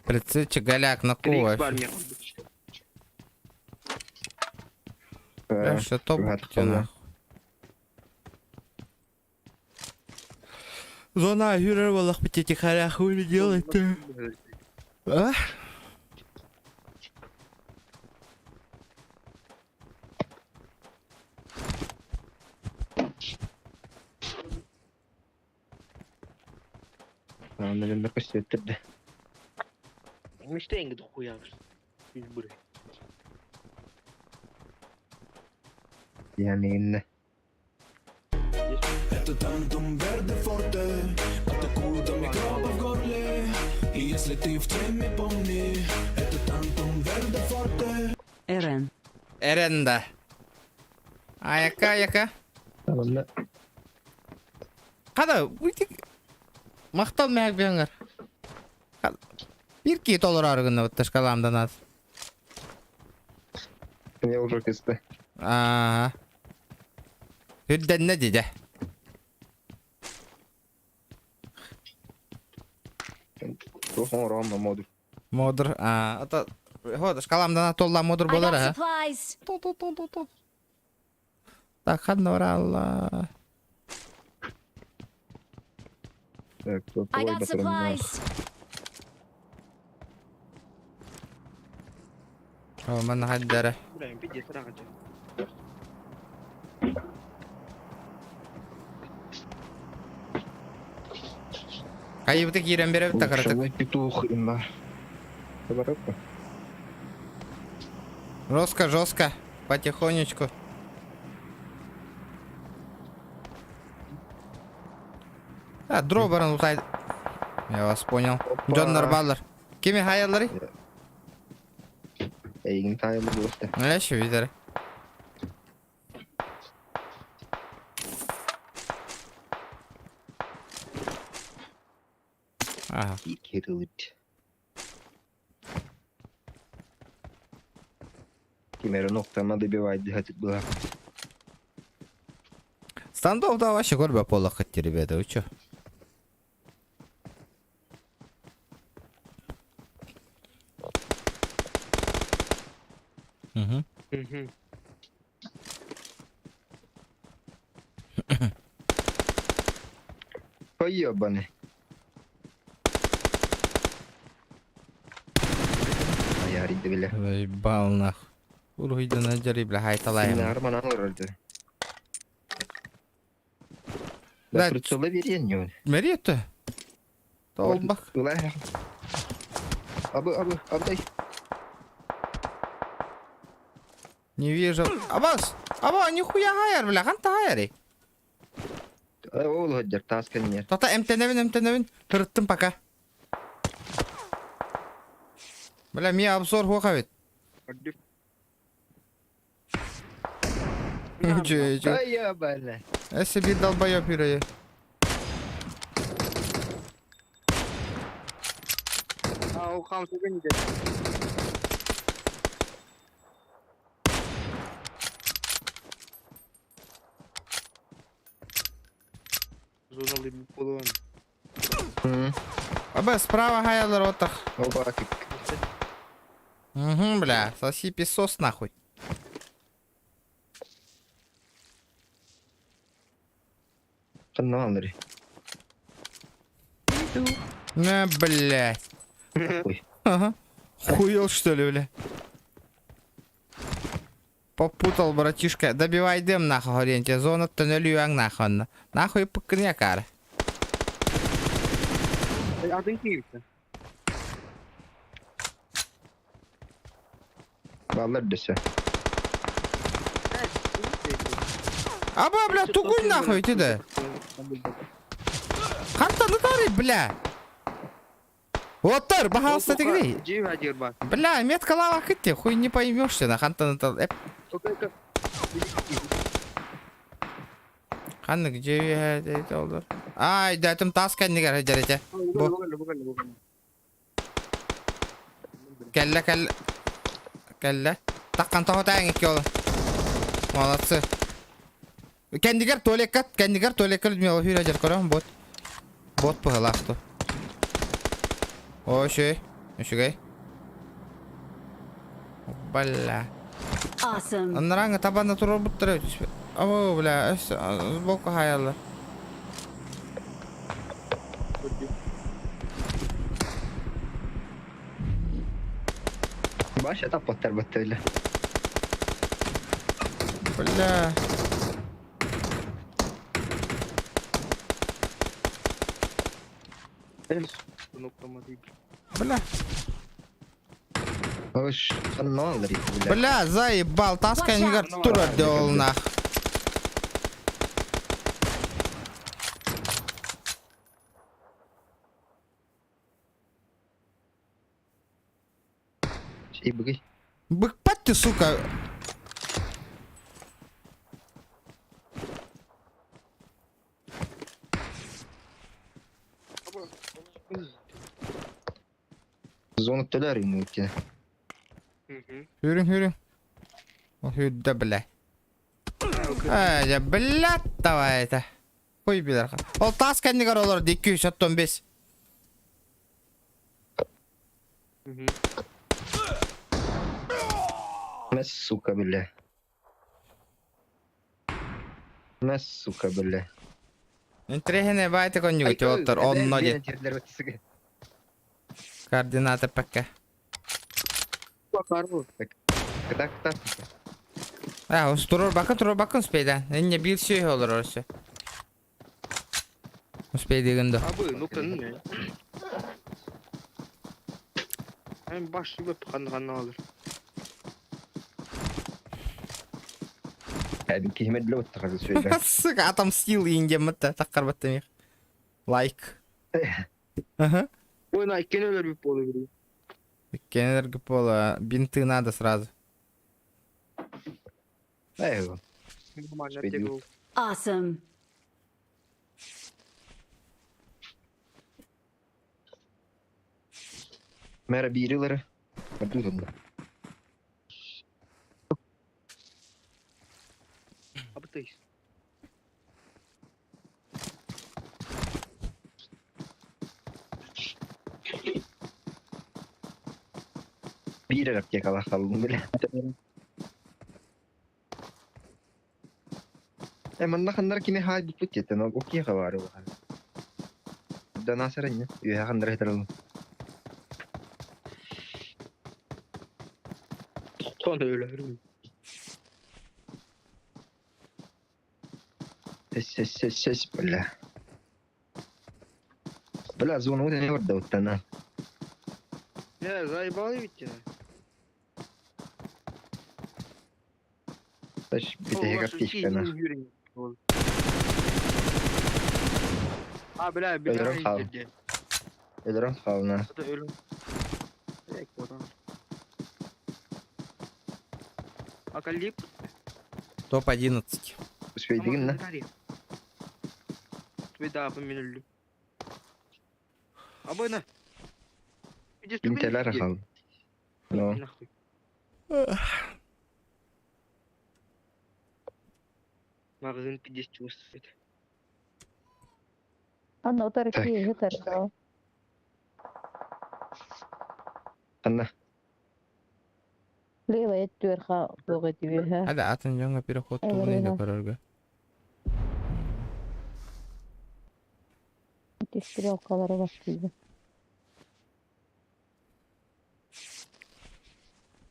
Прицельчик голяк на ку вообще. Бля, что топ нахуй. Зона юрер буоллахпыт тихаря хули делать-то? А? Наверное, көстүөттэр да. Мечтаем хуя. Яны Это Тантум Верде Форте Атакуют до микробов в горле И если ты в теме, помни Это Тантум Верде Форте РН. Эренда. Аяка, аяка. Хада, махтал мэк бэҥэр. Биир киһи толороору гынныбыт шкаламдан ат. Я уже кысты. Аа. Үрдэннэ дидэ. Туох оҥороон модур. Модур. Аа, ата хо шкаламдан толла модур I болар got ha. supplies. Так, ханна баралла. Так, I got supplies. О, манна хаддара. Бля, пиздец, рагача. Хайыбыты киирэн беребит такаратык. Лучший петух имма. Табарапа. Жестко, жестко. Потихонечку. А, дро баран утай. Я вас понял. Дьоннор бааллар. Кими хайаллары? Эйигин таайылы буолуохта. Эш видер. Ага. Кирилит. Кимери ноктама добивать дыхать была. Стандофф да вообще көрбө буоллаххыт ребята, вы чё? Угу. Угу. Поебаны. Ярик бля. Заебал нах. Уруйдан ажары бля хайталайм. Нормально вроде. Да, прицелы верен Мериетте. Толбах. Абы, абы, абдай. Не вижу. Абас! Аба, нихуя хайар, бля, ханта хайари. Ол ходжар тас кэннер. Тата эмтэнэбин, эмтэнэбин. Тырыттым пока. Бля, ми обзор хуаха ведь. Че, че? Ай, ебаный. Эссе бир долбоёб юрэ. А, ол хаамсыгын иде. Зоналый буолуон. Аба, справа хаялар отах. Опа, как. Угу, бля, соси песос нахуй. Ханна На, блядь. Ой. Ага. Хуел, что ли, бля? Попутал, братишка. Добивай дым, нахуй, горенте. Зона тоннелю нахуй. Нахуй пыкня кар. Атын кииртэ. Баллар дөсө. Аба, бля, тугуй нахуй, ты да. Ханта натары, бля. Оттар, бахалста тегрей. Бля, метка лава кытте, хуй не поймешься на ханта натал. Эп. Ханны где это олдор? Ай, да, там таска не гара жарете. Бу. Кэллэ, кэллэ. Кэллэ. Таккан тоҕо икки ол. Молодцы. Кендигер туалекка, кендигер туалекка Людмила хүрэ жар көрөм бот. Бот пыһылаахту. О, шүй. Үчүгэй. Бля. Awesome. Аннараҥа табанна турар буттара өтүспүт. О, бля, өс сбоку хаялар. Баш таппаттар баттыла. Бля. Бля. Ош, ханна бля. Бля, заебал, таска не турар дел нах. Эй, быгый. Быкпат ты, сука. Зона төлөр ему идти. Хүрүн, хүрүн. О, хүрдэ, бля. Ай, я, бля, давай это. Хуй билер. Ол тас кэннигэр олор 215. Мә, сука, бля. Мә, сука, бля. Интрехене байте коннюгу оттор онно ди. Координаты пакка. Так, так. А, турор бакын, турор бакын успейда. Энне бир сүй олор орсы. Успей дегенде. Абы, ну-ка, не. Hem başlığı kanı alır. Кихмед ло тахазы сөйле. Сука, отомстил индем это таккар баттамих. Лайк. Ага. Ой, на иккен bir polu bir. Кеннер пола бинты надо сразу. Эй, Awesome. Мэра бирилere. Бардудунда. Абы Бир аптекала халдым бля. Э, манна ханнар кими хай бупут еттен, ол окей хабары бар. Да насарыння, үйә ханнар хетерл. Тоқтон öyle. Сес сес сес сес бля. Бля, зона вот не орда вот. Ya заебал ведь. Таш бите аптечка на. А, бля, бля, Өлөрөн хаал. Өлөрөн хаална. Өлөрөн. Акалип. Топ-11. Успей на. Да, поменяли. Абына. Интелер хал. Но. Нахуй. Магазин пиздец чувствует. Анна утары Так. киһи тарда. Анна. Левая түөрха туох этибиһэ. Hadi атын дьоҥҥо переход тугун Эврина. илэ көрөргө. Ити стрелкалары баттыйда.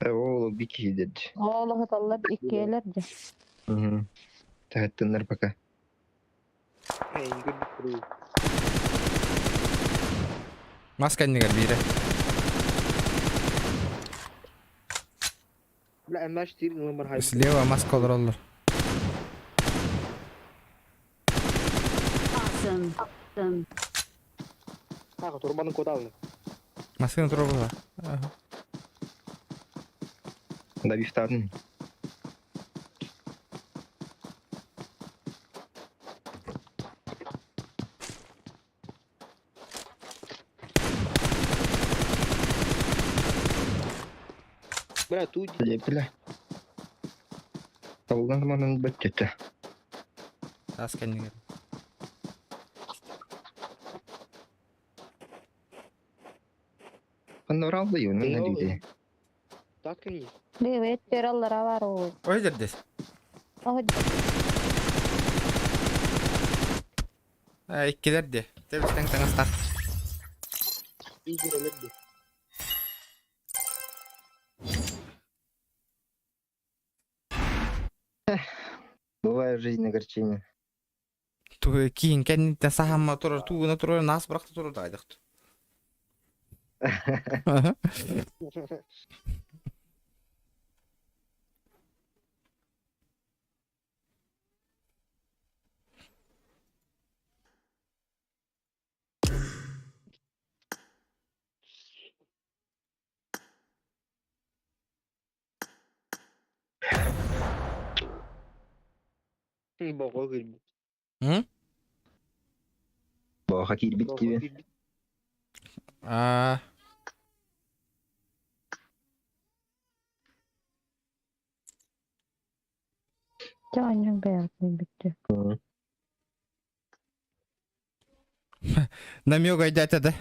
Ол bir kişi dedi. Оолоһуталлар иккиэлэр дьэ. Угу. Таһыттыннар пока. Эй, не говори. Мас кэннигэр биирэ. Бля, маш тир номер хай. Слева маска олороллор. Awesome. Awesome. Так, турбанын кодалны. Масканы турар буолла. Да бифтадын. Бля, тут Бля. Тавылдан манан бөттөттө. Тас кэннигэр. Анна уралды юнун нәдиде. так не. Левая түөр аллара бар ол. Ой дердес. Оһо Иккилер де. Тебистен таҥастар. Игорь, Бывает в жизни огорчение. Ту киин кэнниттэн саһамма турар, туугуна турар, нас бырахта турар дайдахт. Бого гырбит. М? Боха кирбит gibi. Аа. дьэ онньон бэйэҕитин бүттү. Намек айдата да.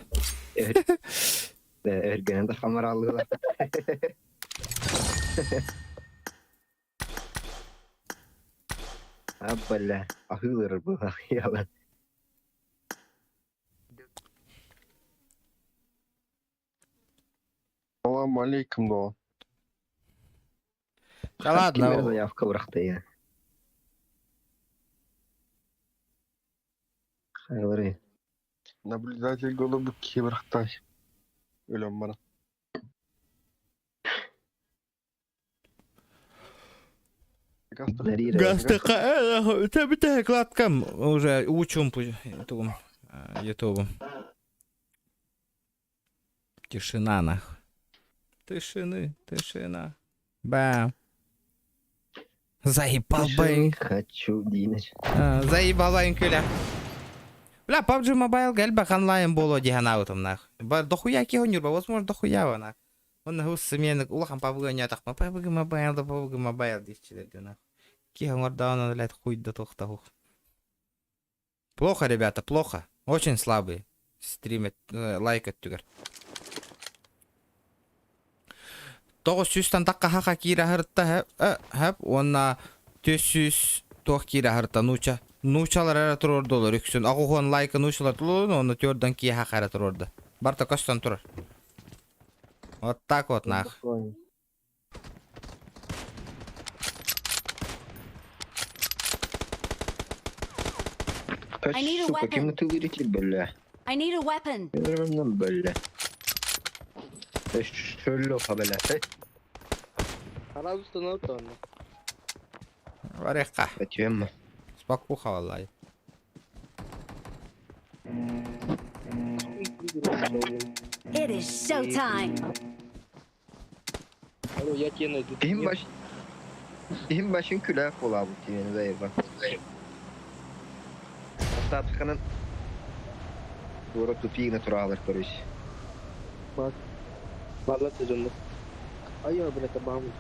Өргөнөн да хамаралыла. Аббала, ахылыр бу ахыялар. Салам алейкум, да. Да ладно. Заявка урахты я. Хайлары. Наблюдатель голубы кибрахтай. Өлөм бара. Гастыка, табита кладкам уже учум тугум ютубу. Тишина нах. Тишины, тишина. Бам. Заебал бай. Хочу динеш. Заебал бай күлә. Бля, PUBG Mobile гәлбә онлайн боло дигән аутым нах. Бар дохуя ки гонюр, возможно дохуя нах. Он гус смены улахан PUBG не тахма. PUBG Mobile да PUBG Mobile дичилер нах. Ки гонорда он, блядь, хуй да тохта хух. Плохо, ребята, плохо. Очень слабые. Стримят, лайк өттүгер. Тоғыз сүүстэн таққа хақа киирэ хырытта хэп, онна төс сүүс туох киирэ хырытта нууча. Нуучалар эрэ турордулар үксүн. Ағухон лайка нуучалар турорду, онна төрдөн кии хақа эрэ турорду. Барта көстөн турар. Вот так вот нах. I need a Сука, weapon. кем ты вылетел, бля? I need a weapon. Бля. Шөллөха, бля. Сразу становится он. Варехка. Зачем? Спокуха валлай. It is showtime. Алло, я тебе найду. Benim baş... Benim başın külah kola bu TV'ni zayıf. Hatta tıkanın... Doğru tupigine turağılır короче. Bak. Баллар сезонда. Ай, блядь, табам.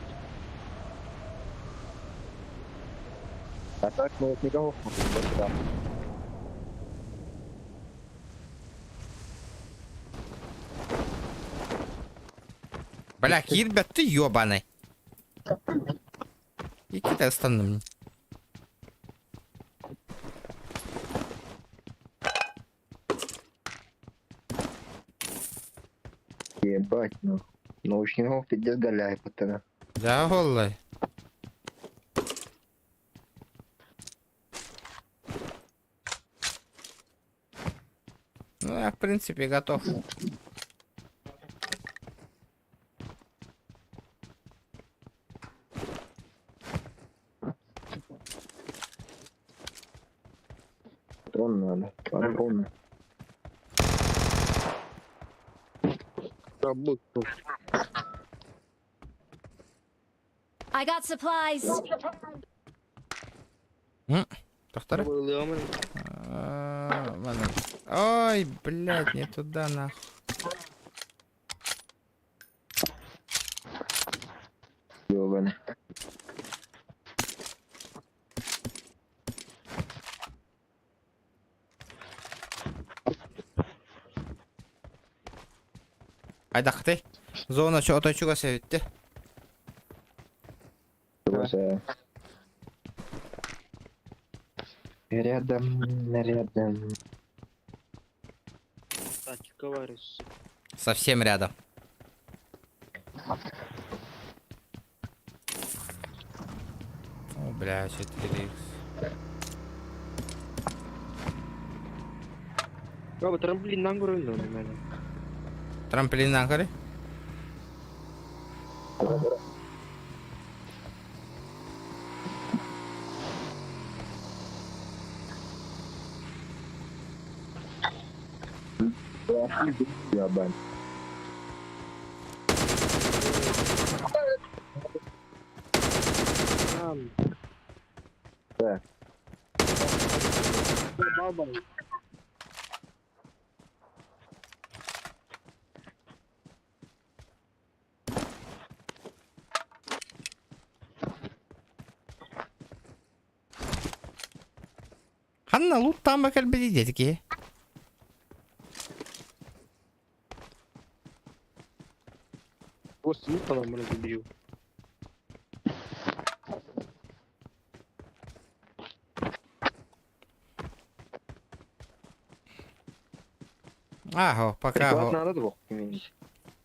А так, ну, вот никого да. Бля, Кирбет, ты ёбаный. Иди ты остану мне. Ебать, ну. Научников пиздец голяй, пацаны. Да, голый. Ну, я, в принципе, готов. Патрон надо. Патроны. Работал. I got supplies. Доктор? Ой, блядь, не туда нахуй. Ёбаный. Айдахты. Зона чо отойчуга севитти. Рядом, рядом. Тачка варится. Совсем рядом. О, бля, 4х. Баба, трамплин на гору, ну, наверное. Трамплин на горе? Ебать. Там. Да. Баба. Ханна лут там бакал детки. Просто лука нам разбил. Ага, пока. Приклад надо двух иметь.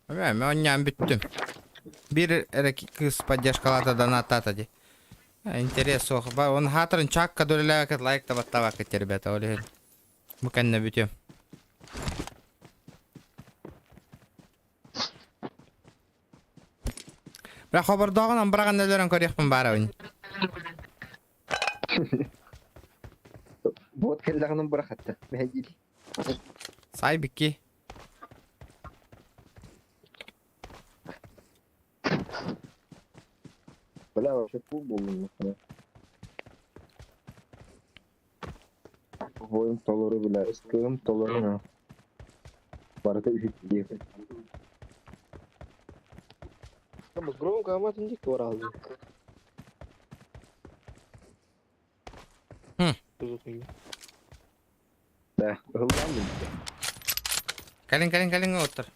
Мен оннан бүттүм. Бир кыз поддержкалата донаттата ди. Интерес ох. Ба он хатырын чакка дөлеләкет лайк табаттабак ребята, оле. Бу кәнне бүтөм. Бра хабардагын амбраган нелерен көрөкпүн бары. Вот келдагының бырахатты. Мәһәдил. Сай бикки. Бля, вообще пул был. Воин толору, бля, ıskığım толору. Барыта үхит диye. Там громко, а мать не алды. Хм. Да, ылдан Калин, калин, калин оттыр.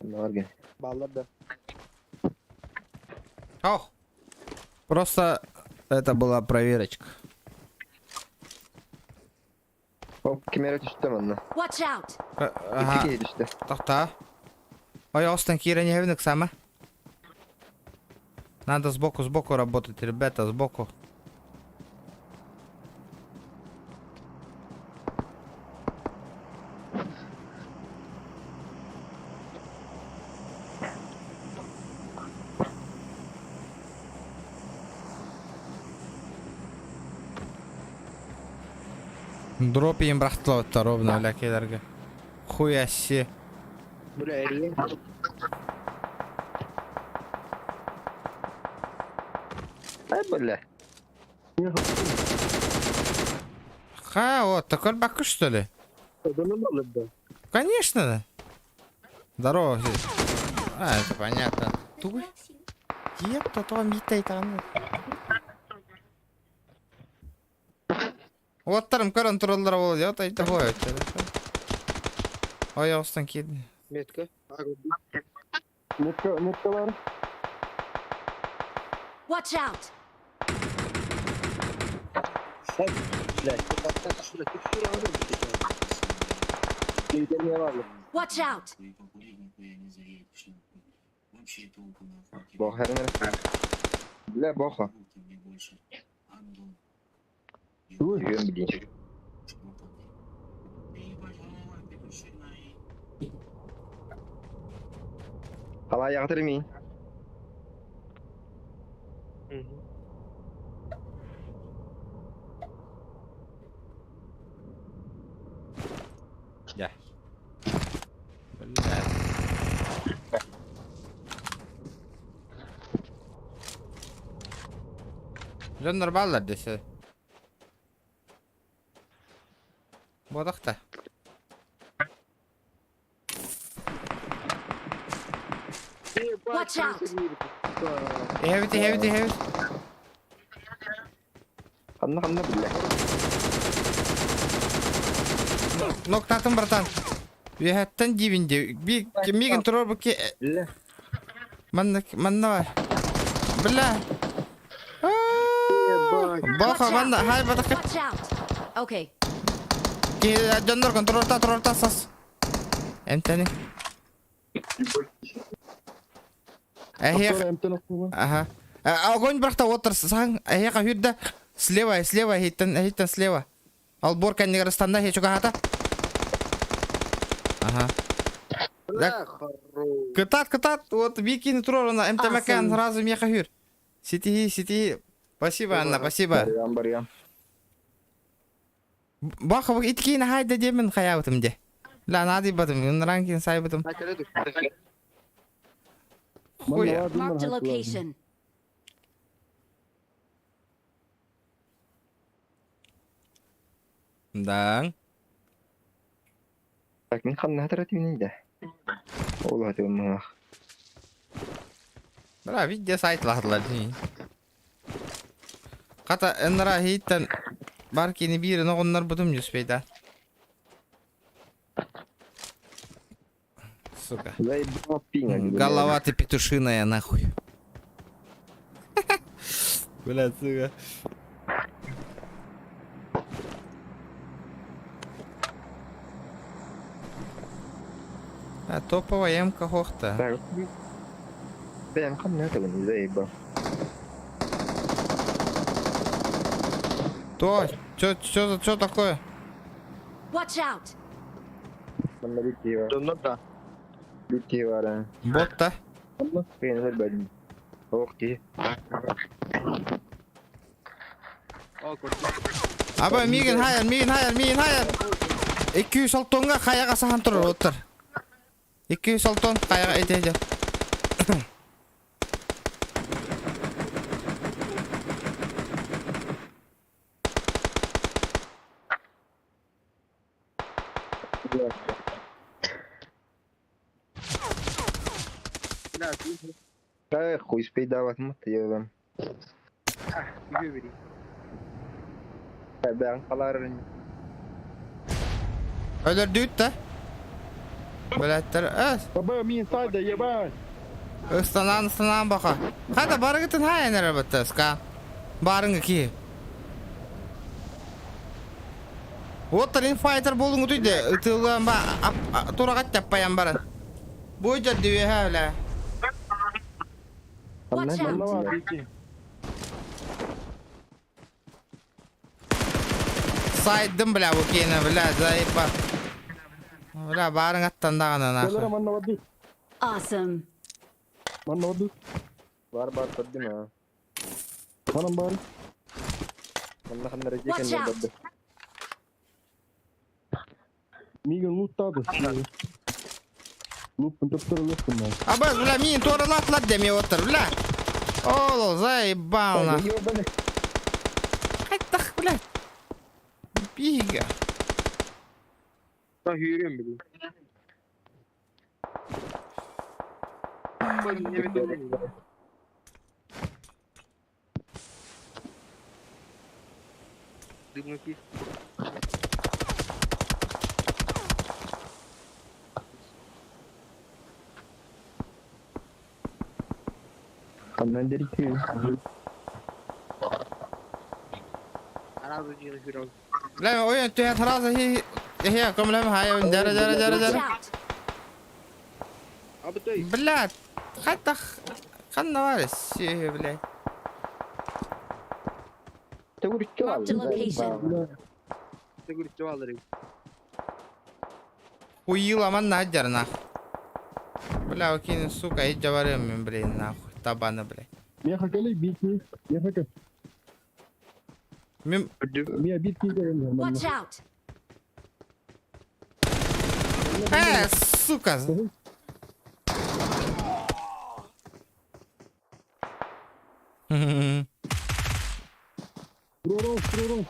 Нарген. Баллар да. Ох. Просто это была проверочка. Оп, кемере түштү манна. Watch out. Ага. Ики түштү. Тохта. Ой, Остин Кира не гевник сама. Надо сбоку, сбоку работать, ребята, сбоку. Дроп им брахтло ровно, бля, кедерге. Хуя се. Бля, Илья. Ай, бля. Ха, вот, такой баку, что ли? Конечно. Здорово. А, это понятно. Тугуй? Киэп то мииттэй таҕаны. Уоттарым көрөн тураллара буолуо дии, от айда хуой Ойоҕостон киирди. Метка. Метка, меткалар. Watch out! Watch out! Бохарын. Бля, боха. Үһүөн билин. Қалай ағытыр мин? Дьэ. Блядь. Дьоннор бааллар десе. Буотахта. Watch out! Эһэбит, эһэбит, эһэбит. Ханна ханна биллэ. Ноктатын, братан. Үөһэттэн диибин дии. Би миигин турар бу ки Биллэ. манна манна бар. Бля. Баха манна хай батака. Watch out! Okay. Ки дьоннор контролта турорта сас. Эмтэни. Эһиэх Ага. Огонь брахта отыр саң эһиэхэ хүрдэ слева слева эһиттэн эһиттэн слева. Албор кэннигэр ыстанда эһи чугаһата. Ага. Кытаат кытаат вот бикини турар она МТМК сразу меха хүр. Ситиһи ситиһи. Спасибо, Анна, спасибо. Барыам, барыам. Баха бу иткиин хайда диэмин хайаабытым де. Ла наадыйбатым, ынраан кин сайбытым. Хуя. Marked a location. Да. Так, мин ханна хатыратыйын да. Ол хатыгым Бра, видео сайт лаһытлар дии. Хата ынра хиттен бар кини биир оҕоннорбутум жүспейда. Сука. Голова ты петушиная нахуй. Блядь, сука. А топовая эмка хохта. Так. Бэм ханна хатыгын заебал. То, чё, чё, за чё такое? Watch out! Манна битти бар. Доннор да. Битти бар. а. Бот та. Кыйын бәдин. Ох ки. Аба миигин хайар, миигин хайар, миигин хайар. 200 алтонга хайаға сахан турар оттар. 200 алтон хайаға этеде. Эх, хуй спейдават мат ебам. Бән қаларын. Өлөрдүүт да. Блядтар, э, Баба, мин сайда, ебать. ыстанаан ыстанаан баха. Хата барыгытын хайан эрэ ска. Барыңы ки. Оттар инфайтер болуң утуйды. Ытылган ба турагат таппаян баран. Бу жадды хә бля. Watch out! Сайдым бля бу кені бля заеба. Бля барың аттан дағана нахуй. Awesome. Бар бар көрдүм а. Манан бар. Манна ханнара Watch жекен out. барды. Миген луттады. Луппын төптөр луппын. Абаз, бля, мин торалатлар деме отыр, бля. Оло, заебал нахуй. Қайттақ, бля. Бига. Ben yürüyorum bile. Дымный пив. Ханнан дерики. Аразы жири хүрэл. Бля, ой, ты сразу хи хи ком лем хай, жара жара жара Watch жара. out! Абытай. Бля, хата ханна варис, бля. Төгүрүччү Marked a location. Төгүрүччү алыр. Хуила ман наджар нах. Бля, окей, сука, и джаварем, блин, нахуй, табана, бля. Меха кэлэй бити. Меха кэ. Мим Мия бити кэлэн Watch out! Сука. Проров, проров.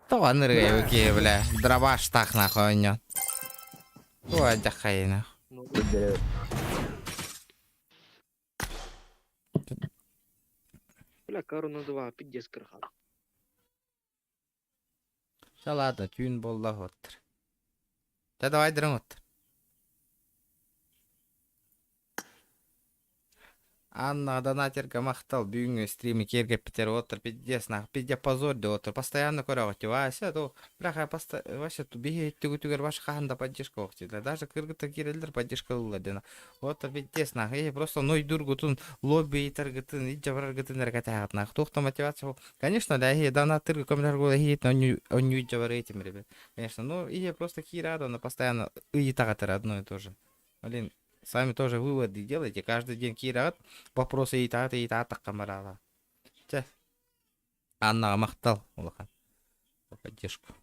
То аныргай, окей, бля. Дробаш так нахуй ойнет. Ой, дяхай нахуй. Бля, Корона 2, пиздец кырхан. Да ладно, түйін болла оттыр. Да давай дырың оттыр. Анна донатерга махтал бүгүҥҥү стрими киэргэппитэр оттор пиздец нах пиздец позор деп оттор постоянно көрөҕүт Вася то бляха поста Вася ту биһи түгүтүгэр ваш хаһан да поддержка охтилер даже кыргыта киирэллэр поддержка ылла дена оттор пиздец нах э просто нойдургутун лобби итаргытын иджабаргытын эргэтээҕит нах туох мотивация конечно да и донатырга көмөлөр хит онню иджабар этим ребят конечно ну и просто киирада она постоянно ыйытагатыр одно и то же блин. Сами тоже выводы делайте. Каждый день киират вопросы ыйытаат таккамарала. Чэ. Анна махтал улахан. За поддержку.